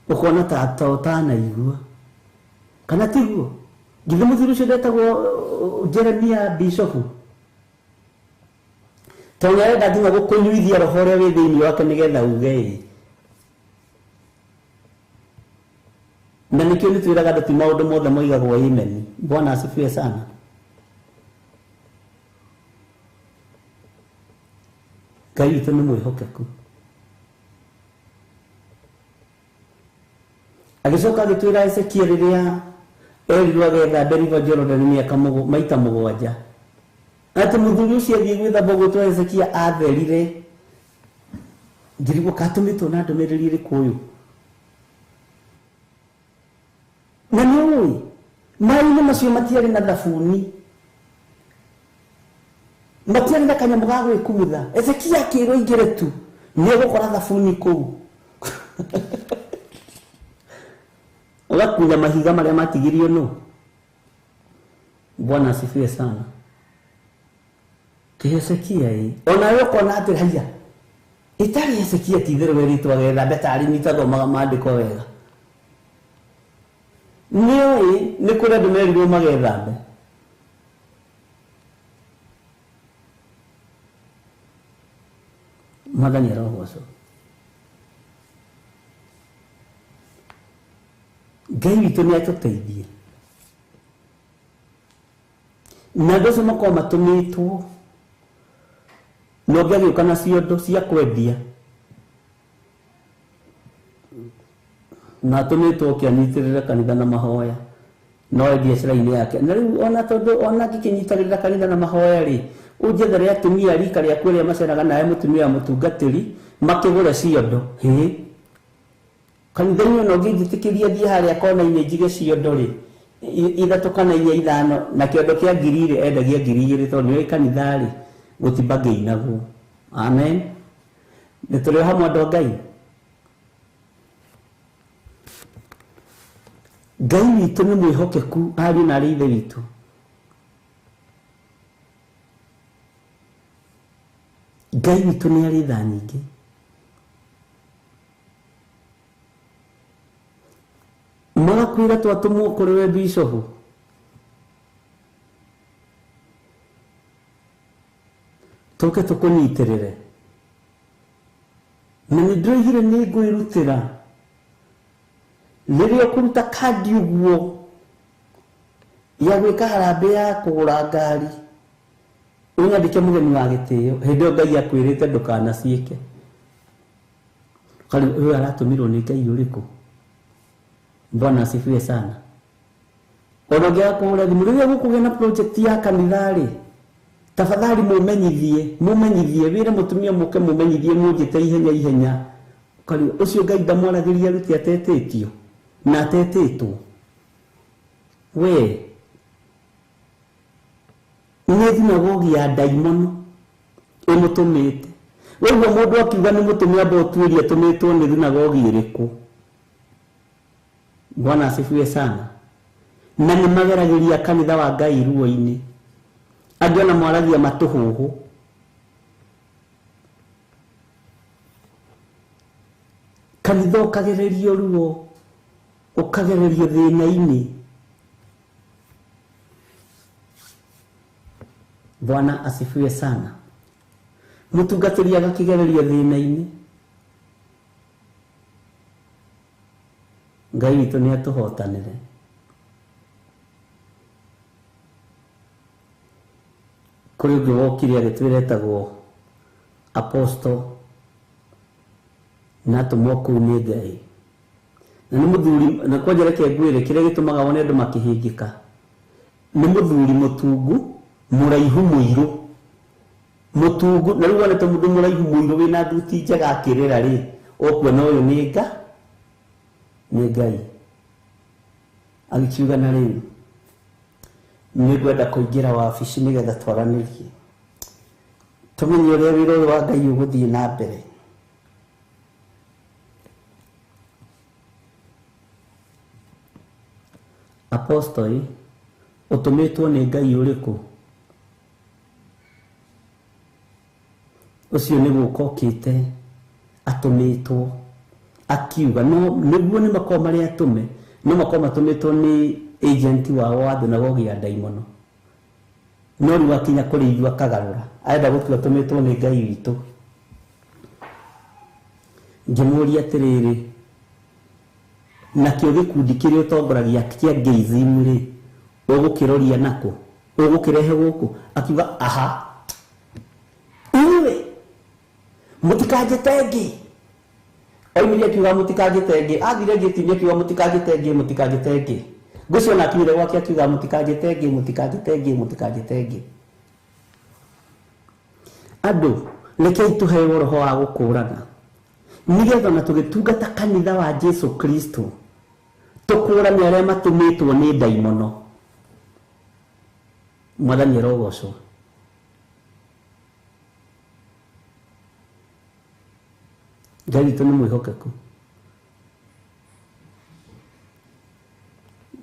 Ũkona ta ũtanaigua. Kana tiguo? Githĩ mũthuri ũcio ndetagwo Jeremia bishopu? Tondũ nĩarenda nginya gũkũnyuithia roho ũrĩa wĩ thĩinĩ wake nĩgetha uge ĩ. Na nĩkĩo nĩtwĩraga andũ ti maũndũ mothe moigagwo amen. Bwana asifiwe sana. Ngai witũ nĩ mwĩhokeku. Agĩcoka agĩtwĩra Ezekiel rĩrĩa erirwo agethambe River Jordan mĩaka maita mũgwanja, atĩ mũthuri ũcio athiĩ gwĩthamba ũguo Ezekiel atherire. Ngĩrigwo katũmĩtwo na ndũmĩrĩri ĩrĩkũ ũyũ. Na nĩ ũĩ maĩ-inĩ macio matiarĩ na thabuni, matiarĩ na kanyamũ ga gwĩkumutha. Ezekiel akĩrwo aingĩre tu nĩ egũkora thabuni kũu. Ũgakunya mahiga marĩa matigirio nũ. Bwana asifiwe sana. Ti Hezekia ĩ, onawe ũkona atĩ haiya ĩtarĩ Hezekia ti itherũ werĩtwo agethambe tarĩ nĩtathomaga maandĩko wega. Nĩũĩ nĩ kũrĩ andũ merirwo magethambe. Mwathani arogocwo. Ngai witũ nĩ atũteithie. Na andũ acio makoragwo matũmĩtwo, na ũngĩ agĩũka na ciondo cia kwendia, na atũmĩtwo oke anyitĩrĩre kanitha na mahoya, no e biacara-inĩ yake. Na rĩu ona tondũ ona angĩkĩnyitagĩrĩra kanitha na mahoya rĩ, ũnjethere atumia rika rĩaku arĩa maceraga nawe mũtumia wa mũtungatĩri makĩgũre ciondo. Hĩ, kanitha-inĩ ona ũngĩnjĩtĩkĩria thiĩ harĩa kona-inĩ njige ciondo rĩ, ithatũ kana inya ithano, na kĩondo kĩa ngiri igĩrĩ endagia ngiri igĩrĩ, tondũ nĩũĩ kanitha rĩ gũtibangĩinagwo. Amen. Nĩ tũrĩ o hamwe andũ a Ngai. Ngai witũ nĩ mwĩhokeku ariũ na arĩ ithe witũ. Ngai witũ nĩ arĩ tha nyingĩ. Magakwĩra twatũmwo kũrĩ we bishopu, tũke tũkũnyitĩrĩre. Na nĩ ndĩroigire nĩ ngwĩrutĩra. Rĩrĩa ũkũruta kandi ũguo ya gwĩka harambee ya kũgũra ngari, ũnyandĩke mũgeni wa gĩtĩo, hĩndĩ ĩyo Ngai akwĩrĩte ndũkanaciĩke. Ũkarigwo ũyũ aratũmirwo nĩ Ngai ũrĩkũ? Bwana asifiwe sana. Ona ũngĩaga kũhũra thimũ, rĩrĩa gũkũgĩa na project ya kanitha rĩ, tafadhali mũmenyithie, mũmenyithie, wĩre mũtumia mũke mũmenyithie, mũnjĩte ihenya ihenya. Ũkarigwo ũcio Ngai ndamwaragĩria arute atetĩtio na atetĩtwo. We Nĩ thunagogi ya ndaimono ĩmũtũmĩte. Ũguo mũndũ akiuga nĩ mũtũme amba ũtuĩrie atũmĩtwo nĩ thunagogi ĩrĩkũ. Bwana asifiwe sana. Na nĩ mageragĩria kanitha wa Ngai ruo-inĩ. Angĩ ona mwaragia matũhũhũ. Kanitha ũkagererio ruo, ũkagererio thĩna-inĩ. Bwana asifiwe sana. Mũtungatĩri agakĩgererio thĩna-inĩ. Ngai witũ nĩ atũhotanĩre. Kũrĩ ũngĩ wokire agĩtwĩra etagwo Apostle na atũmwo kũu nĩ Ngai. Na nĩ mũthuri, na kwanja reke ngwĩre kĩrĩa gĩtũmaga wone andũ makĩhĩngĩka. Nĩ mũthuri mũtungu, mũraihu mũirũ. Mũtungu, na rĩu wonete mũndũ mũraihu mũirũ wĩna thuti njega akĩrĩra rĩ, ũkuona ũyũ nĩ nga, nĩ Ngai. Agĩkiuga na rĩu nĩngwenda kũingĩra wabici nĩgetha twaranĩrie. Tũmenye ũrĩa wĩra ũyũ wa Ngai ũgũthiĩ na mbere. Apostle, ũtũmĩtwo nĩ Ngai ũrĩkũ? Ũcio nĩ gũka okĩte atũmĩtwo akiuga no nĩguo nĩ makorwo marĩ atũme, no makorwo matũmĩtwo nĩ agent wao wa thunagogi ya ndaimono. No rĩu akinya kũrĩ ithuĩ akagarũra, arenda gũtua atũmĩtwo nĩ Ngai witũ. Ngĩmũũria atĩrĩrĩ, nakĩo gĩkundi kĩrĩa ũtongoragia kĩa Gayism rĩ, ũgũkĩroria nakũ? Ũgũkĩrehe gũkũ? Akiuga aha, inyuĩ mũtikanjĩte ngĩ. Oimire akiuga mũtikanjĩte ngĩ, athire ngĩti-inĩ akiuga mũtikanjĩte ngĩ, mũtikanjĩte ngĩ. Ngũcio ona akinyire gwake akiuga mũtikanjĩte ngĩ, mũtikanjĩte ngĩ, mũtikanjĩte ngĩ. Andũ, rekei tũheo roho wa gũkũrana nĩgetha ona tũgĩtungata kanitha wa Jesu Kristo tũkũrane arĩa matũmĩtwo nĩ ndaimono. Mwathani arogocwo. Ngai witũ nĩ mwĩhokeku.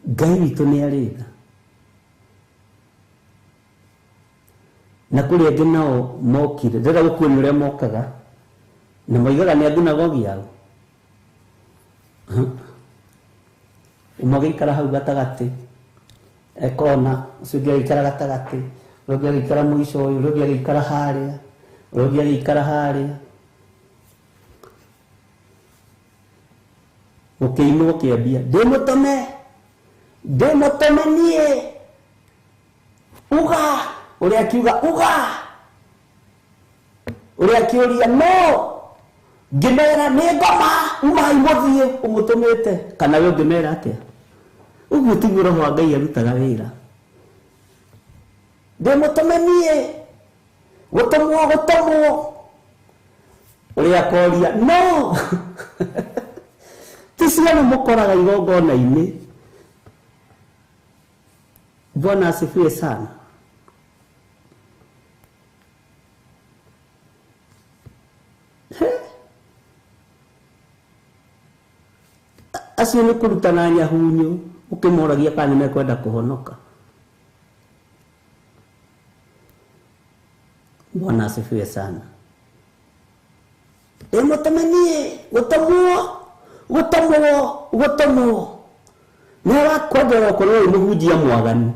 Ngai witũ nĩ arĩ tha. Na kũrĩ angĩ nao mokire, ndĩrenda gũkuonia ũrĩa mokaga na moigaga nĩ a thunagogi yao. Ũmwe agĩikara hau gatagatĩ ekona, ũcio ũngĩ agĩikara gatagatĩ, ũrĩa ũngĩ agĩikara mũico ũyũ, ũrĩa ũngĩ agĩikara harĩa, ũrĩa ũngĩ agĩikara harĩa. Gũkĩinwo kĩambia, ndĩmũtũme, ndĩmũtũme niĩ, uga, ũrĩa akiuga uga, ũrĩa akĩũria no, ngĩmera nĩ ngoma, umai mũthiĩ ũmũtũmĩte. Kana we ũngĩmera atĩa? Ũguo tiguo roho wa Ngai arutaga wĩra. Ndĩmũtũme niĩ, gũtũmwo, gũtũmwo. Ũrĩa akoria no. Ti ciana mũkoraga igongona-inĩ. Bwana asifiwe sana. Acio nĩ kũrutana nyahunyu ũkĩmoragia kana nĩ mekwenda kũhonoka. Bwana asifiwe sana. Ndĩmũtũme niĩ, gũtũmwo, gũtũmwo, gũtũmwo. Nĩ wakwendera ũkorwo wĩ mũhunjia mwaganu,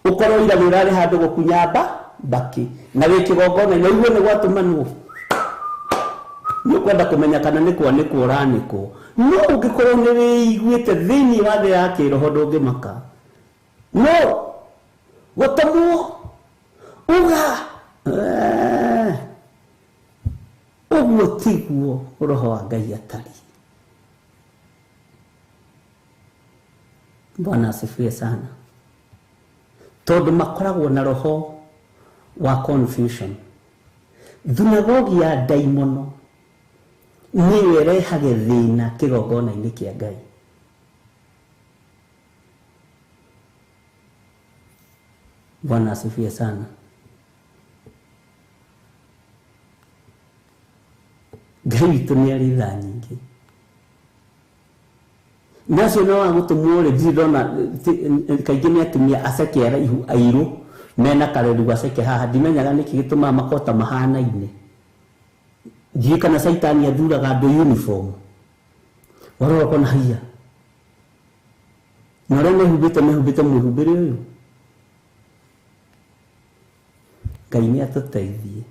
ũkorwo ira nĩ ũrarĩ handũ gũkunya mbakĩ na wĩ kĩgongona na ũigue nĩ gwatũmanwo. Nĩ ũkwenda kũmenya kana nĩ kwanĩkwo ũranĩkwo. No ũngĩkorwo nĩ wĩiguĩte thĩinĩ wa thĩ ya kĩroho ndũngĩmaka. No gũtũmwo, uga, ũguo tiguo roho wa Ngai atariĩ. Bwana asifiwe sana. Tondũ makoragwo na roho wa confusion. Thunagogi ya ndaimono nĩyo ĩrehage thĩna kĩgongona-inĩ kĩa Ngai. Bwana asifiwe sana. Ngai witũ nĩ arĩ tha nyingĩ. Nacio no agũtũmwo rĩ, ndirĩ ndona kaingĩ nĩ atumia aceke araihu airũ mena kareru gaceke haha, ndimenyaga nĩkĩ gĩtũmaga makota mahanaine. Ndiũĩ kana caitani athuraga andũ uniform. Warora ũkona haiya. Na ũrĩa mehumbĩte mehumbĩte mwĩhumbĩre ũyũ. Ngai nĩ atũteithie.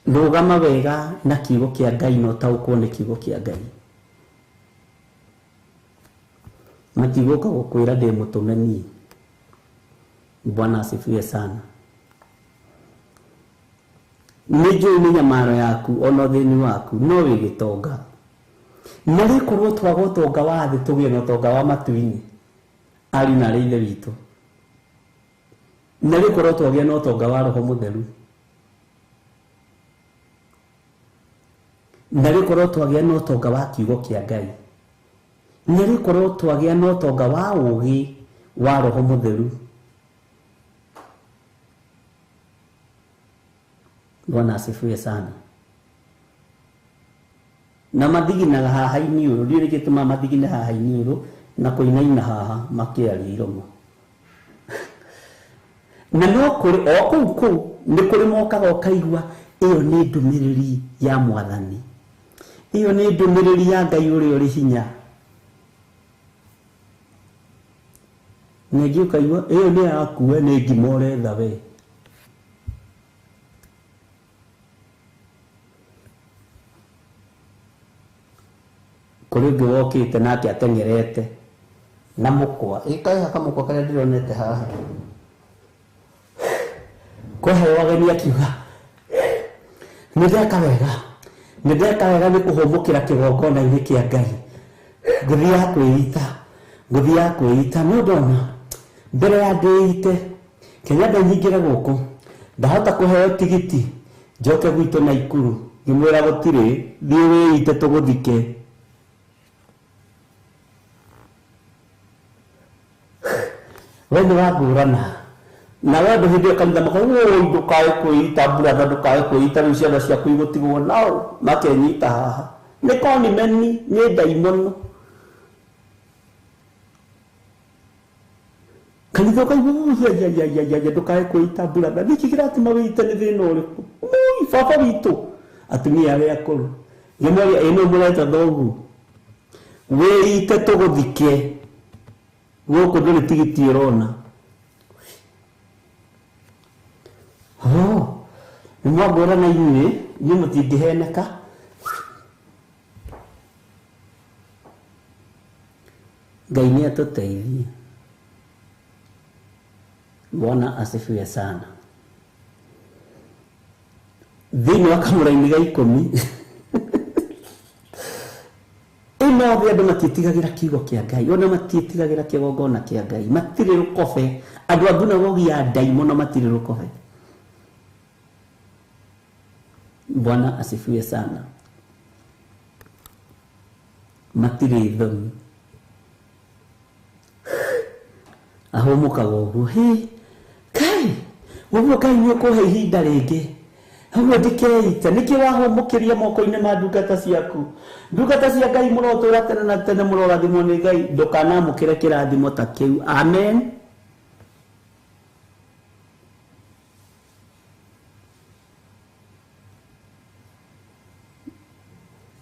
Rũgama wega na kiugo kĩa Ngai na ũtaũkwo nĩ kiugo kĩa Ngai. Matigũka gũkwĩra ndĩ mũtũme niĩ. Bwana asifiwe sana. Nĩ njũĩ mĩnyamaro yaku ona ũthĩni waku, no wĩ gĩtonga. Na rĩkorwo twaga ũtonga wa thĩ tũgĩe na ũtonga wa matu-inĩ, ariũ na arĩ ithe witũ. Na rĩkorwo twagĩa na ũtonga wa Roho Mũtheru. Na rĩkorwo twagĩa na ũtonga wa kiugo kĩa Ngai. Na rĩkorwo twagĩa na ũtonga wa ũũgĩ wa Roho Mũtheru. Bwana asifiwe sana. Na mathiginaga haha iniũrũ, ndiũĩ nĩkĩ gĩtũmaga mathigine haha iniũrũ na kũinaina haha makĩaria iromo. Na no kũrĩ o kũu kũu nĩ kũrĩ mokaga ũkaigua ĩyo nĩ ndũmĩrĩri ya Mwathani. Ĩyo nĩ ndũmĩrĩri ya Ngai ũrĩa ũrĩ hinya. Na ĩngĩ ũkaigua ĩyo nĩ yaku we nĩ ngima ũretha we. Kũrĩ ũngĩ wokĩte nake ateng'erete na mũkwa. Ĩkahe kamũkwa karĩa ndĩronete haha. Kwaheo ageni akiuga nĩ ndeka wega, nĩ ndeka wega nĩ kũhũmũkĩra kĩgongona-inĩ kĩa Ngai. Ngũthiaga kwĩita, ngũthiaga kwĩita, no ndona mbere ya ndĩite Kenya nyingĩre gũkũ ndahota kũheo tigiti njoke gwitũ Naikuru. Ngĩmwĩra gũtirĩ, thiĩ wĩite tũgũthike. We nĩ wangũrana. Na we andũ hĩndĩ ĩyo kanitha makauga, "Ũi, ndũkae kwĩita brother, ndũkae kwĩita, rĩu ciana ciaku igũtigwo nao makenyita haha." Nĩ konimeni, nĩ ndaimono. Kanitha ũkaigua, "Ũi, ai, ai, ai, ai, ai, ndũkae kwĩita brother, nĩkĩ kĩratũma wĩite, nĩ thĩna ũrĩkũ?" Ũi, baba witũ, atumia arĩa akũrũ. Ngĩmoria, ĩ nũ mũreta thoguo? Wĩite tũgũthike. Gũkũ ndũrĩ tigiti ũrona. Oh, nĩ mwangũrana inyuĩ, inyuĩ mũtingĩheneka. Ngai nĩ atũteithie. Bwana asifiwe sana. Thĩinĩ wa kamũraini ga 10 ĩno thĩ andũ matiĩtigagĩra kiugo kĩa Ngai, ona matiĩtigagĩra kĩgongona kĩa Ngai, matirĩ rũkobe. Andũ a thunagogi ya ndaimono matirĩ rũkobe. Bwana asifiwe sana. Matirĩ thoni. Ahũmũkaga ũguo, hĩ, Ngai, ũguo Ngai nĩ ũkũhe ihinda rĩngĩ. Ũguo ndikeite, nĩkĩ wahũmũkĩria moko-inĩ ma ndungata ciaku? Ndungata cia Ngai mũrotũra tene na tene, mũrorathimwo nĩ Ngai, ndũkanamũkĩre kĩrathimo ta kĩu. Amen.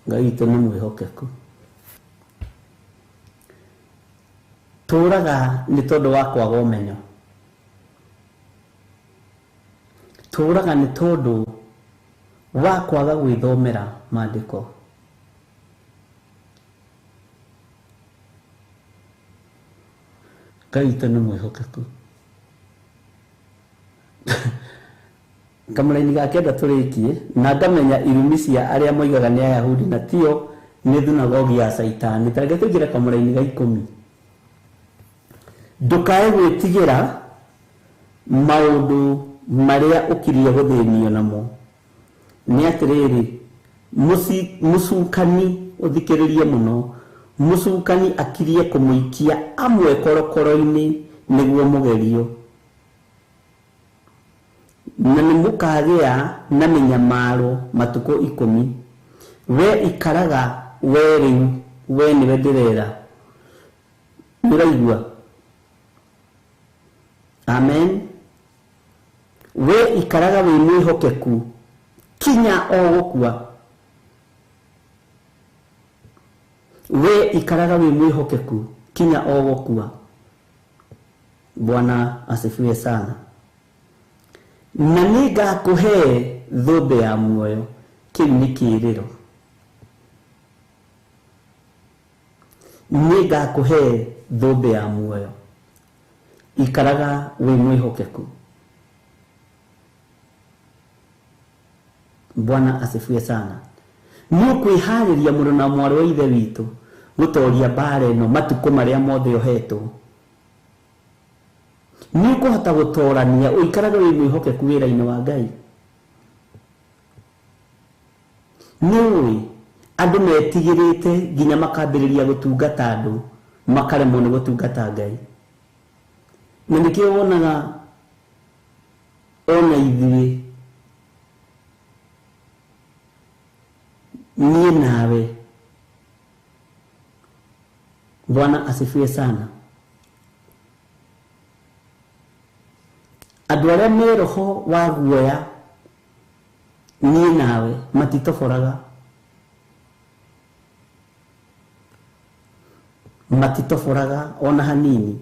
Ngai witũ nĩ mwĩhokeku. Tũraga nĩ tondũ wa kwaga ũmenyo. Tũraga nĩ tondũ wa kwaga gwĩthomera maandĩko. Ngai witũ nĩ mwĩhokeku. Kamũraini ga 9 tũrĩkie, na ngamenya irumi cia arĩa moigaga nĩ Ayahudi na tio nĩ thunagogi ya Caitani. Ta reke tũingĩre kamũraini ga 10. Ndũkae gwĩtigĩra maũndũ marĩa ũkirie gũthĩnio namo. Nĩ atĩrĩrĩ, mũcukani ũthikĩrĩrie mũno, Mũcukani akirie kũmũikia amwe korokoro-inĩ nĩguo mũgerio. Na nĩ mũkagĩa na mĩnyamaro matukũ 10. We ikaraga we rĩu, we nĩwe ndĩrera. Nĩũraigua? Amen. We ikaraga wĩ mwĩhokeku kinya o gũkua. We ikaraga wĩ mwĩhokeku kinya o gũkua. Bwana asifiwe sana. Na nĩngakũhe thũmbĩ ya muoyo. Kĩu nĩ kĩĩrĩro. Nĩngakũhe thũmbĩ ya muoyo. Ikaraga wĩ mwĩhokeku. Bwana asifiwe sana. Nĩ ũkwĩharĩria mũno na mwarĩ wa ithe witũ gũtoria mbara ĩno matukũ marĩa mothe ũhetwo. Nĩ ũkũhota gũtorania ũikarage wĩ mwĩhokeku wĩra-inĩ wa Ngai. Nĩ ũĩ andũ metigĩrĩte nginya makambĩrĩria gũtungata andũ makaremwo nĩ gũtungata Ngai. Na nĩkĩo wonaga ona ithuĩ niĩ nawe. Bwana asifiwe sana. Andũ arĩa me roho wa guoya niĩ nawe matitoboraga. Matitoboraga ona hanini.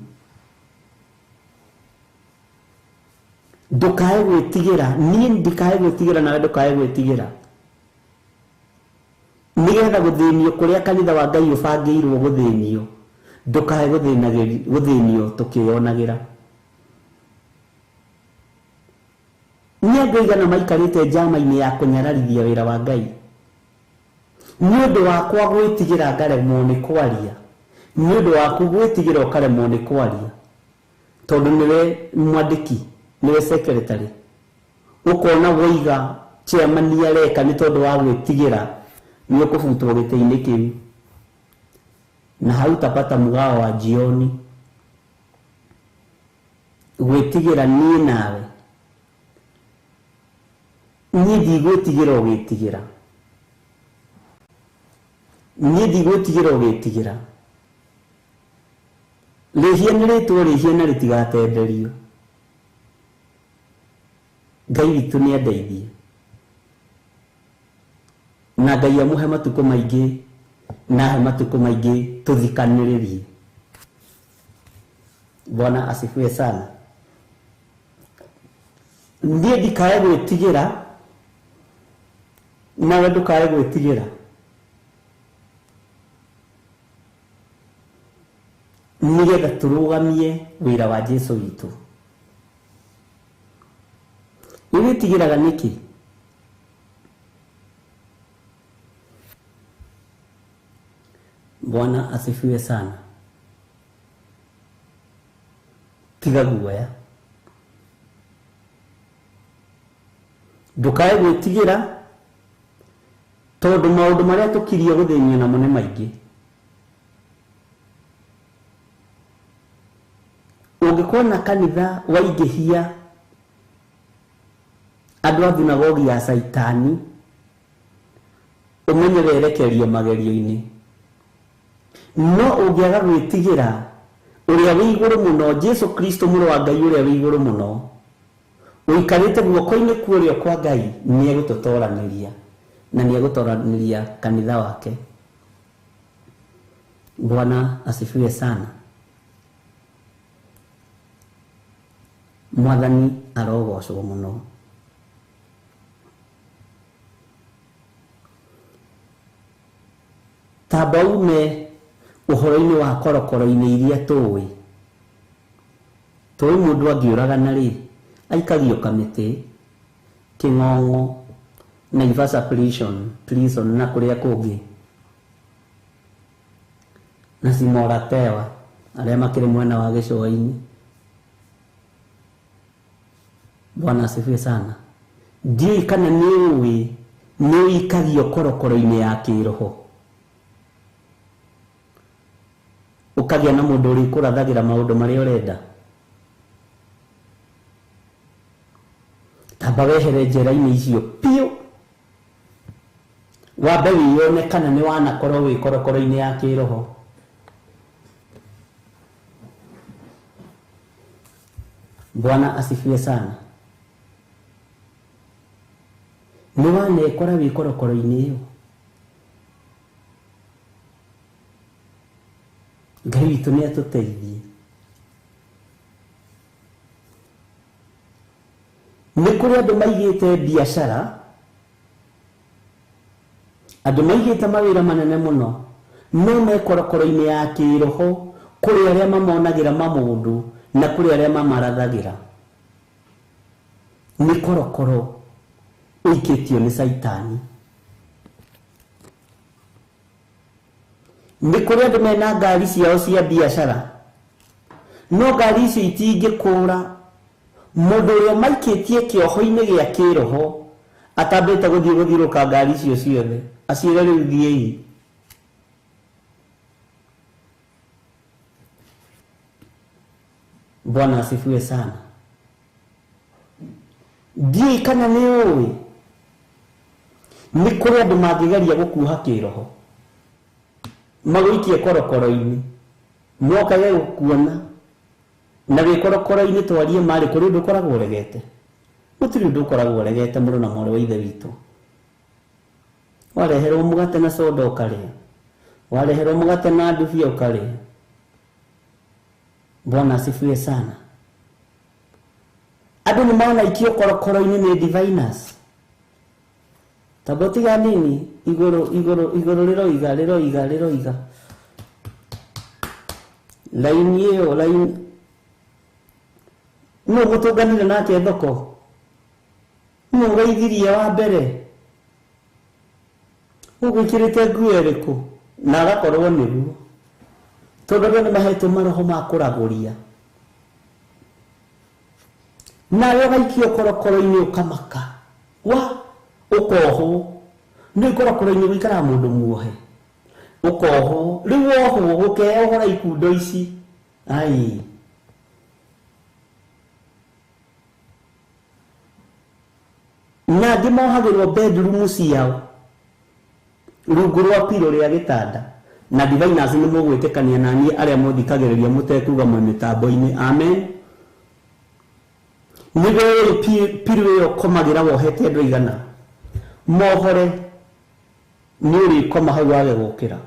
Ndũkae gwĩtigĩra, niĩ ndikae gwĩtigĩra nawe ndũkae gwĩtigĩra. Nĩgetha gũthĩnio kũrĩa kanitha wa Ngai ũbangĩirwo gũthĩnio, ndũkae gũthĩnio tũkĩyonagĩra. Nĩ andũ aigana maikarĩte njama-inĩ ya kũnyararithia wĩra wa Ngai. Nĩ ũndũ wakwa gwĩtigĩra ngaremwo nĩ kwaria. Nĩ ũndũ waku gwĩtigĩra ũkaremwo nĩ kwaria. Tondũ nĩwe mwandĩki, nĩwe secretary. Ũkona woiga chairman areka nĩ tondũ wa gwĩtigĩra nĩ ũkũbutwo gĩtĩ-inĩ kĩu. Na hautapata mgao wa jioni. Gwĩtigĩra niĩ nawe. Niĩ ndigwĩtigĩra ũgĩtigĩra. Niĩ ndigwĩtigĩra ũgĩtigĩra. Rĩhia nĩ rĩtwo rĩhia na rĩtigatenderio. Ngai witũ nĩ andeithie. Na Ngai amũhe matukũ maingĩ na ahe matukũ maingĩ tũthikanĩrĩrie. Bwana asifiwe sana. Niĩ ndikae gwĩtigĩra nawe ndũkae gwĩtigĩra. Nĩgetha tũrũgamie wĩra wa Jesũ witũ. Nĩ wĩtigĩraga nĩkĩ? Bwana asifiwe sana. Tiga guoya. Ndũkae gwĩtigĩra tondũ maũndũ marĩa tũkirie gũthĩnio namo nĩ maingĩ. Ũngĩkona kanitha waingĩhia andũ a thunagogi ya Caitani, ũmenye werekerio magerio-inĩ. No ũngĩaga gwĩtigĩra ũrĩa wĩ igũrũ mũno, Jesũ Kristo mũrũ wa Ngai ũrĩa wĩ igũrũ mũno, ũikarĩte guoko-inĩ kwa ũrĩo kwa Ngai, nĩ egũtũtoranĩria na nĩ egũtoranĩria kanitha wake. Bwana asifiwe sana. Mwathani arogocwo mũno. Tamba ume ũhoro-inĩ wa korokoro-inĩ iria tũĩ. Tũĩ mũndũ angĩũragana rĩ, aikagio kamĩtĩ, kĩng'ong'o, Naivasha prison na kũrĩa kũngĩ. Na Simoratewa, arĩa makĩrĩ mwena wa gĩcũa-inĩ. Bwana asifiwe sana. Ndiũĩ kana nĩ ũĩ nĩ ũikagio korokoro-inĩ ya kĩroho. Ũkagĩa na mũndũ ũrĩkũrathagĩra maũndũ marĩa ũrenda. Tamba wehere njera-inĩ icio piũ, wambe wĩyone kana nĩ wanakorwo wĩ korokoro-inĩ ya kĩroho. Bwana asifiwe sana. Nĩ wanekora wĩ korokoro-inĩ ĩyo. Ngai witũ nĩ atũteithie. Nĩ kũrĩ andũ maigĩte biacara, andũ maigĩte mawĩra manene mũno, no me korokoro-inĩ ya kĩroho, kũrĩ arĩa mamonagĩra mamũndũ na kũrĩ arĩa mamarathagĩra. Nĩ korokoro ũikĩtio nĩ Caitani. Nĩ kũrĩ andũ mena ngari ciao cia biacara, no ngari icio itingĩkũra mũndũ ũrĩa maikĩtie kĩoho-inĩ gĩa kĩroho atambĩte gũthiĩ gũthiũrũka ngari icio ciothe, aciĩre rĩu thiĩi. Bwana asifiwe sana. Ndiũĩ kana nĩ ũĩ, nĩ kũrĩ andũ mangĩgeria gũkuoha kĩroho, magũikie korokoro-inĩ, mokage gũkuona na wĩ korokoro-inĩ. Twarie marĩ kũrĩ ũndũ ũkoragwo ũregete, gũtirĩ ũndũ ũkoragwo ũregete mũrũ na mwarĩ wa ithe witũ. Wareherwo mũgate na soda ũkarĩa, wareherwo mũgate na ndubia ũkarĩa. Bwana asifiwe sana. Andũ nĩ manaikio korokoro-inĩ nĩ diviners. Tamba tiga nini igũrũ igũrũ igũrũ rĩroiga rĩroiga rĩroiga laini ĩyo laini nũ mũtũnganire nake thoko, nũ ũgeithirie wa mbere, ũgwĩkĩrĩte nguo ĩrĩkũ, na agakorwo nĩguo, tondũ andũ nĩ mahetwo maroho ma kũragũria. Nawe ũgaikio korokoro-inĩ ũkamaka, wa ũkohwo. Nĩ korokoro-inĩ gũikaraga mũndũ muohe, ũkohwo. Rĩu wohwo gũkeohora ikundo ici, ai na angĩ mohagĩrwo bedroom ciao rungu rwa piro rĩa gĩtanda. Na diviners nĩ mũgwĩtĩkania na niĩ arĩa mũthikagĩrĩria mũtekuga mwĩ mĩtambo-inĩ, amen. Nĩwe ũĩ piro ĩyo ũkomagĩra wohete andũ aigana, mohore nĩ ũrĩkoma hau wage gũkĩra.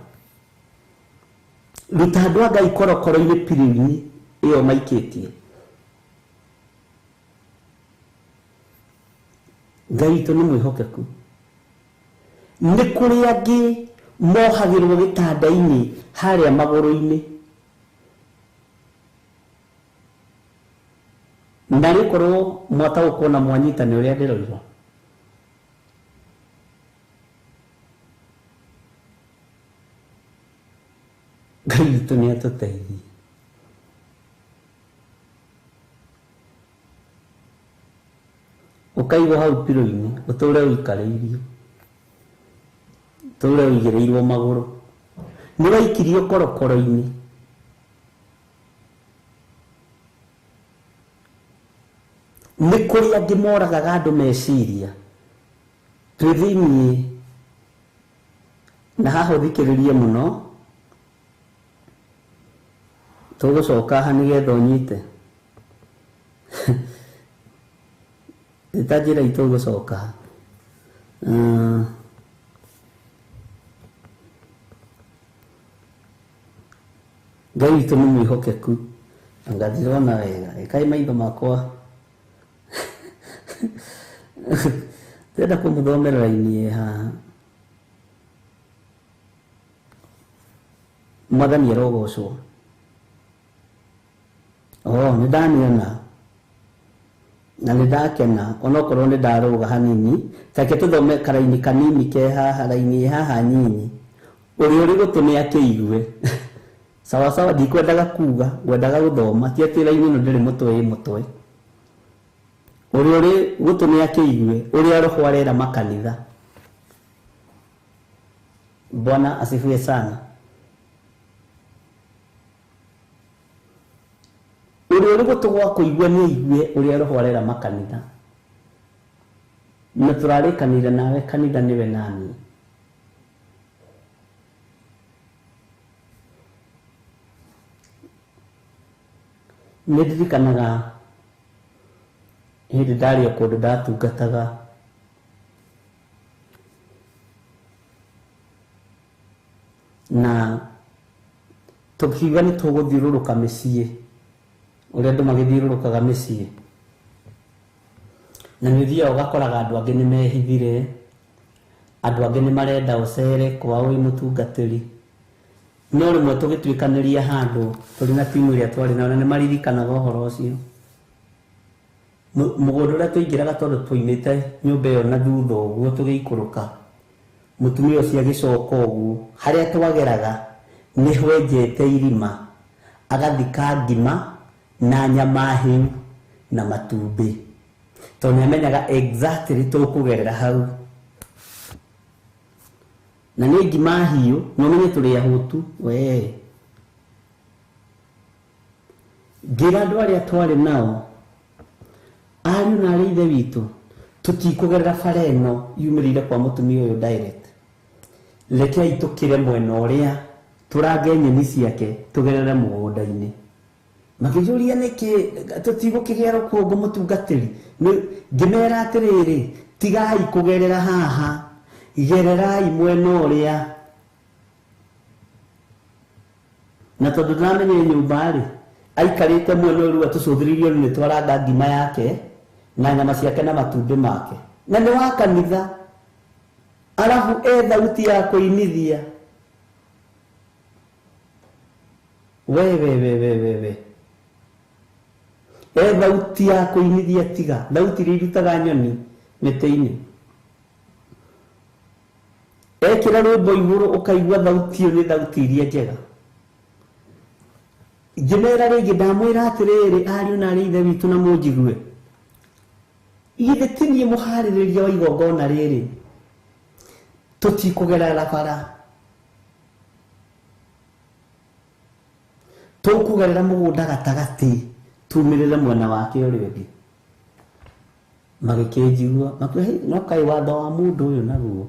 Ruta andũ a Ngai korokoro-inĩ piro-inĩ ĩyo maikĩtie. Ngai witũ nĩ mwĩhokeku. Nĩ kũrĩ angĩ mohagĩrwo gĩtanda-inĩ harĩa magũrũ-inĩ, na rĩkorwo mwataũkwo na mwanyita nĩ ũrĩa ndĩroiga. Ngai witũ nĩ atũteithie. Ũkaigwo hau piro-inĩ, ũtũre ũikarĩirio, ũtũre ũigĩrĩirwo magũrũ. Nĩ waikirio korokoro-inĩ. Nĩ kũrĩ angĩ moragaga andũ meciria. Twĩ thĩiniĩ na haha ũthikĩrĩrie mũno, tũgũcoka haha nĩgetha ũnyite. Ta njĩra itũ gũcoka. Ngai witũ nĩ mwĩhokeku. Anga ndirona wega, ĩkai maitho makwa. Ndĩrenda kũmũthomera raini ĩ haha. Mwathani arogocwo. Oh, nĩ ndamĩona na nĩ ndakena, onokorwo nĩ ndarũga hanini. Take tũthome karaini kanini ke haha, raini ĩ haha nyinyi, ũrĩa ũrĩ gũtũ nĩ akĩigue. Sawa sawa, ndikwendaga kuga, ngwendaga gũthoma, ti atĩ raini ĩno ndĩrĩ mũtwe ĩ mũtwe. Ũrĩa ũrĩ gũtũ nĩ akĩigue ũrĩa roho arera makanitha. Bwana asifiwe sana. Ũrĩa ũrĩ gũtũ gwa kũigua nĩ aigue ũrĩa roho arera makanitha. Na tũrarĩkanĩire nawe kanitha nĩwe nani. Nĩ ndirikanaga hĩndĩ ndarĩ o kũndũ ndatungataga na tũkiuga nĩ tũgũthiũrũrũka mĩciĩ ũrĩa andũ magĩthiũrũrũkaga mĩciĩ na nĩ ũthiaga ũgakoraga andũ angĩ nĩ mehithire, andũ angĩ nĩ marenda ũcere kwao wĩ mũtungatĩri. No rĩmwe tũgĩtuĩkanĩria handũ tũrĩ na timu ĩrĩa twarĩ nayo na nĩ maririkanaga ũhoro ũcio. Mũgũnda ũrĩa tũingĩraga tondũ twaumĩte nyũmba ĩyo na thutha ũguo tũgĩikũrũka, mũtumia ũcio agĩcoka ũguo harĩa twageraga nĩ hwenjete irima agathika ngima na nyama hĩu na matumbĩ tondũ nĩ amenyaga exactly tũkũgerera hau. Na nĩ ngima hiũ na ũmenye tũrĩ ahũtu we. Ngĩra andũ arĩa twarĩ nao, ariũ na arĩ ithe witũ, tũtikũgerera bara ĩno yumĩrĩire kwa mũtumia ũyũ direct. Rekei tũkĩre mwena ũrĩa tũrange nyeni ciake tũgerere mũgũnda-inĩ. Makĩnjũria nĩkĩ tũtigũkĩgĩa rũkũngũ mũtungatĩri. Ngĩmera atĩrĩrĩ, tigai kũgerera haha, gererai mwena ũrĩa. Na tondũ ndĩramenyire nyũmba rĩ, aikarĩte mwena ũyũ rĩu atũcũthĩrĩirie rĩu nĩ twaranga ngima yake na nyama ciake na matumbĩ make. Na nĩ wa kanitha, arabu e thauti ya kũinithia. We we we we we we. E thauti ya kũinithia tiga, thauti iria irutaga nyoni mĩtĩ-inĩ. Ekĩra rwĩmbo igũrũ ũkaigua thauti ĩyo nĩ thauti iria njega. Ngĩmera rĩngĩ ndamwĩra atĩrĩrĩ, ariũ na arĩ ithe witũ na mũnjigue. Githĩ ti niĩ mũharĩrĩria wa igongona rĩrĩ? Tũtikũgerera bara, tũkũgerera mũgũnda gatagatĩ tumĩrĩre mwena wake ũrĩa ũngĩ. Magĩkĩnjigua makiuga, "Hey, no kaĩ watho wa mũndũ ũyũ naguo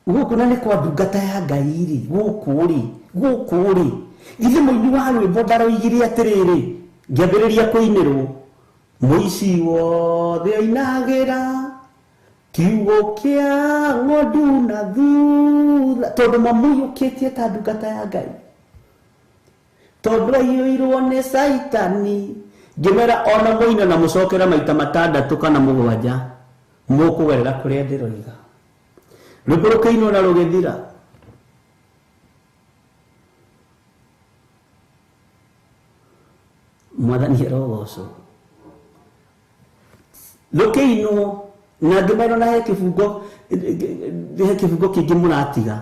gũkũ na nĩ kwa ndungata ya Ngai rĩ, gũkũ rĩ, gũkũ rĩ, githĩ mũini wa rwĩmbo ndaroigire atĩrĩrĩ, ngĩambĩrĩria kũinĩrwo, mũici wothe oinagĩra kiugo kĩa ng'ondu na thutha, tondũ mamũiyũkĩtie ta ndungata ya Ngai, tondũ aiyũirwo nĩ Caitani. Ngĩmera ona mũina na mũcokera maita matandatũ kana mũgwanja, mũkũgerera kũrĩa ndĩroiga. Rwĩmbo rũkĩinwo na rũgĩthira. Mwathani arogocwo. Rũkĩinwo na ngĩmera na he kĩbungo, he kĩbungo kĩngĩ mũratiga.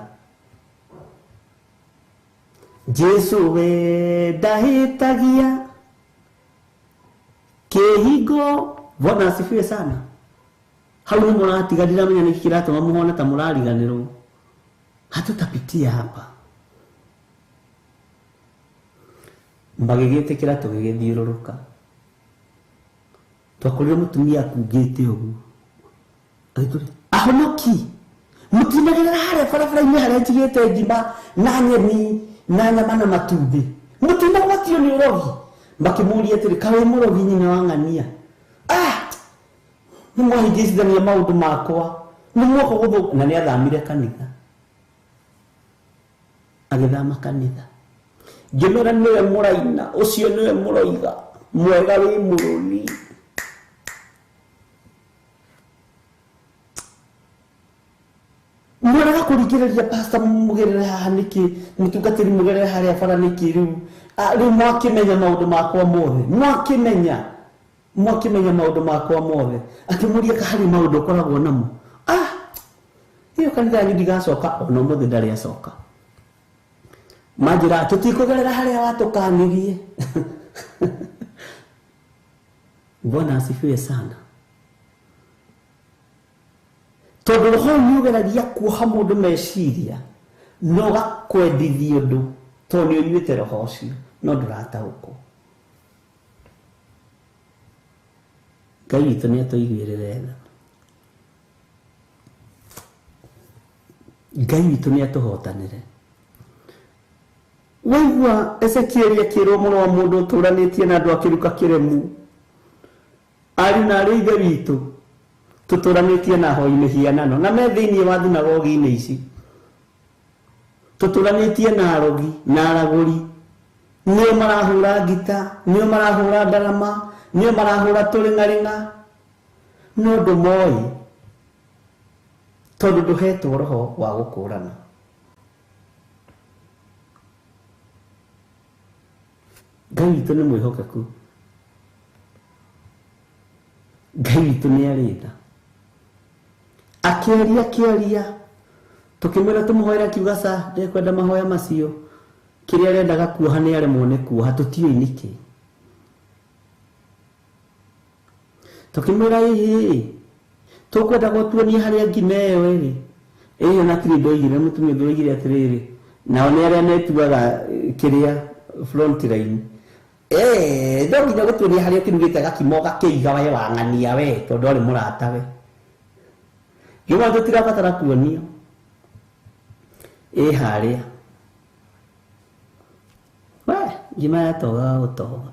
Jesu we ndahĩtagia kĩhingo. Bwana asifiwe sana. Hau nĩ mũratiga, ndiramenya nĩkĩ kĩratũma mũhone ta mũrariganĩrwo. Hatutapitia hapa. Magĩgĩtĩkĩra tũgĩgĩthiũrũrũka. Twakorire mũtumia akungĩte ũguo. Agĩtũria, ahonoki, mũtinagerera harĩa barabara-inĩ harĩa njigĩte ngima na nyeni na nyama na matumbĩ, mũtinagwatio nĩ ũrogi. Makĩmũria atĩrĩ, kaĩ wĩ mũrogi nyina wa ng'ania? Ah, nĩ mwahĩngĩcithania maũndũ makwa, nĩ mwoka gũthũka. Na nĩ athamire kanitha, agĩthama kanitha. Ngĩmera nĩwe mũraina, ũcio nĩwe mũroiga mwega wĩ mũrũri. Mũraga kũringĩrĩria pastor mũgerere haha nĩkĩ, mũtungatĩri mũgerere harĩa bara nĩkĩ rĩu? Rĩu mwakĩmenya maũndũ makwa mothe, mwakĩmenya maũndũ makwa mothe. Akĩmũria ka harĩ maũndũ ũkoragwo namo. Ah, ĩyo kanitha yanyu ndigacoka, ona ũmũthĩ ndarĩ acoka. Manjĩra tũtikũgerera harĩa watũkanirie. Bwana asifiwe sana. Tondũ roho nĩ ũgeragia kuoha mũndũ meciria na ũgakwendithia ũndũ tondũ nĩ ũnyuĩte roho ũcio no ndũrataũkwo. Ngai witũ nĩ atũiguĩrĩre tha. Ngai witũ nĩ atũhotanĩre. Waigua Ezekieli akĩrwo mũno wa mũndũ ũtũranĩtie na andũ akĩruka kĩremu. Ariũ na arĩ ithe witũ tũtũranĩtie na ahoi mĩhianano na me thĩinĩ wa thunagogi-inĩ ici. Tũtũranĩtie na arogi na aragũri. Nĩo marahũra ngita, nĩo marahũra ndarama, nĩo marahũra tũrĩng'arĩng'a. No ndũmoĩ tondũ ndũhetwo roho wa gũkũrana. Ngai witũ nĩ mwĩhokeku. Ngai witũ nĩ arĩ tha. Akĩaria akĩaria tũkĩmwĩra tũmũhoere akiuga ca ndekwenda mahoya macio. Kĩrĩa arendaga kuoha nĩ aremwo nĩ kuoha tũtiũĩ nĩkĩ. Tũkĩmwĩra ĩhĩ tũkwenda gũtuonia harĩa ngima ĩyo ĩrĩ. Ĩyo na tirĩ ndoigire mũtumia ũngĩ oigire atĩrĩrĩ nao nĩ arĩa metuaga kĩrĩa front line. No nginya gũtuonia harĩa ũkĩrugĩte gakima ũgakĩiga we wang'ania we tondũ arĩ mũratawe. Ngĩmwĩra tũtirabatara kuonio. Ĩ harĩa. We ngima yatogaga gũtoga.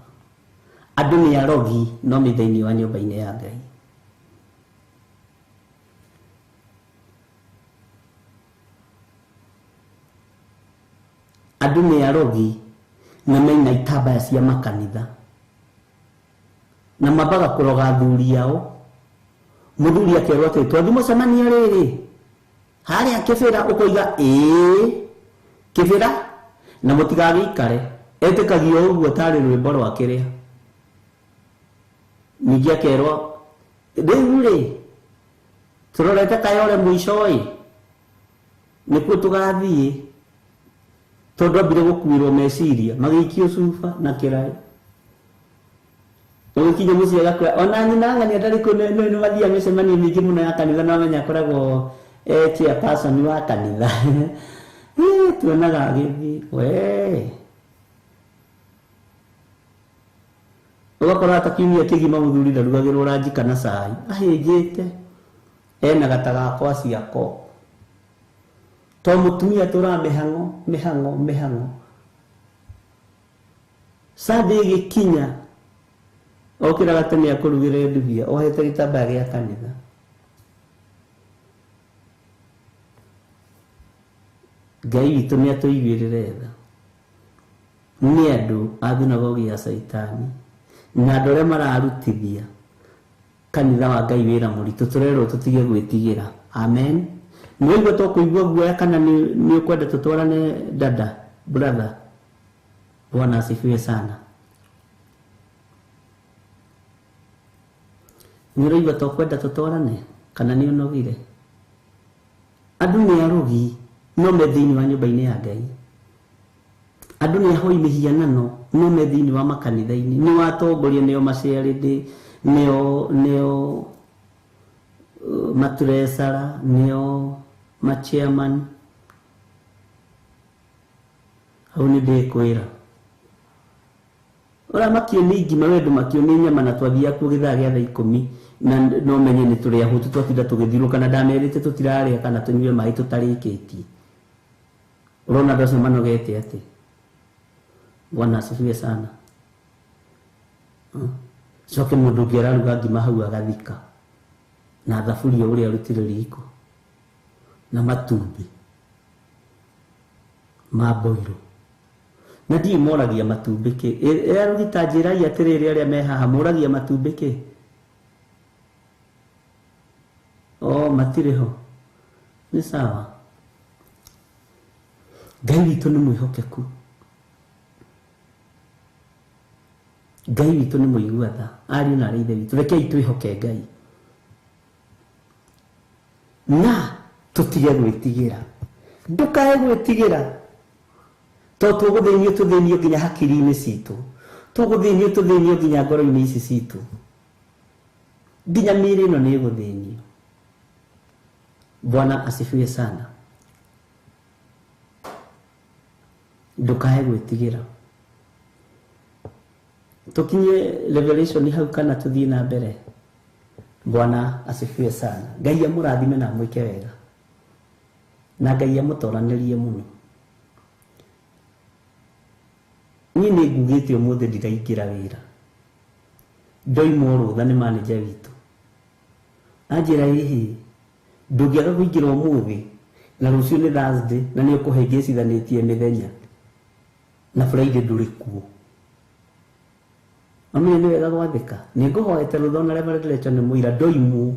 Andũ nĩ arogi no me thĩinĩ wa nyũmba-inĩ ya Ngai. Andũ nĩ arogi na mena itambaya cia makanitha. Na mambaga kũroga athuri ao. Mũthuri akerwo atĩ twathiĩ mũcemanio rĩrĩ harĩa kĩbĩra ũkoiga ĩĩ kĩbĩra na mũtigagĩikare. Etĩkagio ũguo tarĩ rwĩmbo rwa kĩrĩa. Ningĩ akerwo rĩu rĩ tũrorete Kayole mũico ĩ nĩkuo tũgathiĩ tondũ ambire gũkuĩrwo meciria magĩikio cuba na kĩraĩ. Ũgĩkinya mũciĩ agakwĩra ona nyina ng'ania ndarĩ kuo nĩ mathiaga mĩcemanio mĩingĩ mũno ya kanitha no amenya akoragwo chairperson wa kanitha. Tuonaga agĩthiĩ we ũgakora ta kiumia kĩgima mũthuri ndarugagĩrwo ranji kana cai ahĩnjĩte ena gata gakwa ciako to mũtumia tũraga mĩhang'o mĩhang'o mĩhang'o. Sunday ĩgĩkinya okĩraga tene akũrugĩre ndubia ohete gĩtambaya gĩa kanitha. Ngai witũ nĩ atũiguĩrĩre tha. Nĩ andũ a thunagogi ya Caitani na andũ arĩa mararutithia kanitha wa Ngai wĩra mũritũ tũrerwo tũtige gwĩtigĩra. Amen. Nĩwaigua to kũigua guoya kana nĩ ũkwenda tũtwarane dada brother? Bwana asifiwe sana. Nĩ ũraigua to kwenda tũtwarane kana nĩ ũnogire? Andũ nĩ arogi no me thĩinĩ wa nyũmba-inĩ ya Ngai. Andũ nĩ ahoi mĩhianano no me thĩinĩ wa makanitha-inĩ. Nĩ watongoria nĩo maciarĩndĩ nĩo maturesara nĩo machairman. Hau nĩ ndĩkwĩra ũramakio nĩ ngima we ndũmakio nĩ nyama na twathiaga kuo gĩthaa gĩa thaa ikũmi na no menye nĩ tũrĩ ahũtu twatinda tũgĩthiũrũrũka na ndamerĩte tũtirarĩa kana tũnyue maĩ tũtarĩkĩtie. Ũrona andũ acio manogete atĩ? Bwana asifiwe sana. Coke mũndũ ũngĩ araruga ngima hau agathika na thaburia ũrĩa arutire riko na matumbĩ ma boiro. Na ndiũĩ moragia matumbĩ kĩ. Arugi ta njĩrai atĩrĩrĩ arĩa me haha moragia matumbĩ kĩ? O matirĩ ho. Nĩ sawa. Ngai witũ nĩ mwĩhokeku. Ngai witũ nĩ mũigua tha. Ariũ na arĩ ithe witũ rekei twĩhoke Ngai na tũtige gwĩtigĩra. Ndũkae gwĩtigĩra tondũ tũgũthĩnio tũthĩnio nginya hakiri-inĩ citũ, tũgũthĩnio tũthĩnio nginya ngoro-inĩ ici citũ, nginya mĩĩrĩ ĩno nĩ ĩgũthĩnio. Bwana asifiwe sana. Ndũkae gwĩtigĩra. Tũkinye Revelation hau kana tũthiĩ na mbere? Bwana asifiwe sana. Ngai amũrathime na amwĩke wega, na Ngai amũtoranĩrie mũno. Niĩ nĩ ngugĩte ũmũthĩ ndiraingĩra wĩra, ndoimwo rũtha nĩ manager witũ, anjĩra hihi ndũngĩaga kũingĩra ũmũthĩ na rũciũ nĩ Thursday na nĩ ũkũhĩngĩcithanĩtie mĩthenya na Friday ndũrĩ kuo. Amenya nĩ wega gwathĩka. Nĩ ngũhoete rũtha ona Reverend Rachel nĩ mũira, ndoimwo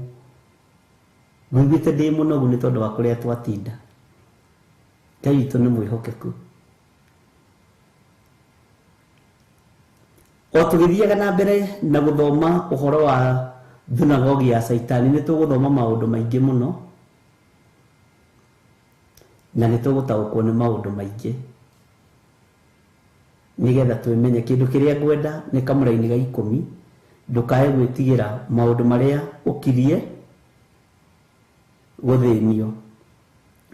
nguigĩte ndĩ mũnogu nĩ tondũ wa kũrĩa twatinda. Ngai witũ nĩ mwĩhokeku. O tũgĩthiaga na mbere na gũthoma ũhoro wa thunagogi ya Caitani, nĩ tũgũthoma maũndũ maingĩ mũno na nĩ tũgũtaũkwo nĩ maũndũ maingĩ nĩgetha twĩmenye. Kĩndũ kĩrĩa ngwenda nĩ kamũraini ga 10, ndũkae gwĩtigĩra maũndũ marĩa ũkirie gũthĩnio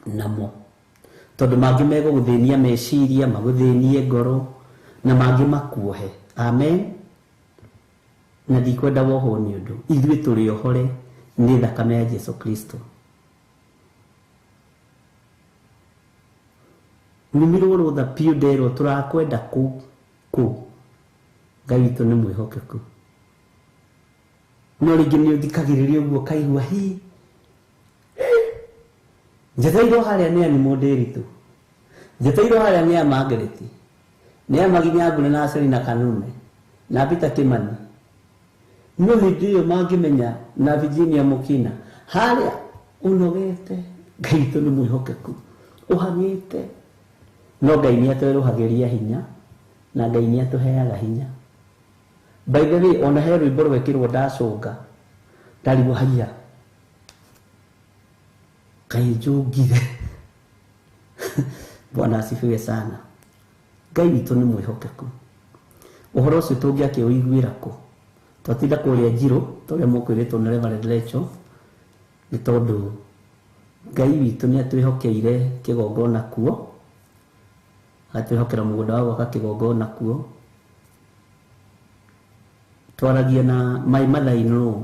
namo, tondũ mangĩ megũgũthĩnia meciria, magũthĩnie ngoro, na mangĩ makuohe. Amen. Na ndikwenda wohwo nĩ ũndũ, ithuĩ tũrĩ ohore nĩ thakame ya Jesu Kristo. Nyumirwo rũtha piũ nderwo tũrakwenda kũu kũu. Ngai witũ nĩ mwĩhokeku. No rĩngĩ nĩ ũthikagĩrĩria ũguo ũkaigua hi njeteirwo harĩa nĩ Ann Mũndĩritũ, njeteirwo harĩa nĩ a Margaret, nĩ a Maginyangure na Selina Kanume na Peter Kimani. No hĩndĩ ĩyo mangĩmenya na Virginia Mukina harĩa ũnogete. Ngai witũ nĩ mwĩhokeku, ũhang'ĩte, no Ngai nĩ atwerũhagĩria hinya na Ngai nĩ atũheaga hinya. By the way, ona he rwĩmbo rwekĩrwo ndacũnga ndarigwo haiya kaĩ njũngire. Bwana asifiwe sana. Ngai witũ nĩ mwĩhokeku. Ũhoro ũcio tũngĩakĩũiguĩra kũ? Twatinda kũrĩa Njirũ tũrĩa mũkwĩrĩtwo nĩ Reverend Rachel, nĩ tondũ Ngai witũ nĩ atwĩhokeire kĩgongona kuo, agatwĩhokera mũgũnda wa gwaka kĩgongona kuo. Twaragia na my mother in law,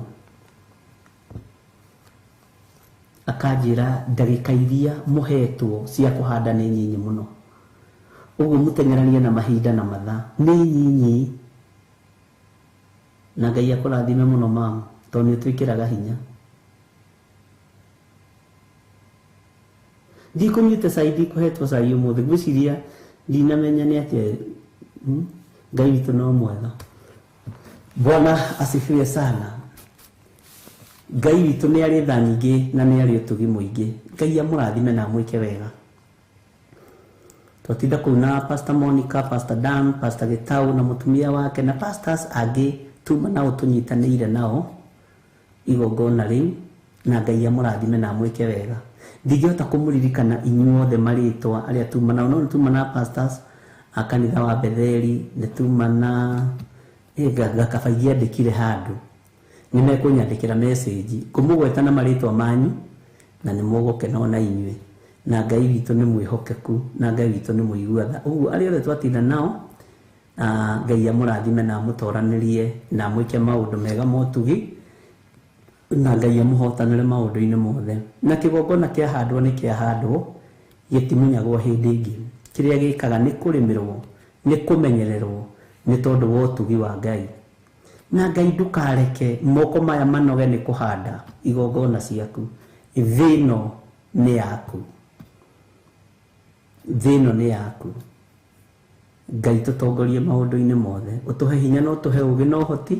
akanjĩra ndagĩka iria mũhetwo cia kũhanda nĩ nyinyi mũno, ũguo mũteng'eranie na mahinda na mathaa nĩ nyinyi. Na Ngai akũrathime mũno mamu, tondũ nĩ ũtwĩkĩraga hinya. Ndikũnyuĩte cai, ndikũhetwo cai ũmũthĩ, ngwĩciria ndinamenya nĩ atĩa. Ngai witũ no mwega. Bwana asifiwe sana. Ngai witũ nĩ arĩ tha nyingĩ na nĩ arĩ ũtugi mũingĩ. Ngai amũrathime na amwĩke wega. Twatinda kũu na Pastor Monica, Pastor Dan, Pastor Gitau na mũtumia wake na pastors angĩ tuma nao tũnyitanĩire nao igongona rĩu, na Ngai amũrathime na amwĩke wega. Ndingĩhota kũmũririkana inyuothe marĩtwa arĩa tuma nao, no nĩ tuma na pastors a kanitha wa Betheli, nĩ tuma na gakaba ingĩandĩkire handũ nĩ mekũnyandĩkĩra message ngũmũgweta na marĩtwa manyu na nĩ mũgũkena ona inyuĩ. Na Ngai witũ nĩ mwĩhokeku na Ngai witũ nĩ mũigua tha. Ũguo arĩa othe twatinda nao, Ngai amũrathime na amũtoranĩrie na amwĩke maũndũ mega motugi, na Ngai amũhotanĩre maũndũ-inĩ mothe. Na kĩgongona kĩahandwo nĩ kĩahandwo, gĩtimunyagwo hĩndĩ ĩngĩ. Kĩrĩa gĩkaga nĩ kũrĩmĩrwo, nĩ kũmenyererwo nĩ tondũ wa ũtugi wa Ngai. Na Ngai ndũkareke moko maya manoge nĩ kũhanda igongona ciaku. Thĩ ĩno nĩ yaku, thĩ ĩno nĩ yaku. Ngai tũtongorie maũndũ-inĩ mothe, ũtũhe hinya na ũtũhe ũũgĩ na ũhoti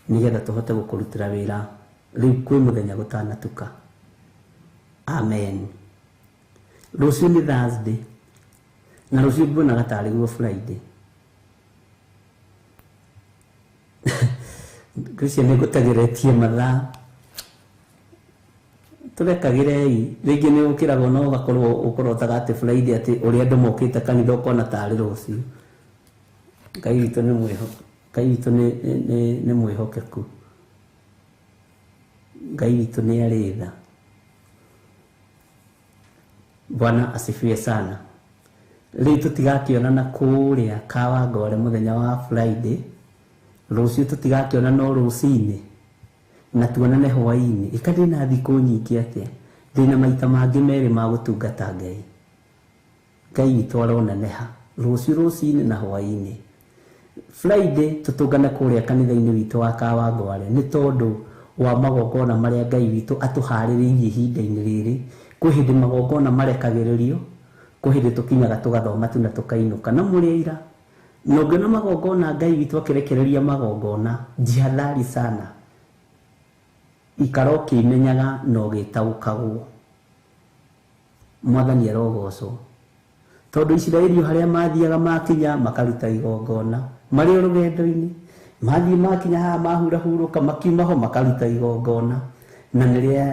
nĩgetha tũhote gũkũrutĩra wĩra rĩu kwĩ mũthenya gũtanatuka. Amen. Rũciũ nĩ Thursday na rũciũ nguonaga tarĩ guo Friday. Ngwĩciria nĩ ngũtegeretie mathaa. Tũrekagĩrei, rĩngĩ nĩ ũkĩragwo no ũgakorwo ũkũrotaga atĩ Friday atĩ ũrĩa andũ mokĩte kanitha ũkona tarĩ rũciũ. Ngai witũ nĩ mwĩhokeku, Ngai witũ nĩ mwĩhokeku. Ngai witũ nĩ arĩ tha. Bwana asifiwe sana. Rĩu tũtigakĩonana kũrĩa Kawangware mũthenya wa Friday, rũciũ tũtigakĩonana o rũcinĩ, Na tuonane hwaĩ-inĩ. Ĩka ndĩna thikũ nyingĩ atĩa? Ndĩna maita mangĩ merĩ ma gũtungata Ngai. Ngai witũ aroneneha rũciũ rũcinĩ na hwaĩ-inĩ. Friday tũtũngane kũrĩa kanitha-inĩ witũ wa Kawangware nĩ tondũ wa magongona marĩa Ngai witũ atũharĩrĩirie ihinda-inĩ rĩrĩ. Kwĩ hĩndĩ magongona marekagĩrĩrio, kwĩ hĩndĩ tũkinyaga tũgathoma tu na tũkainũka. Na mũrĩ aira. Na ũngĩona magongona Ngai witũ akĩrekereria magongona, jihadhari sana. Ikara ũkĩmenyaga na ũgĩtaũkagwo. Mwathani arogocwo. Tondũ Isiraeli o harĩa mathiaga makinya makaruta igongona. Marĩ o rũgendo-inĩ. Mathiĩ makinya haha mahurahurũka makiuma ho makaruta igongona. Na nĩ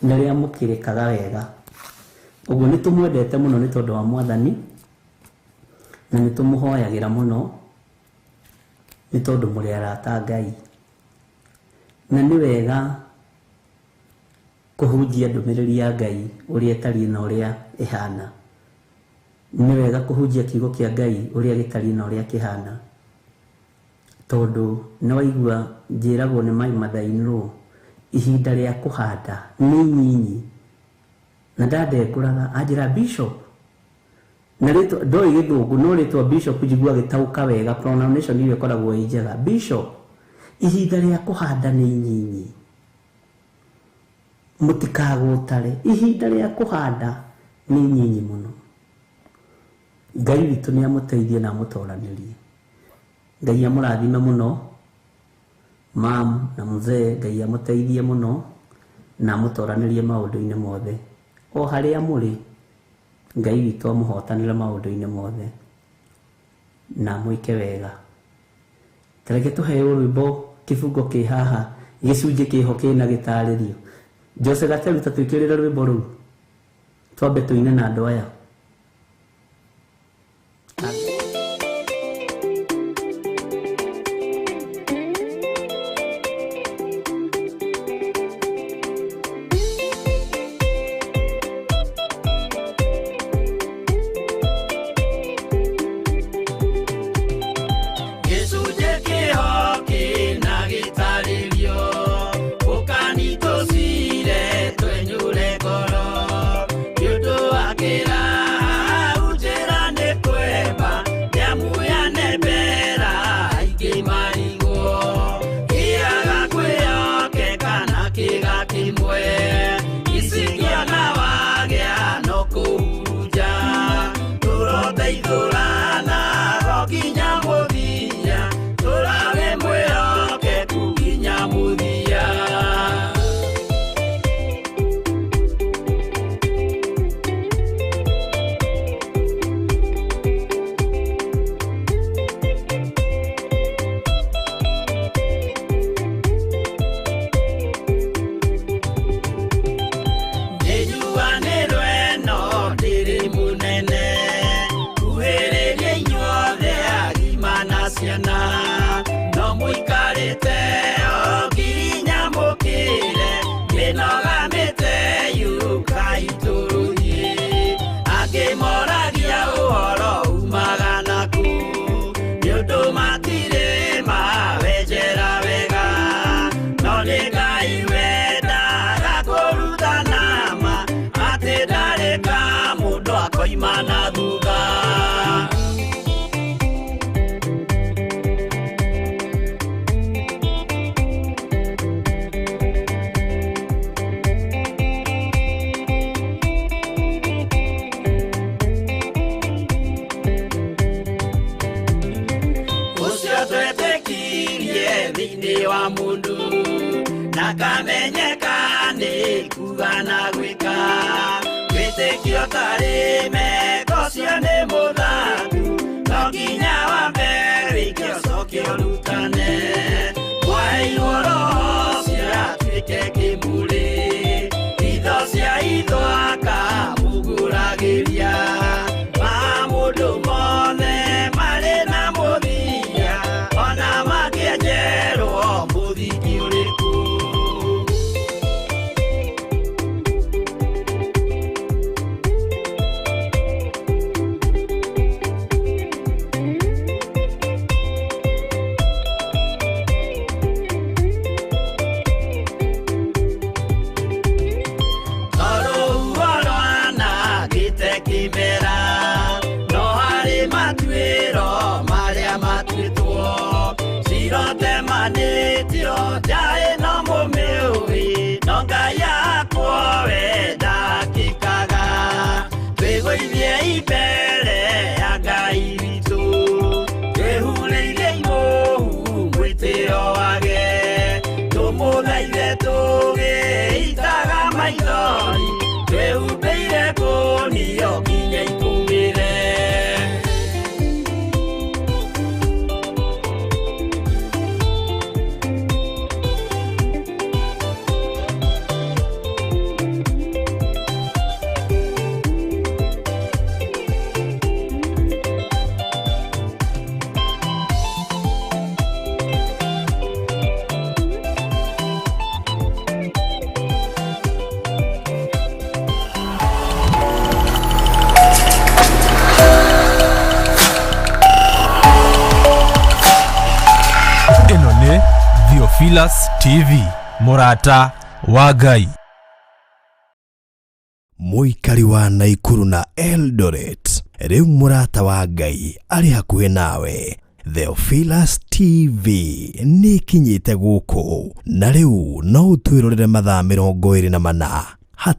rĩamũkĩrĩkaga wega. Ũguo nĩ tũmwendete mũno nĩ tondũ wa Mwathani, na nĩ tũmũhoyagĩra mũno nĩ tondũ mũrĩ arata a Ngai. Na nĩ wega kũhunjia ndũmĩrĩri ya Ngai ũrĩa ĩtariĩ na ũrĩa ĩhana. Nĩ wega kũhunjia kiugo kĩa Ngai ũrĩa gĩtariĩ na ũrĩa kĩhana. Tondũ nĩ waigua njĩragwo nĩ my mother-in-law, ihinda rĩa kũhanda nĩ inyinyi. Na ndandengũraga, anjĩra Bishop, na rĩtwa ndoĩ gĩthũngũ no rĩtwa Bishop njigua gĩtaũka wega, pronunciation ĩyo ĩkoragwo ĩ njega. Bishop, ihinda rĩa kũhanda nĩ inyinyi. Mũtikagũtare, ihinda rĩa kũhanda nĩ inyinyi mũno. Ngai witũ nĩ amũteithie na amũtoranĩrie. Ngai amũrathime mũno, mam na mzee, Ngai amũteithie mũno na amũtoranĩrie maũndũ-inĩ mothe. O harĩa mũrĩ, Ngai witũ amũhotanĩre maũndũ-inĩ mothe na amwĩke wega. Ta reke tũheo rwĩmbo kĩbungo kĩ haha, gĩcunjĩ kĩho kĩna gĩtarĩrio. Jose Gateru, ta twĩkĩrĩre rwĩmbo rũu twambe tũine na andũ aya. Gĩcunjĩ kĩho kĩna gĩtarĩrio, ũkani tũcire twenyũre ngoro. Nĩ ũndũ wa kĩraha njĩra nĩ kwemba, nĩamu yanembera aingĩ marigwo. Kĩaga kwĩhokeka na kĩga kĩmwe, icingĩona wagĩa no kũhurunja. Tũroteithũrana ro nginya mũthia, tũrage mwĩhokeku nginya mũthia. Nĩnjuanĩrwo ĩno ndĩrĩ mũnene, kuhĩrĩria inyuothe agima na ciana. No mũikarĩte o nginya mũkĩre, mĩnoga mĩte yũkai tũrũthiĩ. Angĩ moragia ũhoro umaga nakũ, nĩ ũndũ matirĩ mawenjera wega. No nĩ Ngai wendaga kũrutana ma, atĩ ndarĩ ka mũndũ akoima na thutha. Ũcio twetĩkirie thĩinĩ wa mũndũ, na kamenyeka nĩ kuga na gwĩka. Wĩtĩkio tarĩ meko ũcio nĩ mũthaku, no nginya wambe wĩke ũcoke ũrutane. Mwaheirwo Roho ũcio atuĩke kĩmũrĩ, itho cia itho akamũgũragĩria. Maũndũ mothe marĩ na mũthia, ona mangĩenjerwo mũthingi ũrĩkũ. Twĩgũithie mbere ya Ngai witũ, twĩhurĩire mũhu mwĩtĩo wage, tũmũthaithe tũgĩitaga maithori, twĩhumbĩire ngũnio nginya ikumĩre. Ĩno nĩ Theophilus TV, mũrata wa Ngai. Mũikari wa Naikuru na Eldoret, rĩu mũrata wa Ngai arĩ hakuhĩ nawe. Theophilus TV nĩ ĩkinyĩte gũkũ na rĩu no ũtwĩrorere mathaa 24.